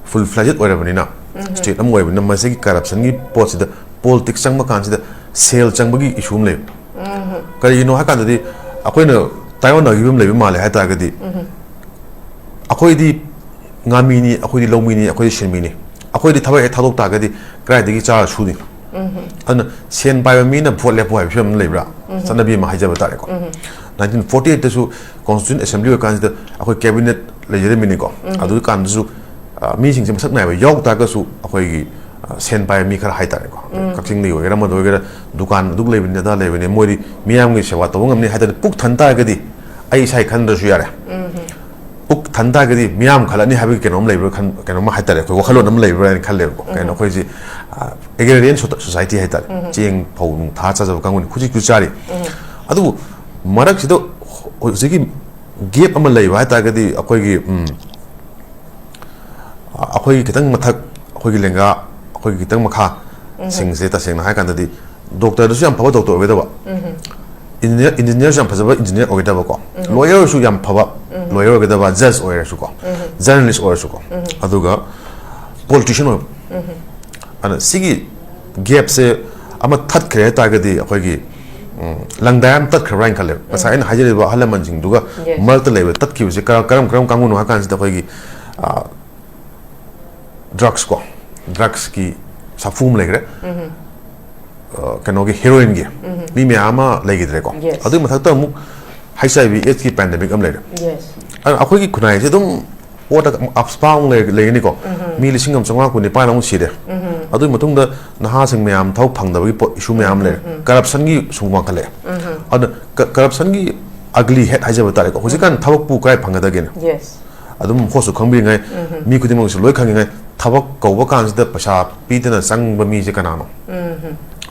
ꯐꯨꯜ ꯐ꯭ꯂꯦꯖꯦꯗ ꯑꯣꯏꯔꯕꯅꯤꯅ, ꯁ꯭ꯇꯦꯠ ꯑꯃ ꯑꯣꯏꯕꯅꯤꯅ, ꯃꯁꯤꯒꯤ ꯀꯔꯞꯁꯟꯒꯤ ꯄꯣꯠꯁꯤꯗ, ꯄꯣꯂꯤꯇꯤꯛꯁ ꯆꯪꯕ ꯀꯥꯟꯁꯤꯗ ꯁꯦꯜ ꯆꯪꯕꯒꯤ ꯏꯁꯨ ꯑꯃ ꯂꯩꯕ꯫ ꯀꯔꯤꯒꯤꯅꯣ ꯍꯥꯏ ꯀꯥꯟꯗꯗꯤ, ꯑꯩꯈꯣꯏꯅ ꯇꯥꯏꯑꯣꯟꯅꯈꯤꯕ ꯑꯃ ꯂꯩꯕ ꯃꯥꯜꯂꯦ ꯍꯥꯏ ꯇꯥꯔꯒꯗꯤ, ꯑꯩꯈꯣꯏꯗꯤ ꯉꯥꯃꯤꯅꯤ, ꯑꯩꯈꯣꯏꯗꯤ ꯂꯧꯃꯤꯅꯤ, ꯑꯩꯈꯣꯏꯗꯤ ꯁꯤꯟꯃꯤꯅꯤ, ꯑꯩꯈꯣꯏꯗꯤ ꯊꯕꯛ ꯍꯦꯛ ꯊꯥꯗꯣꯛ ꯇꯥꯔꯒꯗꯤ ꯀꯗꯥꯏꯗꯒꯤ ꯆꯥꯔ ꯁꯨꯅꯤ? ꯑꯗꯨꯅ ꯁꯦꯟ ꯄꯥꯏꯕ ꯃꯤꯅ ꯚꯣꯠ ꯂꯦꯞꯄꯨ ꯍꯥꯏꯕ ꯐꯤꯕꯝ ꯑꯃ ꯂꯩꯕ꯭ꯔꯥ? ꯆꯠꯅꯕꯤ ꯑꯃ ꯍꯥꯏꯖꯕ ꯇꯥꯔꯦꯀꯣ꯫ ꯅꯥꯏꯟꯇꯤꯟ ꯐꯣꯔꯇꯤ ꯑꯩꯠꯇꯁꯨ ꯀꯣꯟꯁꯇꯤꯇ꯭ꯌꯨꯁꯟ ꯑꯦꯁꯦꯝꯕ꯭ꯂꯤ ꯑꯣꯏꯔꯀꯥꯟꯁꯤꯗ ꯑꯩꯈꯣꯏ ꯀꯦꯕꯤꯅꯦꯠ ꯂꯩꯖꯔꯝꯃꯤꯅꯤꯀꯣ꯫ ꯑꯗꯨ ꯀꯥꯟꯗꯁꯨ, ꯑ, ꯃꯤꯁꯤꯡꯁꯦ ꯃꯁꯛ ꯅꯥꯏꯕ ꯌꯥꯎ ꯇꯥꯔꯒꯁꯨ, ꯑꯩꯈꯣꯏꯒꯤ, ꯑ, ꯁꯦꯟ ꯄꯥꯏꯕ ꯃꯤ ꯈꯔ ꯍꯥꯏꯇꯥꯔꯦꯀꯣ, ꯀꯛꯆꯤꯡꯗꯒꯤ ꯑꯣꯏꯒꯦꯔꯥ, ꯑꯃꯗ ꯑꯣꯏꯒꯦꯔꯥ, ꯗꯨꯀꯥꯟ ꯑꯗꯨꯛ ꯂꯩꯕꯅꯤ, ꯑꯗꯥ ꯂꯩꯕꯅꯤ, ꯃꯣꯏꯗꯤ ꯃꯤꯌꯥꯝꯒꯤ ꯁꯦꯕꯥ ꯇꯧꯕ ꯉꯝꯅꯤ ꯍꯥꯏꯗꯅ ꯄꯨꯛ ꯊꯟ ꯇꯥꯔꯒꯗꯤ, ꯑꯩ ꯏꯁꯥꯒꯤ ꯈꯟꯗ꯭ꯔꯁꯨ ꯌꯥꯔꯦ꯫ ꯄꯨꯛ ꯊꯟ ꯇꯥꯔꯒꯗꯤ ꯃꯤꯌꯥꯝ ꯈꯜꯂꯛꯅꯤ ꯍꯥꯏꯕꯒꯤ ꯀꯩꯅꯣꯝ ꯂꯩꯕ꯭ꯔꯥ ꯈꯟ-, ꯀꯩꯅꯣꯝꯃ ꯍꯥꯏꯇꯥꯔꯦ, ꯑꯩꯈꯣꯏ ꯋꯥꯈꯜꯂꯣꯟ ꯑꯃ ꯂꯩꯕ꯭ꯔꯥ ꯍꯥꯏꯅ ꯈꯜꯂꯦꯕꯀꯣ꯫ ꯀꯩꯅꯣ, ꯑꯩꯈꯣꯏꯁꯤ, ꯑ, ꯑꯦꯒ꯭ꯔꯦꯔꯤꯌꯟ ꯁꯣ-, ꯁꯣꯁꯥꯏꯇꯤ ꯍꯥꯏꯇꯥꯔꯦ꯫ ꯆꯦꯡ ꯐꯧ ꯅꯨꯡ ꯊꯥ ꯆꯥꯖꯕ ꯀꯥꯡꯕꯨꯅꯤ, ꯍꯧꯖꯤꯛꯁꯨ ꯆꯥꯔꯤ꯫ ꯑꯗꯨꯕꯨ ꯃꯔꯛꯁꯤꯗ ꯍꯧꯖꯤꯛꯀꯤ ꯒꯦꯞ ꯑꯃ ꯂꯩꯕ ꯍꯥꯏꯇꯥꯔꯒꯗꯤ, ꯑꯩꯈꯣꯏꯒꯤ, ꯎꯝ, ꯑꯩꯈꯣꯏꯒꯤ ꯈꯤꯇꯪ ꯃꯊꯛ, ꯑꯩꯈꯣꯏꯒꯤ ꯂꯦꯡꯒꯥ, ꯑꯩꯈꯣꯏꯒꯤ ꯈꯤꯇꯪ ꯃꯈꯥ ꯁꯤꯡꯁꯦ, ꯇꯁꯦꯡꯅ ꯍꯥꯏꯔꯀꯥꯟꯗꯗꯤ, ꯗꯣꯛꯇꯔꯗꯨꯁꯨ ꯌꯥꯝ ꯐꯕ ꯗꯣꯛꯇꯔ ꯑꯣꯏꯒꯗꯕ, ꯏꯟꯖꯤꯅꯤꯌꯔ, ꯏꯟꯖꯤꯅꯤꯌꯔꯁꯨ ꯌꯥꯝ ꯐꯖꯕ ꯏꯟꯖꯤꯅꯤꯌꯔ ꯑꯣꯏꯒꯗꯕꯀꯣ, ꯂꯣꯌꯔꯁꯨ ꯌꯥꯝ ꯐꯕ ꯂꯣꯌꯔ ꯑꯣꯏꯒꯗꯕ, ꯖꯖ ꯑꯣꯏꯔꯁꯨꯀꯣ, ꯖꯔꯅꯦꯂꯤꯁ ꯑꯣꯏꯔꯁꯨꯀꯣ, ꯑꯗꯨꯒ ꯄꯣꯂꯤꯇꯤꯁꯤꯌꯟ ꯑꯣꯏꯕ꯫ ꯑꯗꯨꯅ ꯁꯤꯒꯤ ꯒꯦꯞꯁꯦ ꯑꯃ ꯊꯠꯈ꯭ꯔꯦ ꯍꯥꯏ ꯇꯥꯔꯒꯗꯤ, ꯑꯩꯈꯣꯏꯒꯤ, ꯎꯝ, ꯂꯪꯗꯥꯏ ꯑꯃ ꯇꯠꯈ꯭ꯔꯕ꯭ꯔꯥ ꯍꯥꯏꯅ ꯈꯜꯂꯦꯕ꯫ ꯉꯁꯥꯏ ꯑꯩꯅ ꯍꯥꯏꯖꯔꯤꯕ ꯑꯍꯜ ꯂꯃꯟꯁꯤꯡꯗꯨꯒ ꯃꯔꯛꯇ ꯂꯩꯕ ꯇꯠꯈꯤꯕꯁꯦ ꯀꯔꯝ, ꯀꯔꯝ, ꯀꯔꯝ ꯀꯥꯡꯕꯨꯅꯣ ꯍꯥꯏ ꯀꯥꯟꯁꯤꯗ, ꯑꯩꯈꯣꯏꯒꯤ, ꯑ, ꯗ꯭ꯔꯛꯁ ꯀꯣ, ꯗ꯭ꯔꯛꯁꯀꯤ ꯁꯥꯐꯨ ꯑꯃ ꯂꯩꯈ꯭ꯔꯦ꯫ ꯀꯩꯅꯣꯒꯤ ꯍꯦꯔꯣꯏꯟꯒꯤ ꯃꯤ ꯃꯌꯥꯝ ꯑꯃ ꯂꯩꯈꯤꯗ꯭ꯔꯦꯀꯣ꯫ Yes. ꯑꯗꯨꯒꯤ ꯃꯊꯛꯇ ꯑꯃꯨꯛ ꯍꯩꯆ ꯑꯥꯏ ꯚꯤ ꯑꯦꯠꯁꯀꯤ ꯄꯦꯟꯗꯦꯃꯤꯛ ꯑꯃ ꯂꯩꯔꯦ꯫ Yes. ꯑꯗꯨꯅ ꯑꯩꯈꯣꯏꯒꯤ ꯈꯨꯟꯅꯥꯏꯁꯦ ꯑꯗꯨꯝ ꯄꯣꯠꯇ ꯑꯞꯁ ꯄꯥꯎ ꯂꯩ- ꯂꯩꯒꯅꯤꯀꯣ꯫ ꯃꯤ ꯂꯤꯁꯤꯡ ꯑꯃ ꯆꯥꯝꯃꯉꯥ ꯀꯨꯟ ꯅꯤꯄꯥꯟ ꯑꯃꯨꯛ ꯁꯤꯔꯦ꯫ ꯑꯗꯨꯒꯤ ꯃꯇꯨꯡꯗ ꯅꯍꯥꯁꯤꯡ ꯃꯌꯥꯝ ꯊꯕꯛ ꯐꯪꯗꯕꯒꯤ ꯄꯣꯠ ꯏꯁꯨ ꯃꯌꯥꯝ ꯂꯩꯔꯦ꯫ ꯀꯔꯞꯁꯟꯒꯤ ꯁꯨꯝ ꯋꯥꯡꯈꯠꯂꯛꯑꯦ꯫ ꯑꯗꯨꯅ ꯀ- ꯀꯔꯞꯁꯟꯒꯤ ꯑꯒꯂꯤ ꯍꯦꯠ ꯍꯥꯏꯖꯕ ꯇꯥꯔꯦꯀꯣ꯫ ꯍꯧꯖꯤꯛꯀꯥꯟ ꯊꯕꯛꯄꯨ ꯀꯥꯏ ꯐꯪꯒꯗꯒꯦꯅꯦ? Yes. ꯑꯗꯨꯝ ꯍꯣꯠꯁꯨ ꯈꯪꯕꯤꯔꯤꯉꯩ, ꯃꯤ ꯈꯨꯗꯤꯡꯃꯛꯁꯨ ꯂꯣꯏ ꯈꯪꯉꯤꯉꯩ, ꯊꯕꯛ ꯀꯧꯕ ꯀꯥꯟꯁꯤꯗ ꯄꯩꯁꯥ ꯄꯤꯗꯅ ꯆꯪꯕ ꯃꯤꯁꯦ ꯀꯅꯥꯅꯣ?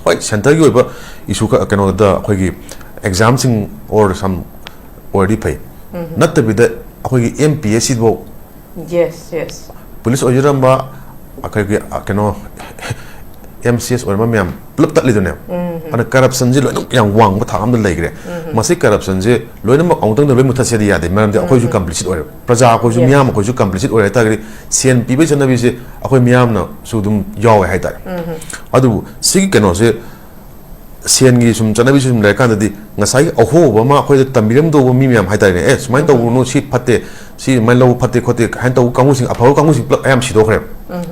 ꯍꯣꯏ, ꯁꯦꯟꯇꯔꯒꯤ ꯑꯣꯏꯕ ꯏꯁꯨ ꯀꯩꯅꯣꯗ ꯑꯩꯈꯣꯏꯒꯤ ꯑꯦꯛꯖꯥꯝꯁꯤꯡ ꯑꯣꯔ ꯁꯝ ꯑꯣꯏꯔꯗꯤ ꯐꯩ꯫ ꯅꯠꯇꯕꯤꯗ ꯑꯩꯈꯣꯏꯒꯤ ꯑꯦꯝ ꯄꯤ ꯑꯦꯁ ꯁꯤꯐꯧ Yes, yes. ꯄꯨꯂꯤꯁ ꯑꯣꯏꯖꯔꯝꯕ, ꯑꯩꯈꯣꯏꯒꯤ ꯑ, ꯀꯩꯅꯣ ꯑꯦꯝ ꯁꯤ ꯑꯦꯁ ꯑꯣꯏꯔꯝꯕ ꯃꯌꯥꯝ ꯄꯨꯂꯞ ꯇꯠꯂꯤꯗꯨꯅꯦ꯫ ꯑꯗꯨꯅ ꯀꯔꯞꯁꯟꯁꯦ ꯂꯣꯏꯅꯃꯛ ꯌꯥꯝ ꯋꯥꯡꯕ ꯊꯥꯛ ꯑꯃꯗ ꯂꯩꯈ꯭ꯔꯦ꯫ ꯃꯁꯤ ꯀꯔꯞꯁꯟꯁꯦ ꯂꯣꯏꯅꯃꯛ ꯑꯃꯨꯛꯇꯪꯗ ꯂꯣꯏ ꯃꯨꯊꯠꯁꯦꯗꯤ ꯌꯥꯗꯦ, ꯃꯔꯝꯗꯤ ꯑꯩꯈꯣꯏꯁꯨ ꯀꯝꯄ꯭ꯂꯤꯁꯤꯠ ꯑꯣꯏꯔꯦ, ꯄ꯭ꯔꯖꯥ ꯑꯩꯈꯣꯏꯁꯨ, Yes. ꯃꯤꯌꯥꯝ ꯑꯩꯈꯣꯏꯁꯨ ꯀꯝꯄ꯭ꯂꯤꯁꯤꯠ ꯑꯣꯏꯔꯦ ꯍꯥꯏꯇꯥꯔꯒꯗꯤ ꯁꯦꯟ ꯄꯤꯕꯒꯤ ꯆꯠꯅꯕꯤꯁꯦ ꯑꯩꯈꯣꯏ ꯃꯤꯌꯥꯝꯅꯁꯨ ꯑꯗꯨꯝ ꯌꯥꯎꯋꯦ ꯍꯥꯏꯇꯥꯔꯦ꯫ ꯑꯗꯨꯕꯨ ꯁꯤꯒꯤ ꯀꯩꯅꯣꯁꯦ, ꯁꯦꯟꯒꯤ ꯁꯨꯝ ꯆꯠꯅꯕꯤꯁꯤ ꯁꯨꯝ ꯂꯩꯔꯀꯥꯟꯗꯗꯤ ꯉꯁꯥꯏꯒꯤ ꯑꯍꯣꯕ ꯑꯃ ꯑꯩꯈꯣꯏꯗ ꯇꯝꯕꯤꯔꯝꯗꯧꯕ ꯃꯤ ꯃꯌꯥꯝ ꯍꯥꯏꯇꯥꯔꯦꯅꯦ, "ꯑꯦ, ꯁꯨꯃꯥꯏꯅ ꯇꯧꯒꯅꯨ, ꯁꯤ ꯐꯠꯇꯦ, ꯁꯤ ꯑꯗꯨꯃꯥꯏꯅ ꯂꯧꯕ ꯐꯠꯇꯦ ꯈꯣꯠꯇꯦ" ꯍꯥꯏꯅ ꯇꯧꯕ ꯀꯥꯡꯕꯨꯁꯤꯡ, ꯑꯐꯕ ꯀꯥꯡꯕꯨꯁꯤꯡ ꯄꯨꯂꯞ ꯑꯌꯥꯝꯕ ꯁꯤꯗꯣꯛꯈ꯭ꯔꯦꯕ꯫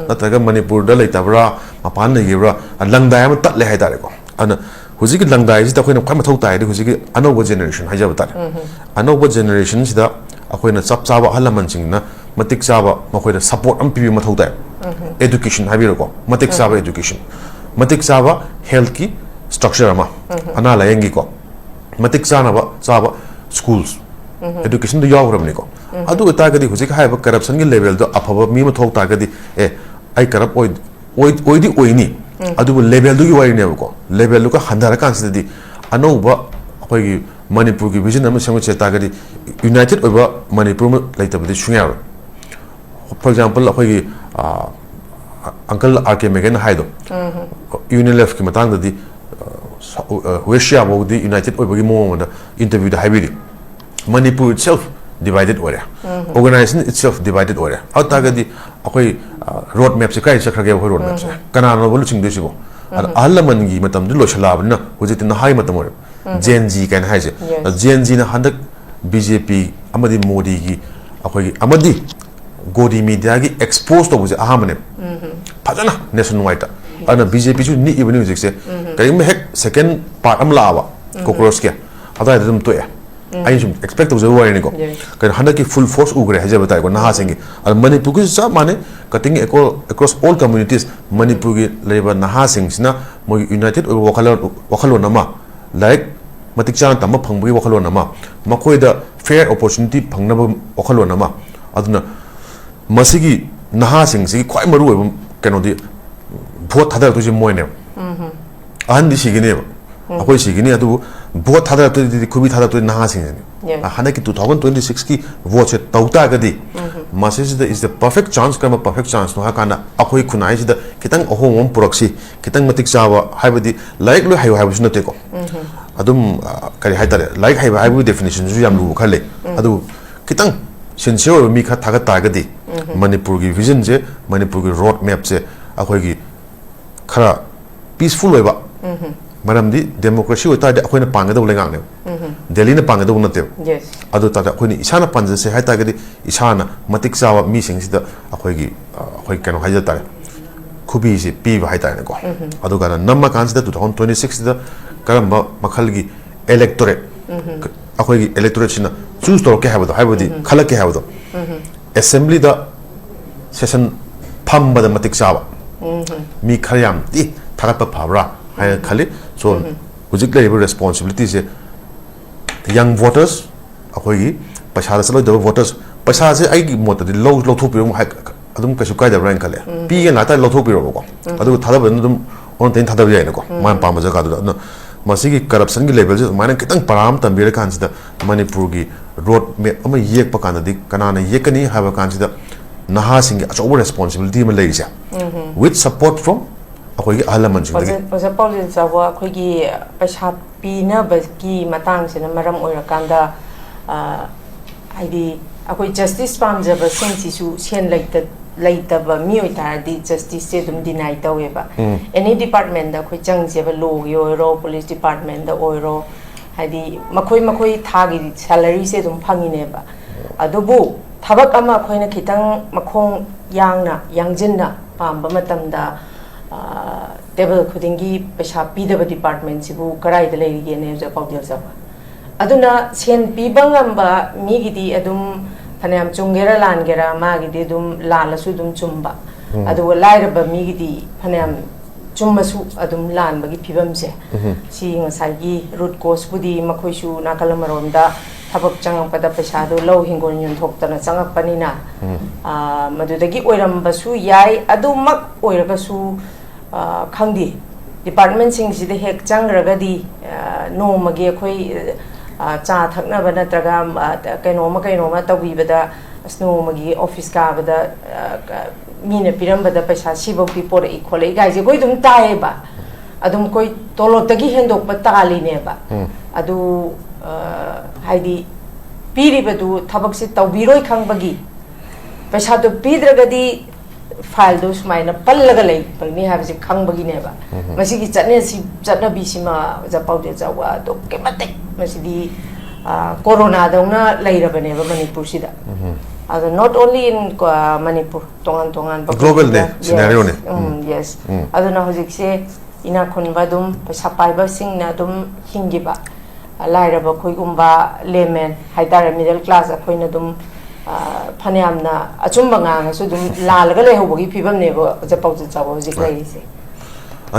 ꯅꯠꯇ꯭ꯔꯒ ꯃꯅꯤꯄꯨꯔꯗ ꯂꯩꯇꯕ꯭ꯔꯥ, ꯃꯄꯥꯟ ꯂꯩꯈꯤꯕ꯭ꯔꯥ, ꯂꯪꯗꯥꯏ ꯑꯃ ꯇꯠꯂꯦ ꯍꯥꯏꯇꯥꯔꯦꯀꯣ꯫ ꯑꯗꯨꯅ ꯍꯧꯖꯤꯛꯀꯤ ꯂꯪꯗꯥꯏꯁꯤꯗ ꯑꯩꯈꯣꯏꯅ ꯈ꯭ꯋꯥꯏ ꯃꯊꯧ ꯇꯥꯏꯗꯤ ꯍꯧꯖꯤꯛꯀꯤ ꯑꯅꯧꯕ ꯖꯦꯅꯦꯔꯦꯁꯟ ꯍꯥꯏꯖꯕ ꯇꯥꯔꯦ꯫ ꯑꯅꯧꯕ ꯖꯦꯅꯦꯔꯦꯁꯟꯁꯤꯗ ꯑꯩꯈꯣꯏꯅ ꯆꯞ ꯆꯥꯕ ꯑꯍꯜ ꯂꯃꯟꯁꯤꯡꯅ ꯃꯇꯤꯛ ꯆꯥꯕ ꯃꯈꯣꯏꯗ ꯁꯄꯣꯔꯠ ꯑꯃ ꯄꯤꯕ ꯃꯊꯧ ꯇꯥꯏ꯫ ꯑꯦꯗꯨꯀꯦꯁꯟ ꯍꯥꯏꯕꯤꯔꯣꯀꯣ, ꯃꯇꯤꯛ ꯆꯥꯕ ꯑꯦꯗꯨꯀꯦꯁꯟ, ꯃꯇꯤꯛ ꯆꯥꯕ ꯍꯦꯜꯊꯀꯤ ꯁ꯭ꯇ꯭ꯔꯛꯆꯔ ꯑꯃ, ꯑꯅꯥ ꯂꯥꯌꯦꯡꯒꯤꯀꯣ, ꯃꯇꯤꯛ ꯆꯥꯅꯕ ꯆꯥꯕ ꯁ꯭ꯀꯨꯜꯁ, ꯑꯦꯗꯨꯀꯦꯁꯟꯗ ꯌꯥꯎꯈ꯭ꯔꯕꯅꯤꯀꯣ꯫ ꯑꯗꯨ ꯑꯣꯏꯇꯥꯔꯒꯗꯤ ꯍꯧꯖꯤꯛ ꯍꯥꯏꯔꯤꯕ ꯀꯔꯞꯁꯟꯒꯤ ꯂꯦꯚꯦꯜꯗꯣ ꯑꯐꯕ ꯃꯤ ꯑꯃ ꯊꯣꯛ ꯇꯥꯔꯒꯗꯤ, "ꯑꯦ, ꯑꯩ ꯀꯔꯞ ꯑꯣꯏ-, ꯑꯣꯏ-, ꯑꯣꯏꯗꯤ ꯑꯣꯏꯅꯤ", ꯑꯗꯨꯕꯨ ꯂꯦꯚꯦꯜꯗꯨꯒꯤ ꯋꯥꯔꯤꯅꯦꯕꯀꯣ꯫ ꯂꯦꯚꯦꯜꯗꯨꯒ ꯍꯟꯊꯔꯀꯥꯟꯁꯤꯗꯗꯤ ꯑꯅꯧꯕ ꯑꯩꯈꯣꯏꯒꯤ ꯃꯅꯤꯄꯨꯔꯒꯤ ꯚꯤꯖꯟ ꯑꯃ ꯁꯦꯝꯒꯠꯁꯦ ꯍꯥꯏ ꯇꯥꯔꯒꯗꯤ ꯌꯨꯅꯥꯏꯇꯦꯠ ꯑꯣꯏꯕ ꯃꯅꯤꯄꯨꯔ ꯑꯃ ꯂꯩꯇꯕꯗꯤ ꯁꯨꯡꯌꯥ ꯌꯥꯔꯣꯏ꯫ For example, ꯑꯩꯈꯣꯏꯒꯤ, ꯑ, ꯑꯪꯀꯜ ꯑꯥꯔ ꯀꯦ ꯃꯦꯒꯟꯅ ꯍꯥꯏꯗꯣ, ꯌꯨꯅꯤꯂꯦꯐꯀꯤ ꯃꯇꯥꯡꯗꯗꯤ, ꯑ, ꯁ-, ꯑ, ꯋꯦꯁ ꯑꯦꯁꯤꯌꯥ ꯐꯥꯎꯗꯤ ꯌꯨꯅꯥꯏꯇꯦꯠ ꯑꯣꯏꯕꯒꯤ ꯃꯑꯣꯡ ꯑꯃꯗ ꯏꯟꯇꯔꯚ꯭ꯌꯨꯗ ꯍꯥꯏꯕꯤꯔꯤ꯫ ꯃꯅꯤꯄꯨꯔ itself divided ꯑꯣꯏꯔꯦ, organization itself divided ꯑꯣꯏꯔꯦ꯫ ꯑꯗꯨ ꯇꯥꯔꯒꯗꯤ ꯑꯩꯈꯣꯏ, ꯑ, ꯔꯣꯗ ꯃꯦꯞꯁꯦ ꯀꯥꯏꯗ ꯆꯠꯈ꯭ꯔꯒꯦꯕ? ꯑꯩꯈꯣꯏ ꯔꯣꯗ ꯃꯦꯞꯁꯦ ꯀꯅꯥꯅꯣꯕ ꯂꯨꯆꯤꯡꯗꯣꯏꯁꯤꯕꯣ? ꯑꯗ ꯑꯍꯜ ꯂꯃꯟꯒꯤ ꯃꯇꯝꯗꯤ ꯂꯣꯏꯁꯤꯜꯂꯛꯑꯕꯅꯤꯅ ꯍꯧꯖꯤꯛꯇꯤ ꯅꯍꯥꯒꯤ ꯃꯇꯝ ꯑꯣꯏꯔꯦ꯫ ꯖꯦꯟ ꯖꯤ ꯀꯥꯏꯅ ꯍꯥꯏꯁꯦ꯫ Yes. ꯖꯦꯟ ꯖꯤꯅ ꯍꯟꯗꯛ ꯕꯤ ꯖꯦ ꯄꯤ ꯑꯃꯗꯤ ꯃꯣꯗꯤꯒꯤ ꯑꯩꯈꯣꯏꯒꯤ ꯑꯃꯗꯤ ꯒꯣꯗꯤ ꯃꯤꯗꯤꯌꯥꯒꯤ ꯑꯦꯛꯁꯄꯣꯖ ꯇꯧꯕꯁꯦ ꯑꯍꯥꯟꯕꯅꯦꯕ꯫ ꯐꯖꯅ ꯅꯦꯁꯟ ꯋꯥꯏꯗꯇ꯫ ꯑꯗꯨꯅ ꯕꯤ ꯖꯦ ꯄꯤꯁꯨ ꯅꯤꯛꯏꯕꯅꯤ ꯍꯧꯖꯤꯛꯁꯦ꯫ ꯀꯔꯤꯒꯨꯝꯕ ꯍꯦꯛ ꯁꯦꯀꯦꯟ ꯄꯥꯔꯠ ꯑꯃ ꯂꯥꯛꯑꯕ ꯀꯣꯀ꯭ꯔꯣꯁꯀꯤ, ꯑꯗꯨꯋꯥꯏꯗ ꯑꯗꯨꯝ ꯇꯣꯛꯑꯦ꯫ ꯑꯩꯅ ꯁꯨꯝ ꯑꯦꯛꯁꯄꯦꯛ ꯇꯧꯖꯕ ꯋꯥꯔꯤꯅꯤꯀꯣ꯫ ꯌꯥꯏ꯫ ꯀꯩꯅꯣ, ꯍꯟꯗꯛꯀꯤ ꯐꯨꯜ ꯐꯣꯔꯁ ꯎꯈ꯭ꯔꯦ ꯍꯥꯏꯖꯕ ꯇꯥꯔꯦꯀꯣ, ꯅꯍꯥꯁꯤꯡꯒꯤ꯫ ꯑꯗꯣ ꯃꯅꯤꯄꯨꯔꯒꯤꯁꯨ ꯆꯞ ꯃꯥꯟꯅꯩ, cutting across all communities꯫ ꯃꯅꯤꯄꯨꯔꯒꯤ ꯂꯩꯔꯤꯕ ꯅꯍꯥꯁꯤꯡꯁꯤꯅ ꯃꯣꯏꯒꯤ ꯌꯨꯅꯥꯏꯇꯦꯠ ꯑꯣꯏꯕ ꯋꯥꯈꯜꯂꯣꯟ, ꯋꯥꯈꯜꯂꯣꯟ ꯑꯃ, ꯂꯥꯏꯔꯤꯛ ꯃꯇꯤꯛ ꯆꯥꯅ ꯇꯝꯕ ꯐꯪꯕꯒꯤ ꯋꯥꯈꯜꯂꯣꯟ ꯑꯃ, ꯃꯈꯣꯏꯗ ꯐꯦꯌꯔ ꯑꯣꯄꯣꯔꯆꯨꯅꯤꯇꯤ ꯐꯪꯅꯕ ꯋꯥꯈꯜꯂꯣꯟ ꯑꯃ꯫ ꯑꯗꯨꯅ ꯃꯁꯤꯒꯤ ꯅꯍꯥꯁꯤꯡꯁꯤꯒꯤ ꯈ꯭ꯋꯥꯏ ꯃꯔꯨꯑꯣꯏꯕ ꯀꯩꯅꯣꯗꯤ ꯚꯣꯠ ꯊꯥꯗꯔꯛꯇꯣꯏꯁꯦ ꯃꯣꯏꯅꯦꯕ꯫ ꯑꯍꯟꯗꯤ ꯁꯤꯒꯅꯦꯕ, ꯑꯩꯈꯣꯏ ꯁꯤꯒꯅꯤ, ꯑꯗꯨꯕꯨ ꯚꯣꯠ ꯊꯥꯗꯔꯛꯇꯣꯏꯗꯤ, ꯈꯨꯕꯤ ꯊꯥꯗꯔꯛꯇꯣꯏꯗꯤ ꯅꯍꯥꯁꯤꯡꯁꯤꯅꯤ꯫ Yes. ꯍꯟꯗꯛꯀꯤ two thousand twenty six ꯀꯤ ꯚꯣꯠꯁꯦ ꯇꯧ ꯇꯥꯔꯒꯗꯤ ꯃꯁꯤꯁꯤꯗ is the perfect chance꯫ ꯀꯔꯝꯕ perfect chance ꯅꯣ ꯍꯥꯏ ꯀꯥꯟꯗ, ꯑꯩꯈꯣꯏ ꯈꯨꯟꯅꯥꯏꯁꯤꯗ ꯈꯤꯇꯪ ꯑꯍꯣꯡꯕ ꯑꯃ ꯄꯨꯔꯛꯁꯤ, ꯈꯤꯇꯪ ꯃꯇꯤꯛ ꯆꯥꯕ, ꯍꯥꯏꯕꯗꯤ ꯂꯥꯏꯔꯤꯛ ꯂꯣꯏ ꯍꯩꯌꯨ ꯍꯥꯏꯕꯁꯨ ꯅꯠꯇꯦꯀꯣ꯫ ꯑꯗꯨꯝ, ꯑ, ꯀꯔꯤ ꯍꯥꯏꯇꯥꯔꯦ, ꯂꯥꯏꯔꯤꯛ ꯍꯩꯕ ꯍꯥꯏꯕꯒꯤ ꯗꯦꯐꯤꯅꯦꯁꯟꯁꯨ ꯌꯥꯝ ꯂꯨꯕ ꯈꯔ ꯂꯩ꯫ ꯑꯗꯨꯕꯨ ꯈꯤꯇꯪ ꯁꯤꯟꯁꯤꯌꯔ ꯑꯣꯏꯕ ꯃꯤ ꯈꯔ ꯊꯥꯒꯠ ꯇꯥꯔꯒꯗꯤ ꯃꯅꯤꯄꯨꯔꯒꯤ ꯚꯤꯖꯟꯁꯦ, ꯃꯅꯤꯄꯨꯔꯒꯤ ꯔꯣꯗ ꯃꯦꯞꯁꯦ ꯑꯩꯈꯣꯏꯒꯤ ꯈꯔ ꯄꯤꯁꯐꯨꯜ ꯑꯣꯏꯕ, ꯃꯔꯝꯗꯤ ꯗꯦꯃꯣꯀ꯭ꯔꯦꯁꯤ ꯑꯣꯏꯇꯥꯔꯗꯤ ꯑꯩꯈꯣꯏꯅ ꯄꯥꯟꯒꯗꯧꯕ ꯂꯩꯉꯥꯛꯅꯦꯕ, ꯗꯦꯜꯂꯤꯅ ꯄꯥꯟꯒꯗꯧꯕ ꯅꯠꯇꯦꯕ꯫ Yes. ꯑꯗꯨ ꯇꯥꯔꯗꯤ ꯑꯩꯈꯣꯏꯅ ꯏꯁꯥꯅ ꯄꯥꯟꯖꯁꯦ ꯍꯥꯏ ꯇꯥꯔꯒꯗꯤ, ꯏꯁꯥꯅ ꯃꯇꯤꯛ ꯆꯥꯕ ꯃꯤꯁꯤꯡꯁꯤꯗ ꯑꯩꯈꯣꯏꯒꯤ, ꯑ, ꯑꯩꯈꯣꯏ ꯀꯩꯅꯣ ꯍꯥꯏꯖ ꯇꯥꯔꯦ, ꯈꯨꯕꯤꯁꯤ ꯄꯤꯕ ꯍꯥꯏ ꯇꯥꯔꯦꯅꯦꯀꯣ꯫ ꯑꯗꯨ ꯀꯥꯟꯗ ꯅꯝꯃ ꯀꯥꯟꯁꯤꯗ two thousand twenty six ꯁꯤꯗ ꯀꯔꯝꯕ ꯃꯈꯜꯒꯤ electorate, ꯑꯩꯈꯣꯏꯒꯤ electorate ꯁꯤꯅ ꯆꯨꯁ ꯇꯧꯔꯛꯀꯦ ꯍꯥꯏꯕꯗꯣ, ꯍꯥꯏꯕꯗꯤ ꯈꯜꯂꯛꯀꯦ ꯍꯥꯏꯕꯗꯣ, ꯑꯦꯁꯦꯝꯕ꯭ꯂꯤꯗ ꯁꯦꯁꯟ ꯐꯝꯕꯗ ꯃꯇꯤꯛ ꯆꯥꯕ ꯃꯤ ꯈꯔ ꯌꯥꯝꯗꯤ ꯊꯥꯒꯠꯄ ꯐꯕ꯭ꯔꯥ ꯍꯥꯏꯅ ꯈꯜꯂꯤ꯫ So, ꯍꯧꯖꯤꯛ ꯂꯩꯔꯤꯕ ꯔꯦꯁꯄꯣꯟꯁꯤꯕꯤꯂꯤꯇꯤꯁꯦ, ꯌꯪ ꯚꯣꯇꯔꯁ, ꯑꯩꯈꯣꯏꯒꯤ ꯄꯩꯁꯥꯗ ꯆꯠꯂꯣꯏꯗꯕ ꯚꯣꯇꯔꯁ, ꯄꯩꯁꯥꯁꯦ ꯑꯩꯒꯤ ꯃꯣꯠꯇꯗꯤ ꯂꯧ, ꯂꯧꯊꯣꯛꯄꯤꯔꯣ ꯍꯥꯏ, ꯑꯗꯨꯝ ꯀꯩꯁꯨ ꯀꯥꯏꯗꯕ꯭ꯔꯥ ꯍꯥꯏꯅ ꯈꯜꯂꯦ꯫ ꯄꯤꯒꯦꯅ ꯂꯥꯛꯇꯥꯔꯗꯤ ꯂꯧꯊꯣꯛꯄꯤꯔꯣꯕꯀꯣ꯫ ꯑꯗꯨꯒ ꯊꯥꯗꯕꯗꯅ ꯑꯗꯨꯝ ꯑꯣꯟꯅ ꯇꯩꯅ ꯊꯥꯗꯕ ꯌꯥꯏꯅꯀꯣ, ꯃꯥꯅ ꯄꯥꯝꯕ ꯖꯒꯥꯗꯨꯗ꯫ ꯑꯗꯨꯅ ꯃꯁꯤꯒꯤ ꯀꯔꯞꯁꯟꯒꯤ ꯂꯦꯚꯦꯜꯁꯦ ꯑꯗꯨꯃꯥꯏꯅ ꯈꯤꯇꯪ ꯄꯔꯥ ꯑꯃ ꯇꯝꯕꯤꯔꯀꯥꯟꯁꯤꯗ, ꯃꯅꯤꯄꯨꯔꯒꯤ ꯔꯣꯗ ꯃꯦꯞ ꯑꯃ ꯌꯦꯛꯄ ꯀꯥꯟꯗꯗꯤ ꯀꯅꯥꯅ ꯌꯦꯛꯀꯅꯤ ꯍꯥꯏꯕ ꯀꯥꯟꯁꯤꯗ ꯅꯍꯥꯁꯤꯡꯒꯤ ꯑꯆꯧꯕ ꯔꯦꯁꯄꯣꯟꯁꯤꯕꯤꯂꯤꯇꯤ ꯑꯃ ꯂꯩꯔꯤꯁꯦ, with support from ꯑꯩꯈꯣꯏꯒꯤ ꯑꯍꯜ ꯂꯃꯟꯁꯤꯡꯗꯒꯤ꯫ ꯑꯣꯖꯥ, ꯑꯣꯖꯥ ꯄꯥꯎꯖꯦꯟ ꯆꯥꯎꯕ, ꯑꯩꯈꯣꯏꯒꯤ ꯄꯩꯁꯥ ꯄꯤꯅꯕꯒꯤ ꯃꯇꯥꯡꯁꯤꯅ ꯃꯔꯝ ꯑꯣꯏꯔꯀꯥꯟꯗ, ꯑ, ꯍꯥꯏꯗꯤ ꯑꯩꯈꯣꯏ ꯖꯁꯇꯤꯁ ꯄꯥꯝꯖꯕꯁꯤꯡꯁꯤꯁꯨ ꯁꯦꯟ ꯂꯩꯇ-, ꯂꯩꯇꯕ ꯃꯤ ꯑꯣꯏꯇꯥꯔꯗꯤ ꯖꯁꯇꯤꯁꯁꯦ ꯑꯗꯨꯝ ꯗꯤꯅꯥꯏ ꯇꯧꯋꯦꯕ꯫ Any department ꯗ ꯑꯩꯈꯣꯏ ꯆꯪꯁꯦꯕ, ꯂꯣꯒꯤ ꯑꯣꯏꯔꯣ, ꯄꯨꯂꯤꯁ ꯗꯤꯄꯥꯔꯠꯃꯦꯟꯗ ꯑꯣꯏꯔꯣ, ꯍꯥꯏꯗꯤ ꯃꯈꯣꯏ ꯃꯈꯣꯏ ꯊꯥꯒꯤ ꯁꯦꯂꯔꯤꯁꯦ ꯑꯗꯨꯝ ꯐꯪꯉꯤꯅꯦꯕ꯫ ꯑꯗꯨꯕꯨ ꯊꯕꯛ ꯑꯃ ꯑꯩꯈꯣꯏꯅ ꯈꯤꯇꯪ ꯃꯈꯣꯡ ꯌꯥꯡꯅ, ꯌꯥꯡꯖꯤꯟꯅ ꯄꯥꯝꯕ ꯃꯇꯝꯗ, ꯇꯦꯕꯜ ꯈꯨꯗꯤꯡꯒꯤ ꯄꯩꯁꯥ ꯄꯤꯗꯕ ꯗꯤꯄꯥꯔꯠꯃꯦꯟꯁꯤꯕꯨ ꯀꯗꯥꯏꯗ ꯂꯩꯔꯤꯒꯦꯅꯦ ꯑꯣꯖꯥ ꯄꯥꯎꯖꯦꯜ ꯆꯥꯎꯕ? ꯑꯗꯨꯅ ꯁꯦꯟ ꯄꯤꯕ ꯉꯝꯕ ꯃꯤꯒꯤꯗꯤ ꯑꯗꯨꯝ ꯐꯅꯌꯥꯝ ꯆꯨꯝꯒꯦꯔꯥ ꯂꯥꯟꯒꯦꯔꯥ, ꯃꯥꯒꯤꯗꯤ ꯑꯗꯨꯝ ꯂꯥꯜꯂꯁꯨ ꯑꯗꯨꯝ ꯆꯨꯝꯕ, ꯑꯗꯨꯒ ꯂꯥꯏꯔꯕ ꯃꯤꯒꯤꯗꯤ ꯐꯅꯌꯥꯝ ꯆꯨꯝꯃꯁꯨ ꯑꯗꯨꯝ ꯂꯥꯟꯕꯒꯤ ꯐꯤꯕꯝꯁꯦ, ꯁꯤ ꯉꯁꯥꯏꯒꯤ ꯔꯨꯠ ꯀꯣꯁꯄꯨꯗꯤ ꯃꯈꯣꯏꯁꯨ ꯅꯥꯀꯜ ꯑꯃꯔꯣꯝꯗ ꯊꯕꯛ ꯆꯪꯉꯛꯄꯗ ꯄꯩꯁꯥꯗꯣ ꯂꯧ ꯍꯤꯡꯒꯣꯜ ꯌꯣꯟꯊꯣꯛꯇꯅ ꯆꯪꯉꯛꯄꯅꯤꯅ, ꯃꯗꯨꯗꯒꯤ ꯑꯣꯏꯔꯝꯕꯁꯨ ꯌꯥꯏ꯫ ꯑꯗꯨꯃꯛ ꯑꯣꯏꯔꯒꯁꯨ ꯈꯪꯗꯦ, ꯗꯤꯄꯥꯔꯠꯃꯦꯟꯁꯤꯡꯁꯤꯗ ꯍꯦꯛ ꯆꯪꯈ꯭ꯔꯒꯗꯤ ꯅꯣꯡꯃꯒꯤ ꯑꯩꯈꯣꯏ ꯆꯥ ꯊꯛꯅꯕ ꯅꯠꯇ꯭ꯔꯒ ꯀꯩꯅꯣꯝꯃ ꯀꯩꯅꯣꯝꯃ ꯇꯧꯕꯤꯕꯗ ꯑꯁ ꯅꯣꯡꯃꯒꯤ ꯑꯣꯐꯤꯁ ꯀꯥꯕꯗ ꯃꯤꯅ ꯄꯤꯔꯝꯕꯗ ꯄꯩꯁꯥ ꯁꯤꯐꯧꯗꯤ ꯄꯣꯔꯛꯏ ꯈꯣꯠꯂꯛꯏ ꯀꯥꯏꯁꯦ ꯑꯩꯈꯣꯏ ꯑꯗꯨꯝ ꯇꯥꯏꯌꯦꯕ꯫ ꯑꯗꯨꯝ ꯑꯩꯈꯣꯏ ꯇꯣꯂꯣꯞꯇꯒꯤ ꯍꯦꯟꯗꯣꯛꯄ ꯇꯥꯜꯂꯤꯅꯦꯕ꯫ ꯑꯗꯨ ꯍꯥꯏꯗꯤ ꯄꯤꯔꯤꯕꯗꯨ ꯊꯕꯛꯁꯦ ꯇꯧꯕꯤꯔꯣꯏ ꯈꯪꯕꯒꯤ, ꯄꯩꯁꯥꯗꯣ ꯄꯤꯗ꯭ꯔꯒꯗꯤ ꯐꯥꯏꯜꯗꯣ ꯁꯨꯃꯥꯏꯅ ꯄꯜꯂꯒ ꯂꯩꯕꯅꯤ ꯍꯥꯏꯕꯁꯦ ꯈꯪꯕꯒꯤꯅꯦꯕ꯫ ꯃꯁꯤꯒꯤ ꯆꯠꯅꯁꯤ ꯆꯠꯅꯕꯤꯁꯤꯃ ꯑꯣꯖꯥ ꯄꯥꯎꯖꯦꯜ ꯆꯥꯎꯕ ꯑꯗꯨꯛꯀꯤ ꯃꯇꯤꯛ ꯃꯁꯤꯗꯤ ꯀꯣꯔꯣꯅꯥꯗꯧꯅ ꯂꯩꯔꯕꯅꯦꯕ ꯃꯅꯤꯄꯨꯔꯁꯤꯗ꯫ ꯑꯗꯣ not only in ꯃꯅꯤꯄꯨꯔ, ꯇꯣꯉꯥꯟ ꯇꯣꯉꯥꯟꯕ global ꯅꯦ, country ꯗ, scenario ꯅꯦ꯫ Yes, ꯎꯝ, yes꯫ ꯑꯗꯨꯅ ꯍꯧꯖꯤꯛꯁꯦ ꯏꯅꯥꯛ ꯈꯨꯟꯕ ꯑꯗꯨꯝ ꯄꯩꯁꯥ ꯄꯥꯏꯕꯁꯤꯡꯅ ꯑꯗꯨꯝ ꯍꯤꯡꯈꯤꯕ, ꯂꯥꯏꯔꯕ ꯑꯩꯈꯣꯏꯒꯨꯝꯕ ꯂꯦꯃꯦꯟ ꯍꯥꯏꯇꯥꯔꯦ, ꯃꯤꯗꯜ ꯀ꯭ꯂꯥꯁ ꯑꯩꯈꯣꯏꯅ ꯑꯗꯨꯝ ꯐꯅꯌꯥꯝꯅ ꯑꯆꯨꯝꯕ ꯉꯥꯡꯉꯁꯨ ꯑꯗꯨꯝ ꯂꯥꯜꯂꯒ ꯂꯩꯍꯧꯕꯒꯤ ꯐꯤꯕꯝꯅꯦꯕ ꯑꯣꯖꯥ ꯄꯥꯎꯖꯦꯜ ꯆꯥꯎꯕ ꯍꯧꯖꯤꯛ ꯂꯩꯔꯤꯁꯦ꯫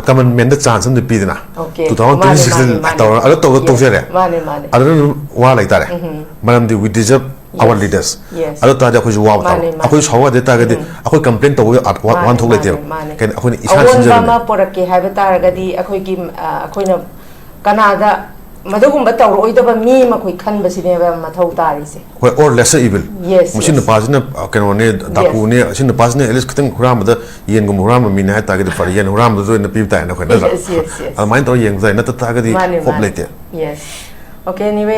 ꯀꯃꯟ ꯃꯦꯟꯗ ꯆꯥꯟꯁ ꯑꯃꯗꯤ ꯄꯤꯗꯅ꯫ Okay. Two thousand twenty six ꯇꯧꯔ ꯑꯗꯨ ꯇꯧꯗ ꯇꯧꯖꯔꯦ꯫ ꯃꯥꯅꯦ, ꯃꯥꯅꯦ꯫ ꯑꯗꯨꯅ ꯑꯗꯨꯝ ꯋꯥ ꯂꯩꯇꯥꯔꯦ꯫ ꯃꯔꯝꯗꯤ we deserve our leaders꯫ ꯑꯗꯨ ꯇꯥꯔꯗꯤ ꯑꯩꯈꯣꯏꯁꯨ ꯋꯥꯕ ꯇꯥꯕ꯫ ꯑꯩꯈꯣꯏ ꯁꯥꯎ ꯌꯥꯗꯦ ꯇꯥꯔꯒꯗꯤ ꯑꯩꯈꯣꯏ ꯀꯝꯄ꯭ꯂꯦꯟ ꯇꯧꯕꯒꯤ ꯋꯥꯍꯟꯊꯣꯛ ꯂꯩꯇꯦꯕ꯫ ꯀꯩꯅꯣ ꯑꯩꯈꯣꯏꯅ ꯏꯁꯥꯅ ꯑꯑꯣꯟꯕ ꯁꯤꯟꯖꯕꯅꯦ꯫ ꯑꯃ ꯄꯨꯔꯛꯀꯦ ꯍꯥꯏꯕ ꯇꯥꯔꯒꯗꯤ ꯑꯩꯈꯣꯏꯒꯤ ꯑꯩꯈꯣꯏꯅ ꯀꯅꯥꯗ ꯃꯗꯨꯒꯨꯝꯕ ꯇꯧꯔꯛꯑꯣꯏꯗꯕ ꯃꯤ ꯑꯃ ꯑꯩꯈꯣꯏ ꯈꯟꯕꯁꯤꯅꯦꯕ ꯃꯊꯧ ꯇꯥꯔꯤꯁꯦ꯫ ꯍꯣꯏ, or lesser evil꯫ Yes, ꯃꯁꯤ yes꯫ ꯅꯨꯄꯥꯁꯤꯅ ꯀꯩꯅꯣꯅꯦ, ꯗꯥꯀꯨꯅꯦ, ꯑꯁꯤ ꯅꯨꯄꯥꯁꯤꯅ at least ꯈꯤꯇꯪ ꯍꯨꯔꯥꯟꯕꯗ ꯌꯦꯟꯒꯨꯝꯕ ꯍꯨꯔꯥꯟꯕ ꯃꯤꯅꯦ ꯍꯥꯏꯇꯥꯔꯒꯗꯤ ꯐꯔꯦ, ꯌꯦꯟ ꯍꯨꯔꯥꯟꯕꯗꯨꯗ ꯑꯣꯏꯅ ꯄꯤꯕ ꯇꯥꯏꯅ ꯑꯩꯈꯣꯏ, ꯅꯠꯇ꯭ꯔꯥ? Yes, yes, yes꯫ ꯑꯗꯨꯃꯥꯏꯅ ꯇꯧꯔꯒ ꯌꯦꯡꯕ ꯇꯥꯏ, ꯅꯠꯇ ꯇꯥꯔꯒꯗꯤ ꯃꯥꯅꯦ, ꯍꯣꯞ ꯃꯥꯅꯦ꯫ ꯂꯩꯇꯦ꯫ Yes꯫ Okay, anyway,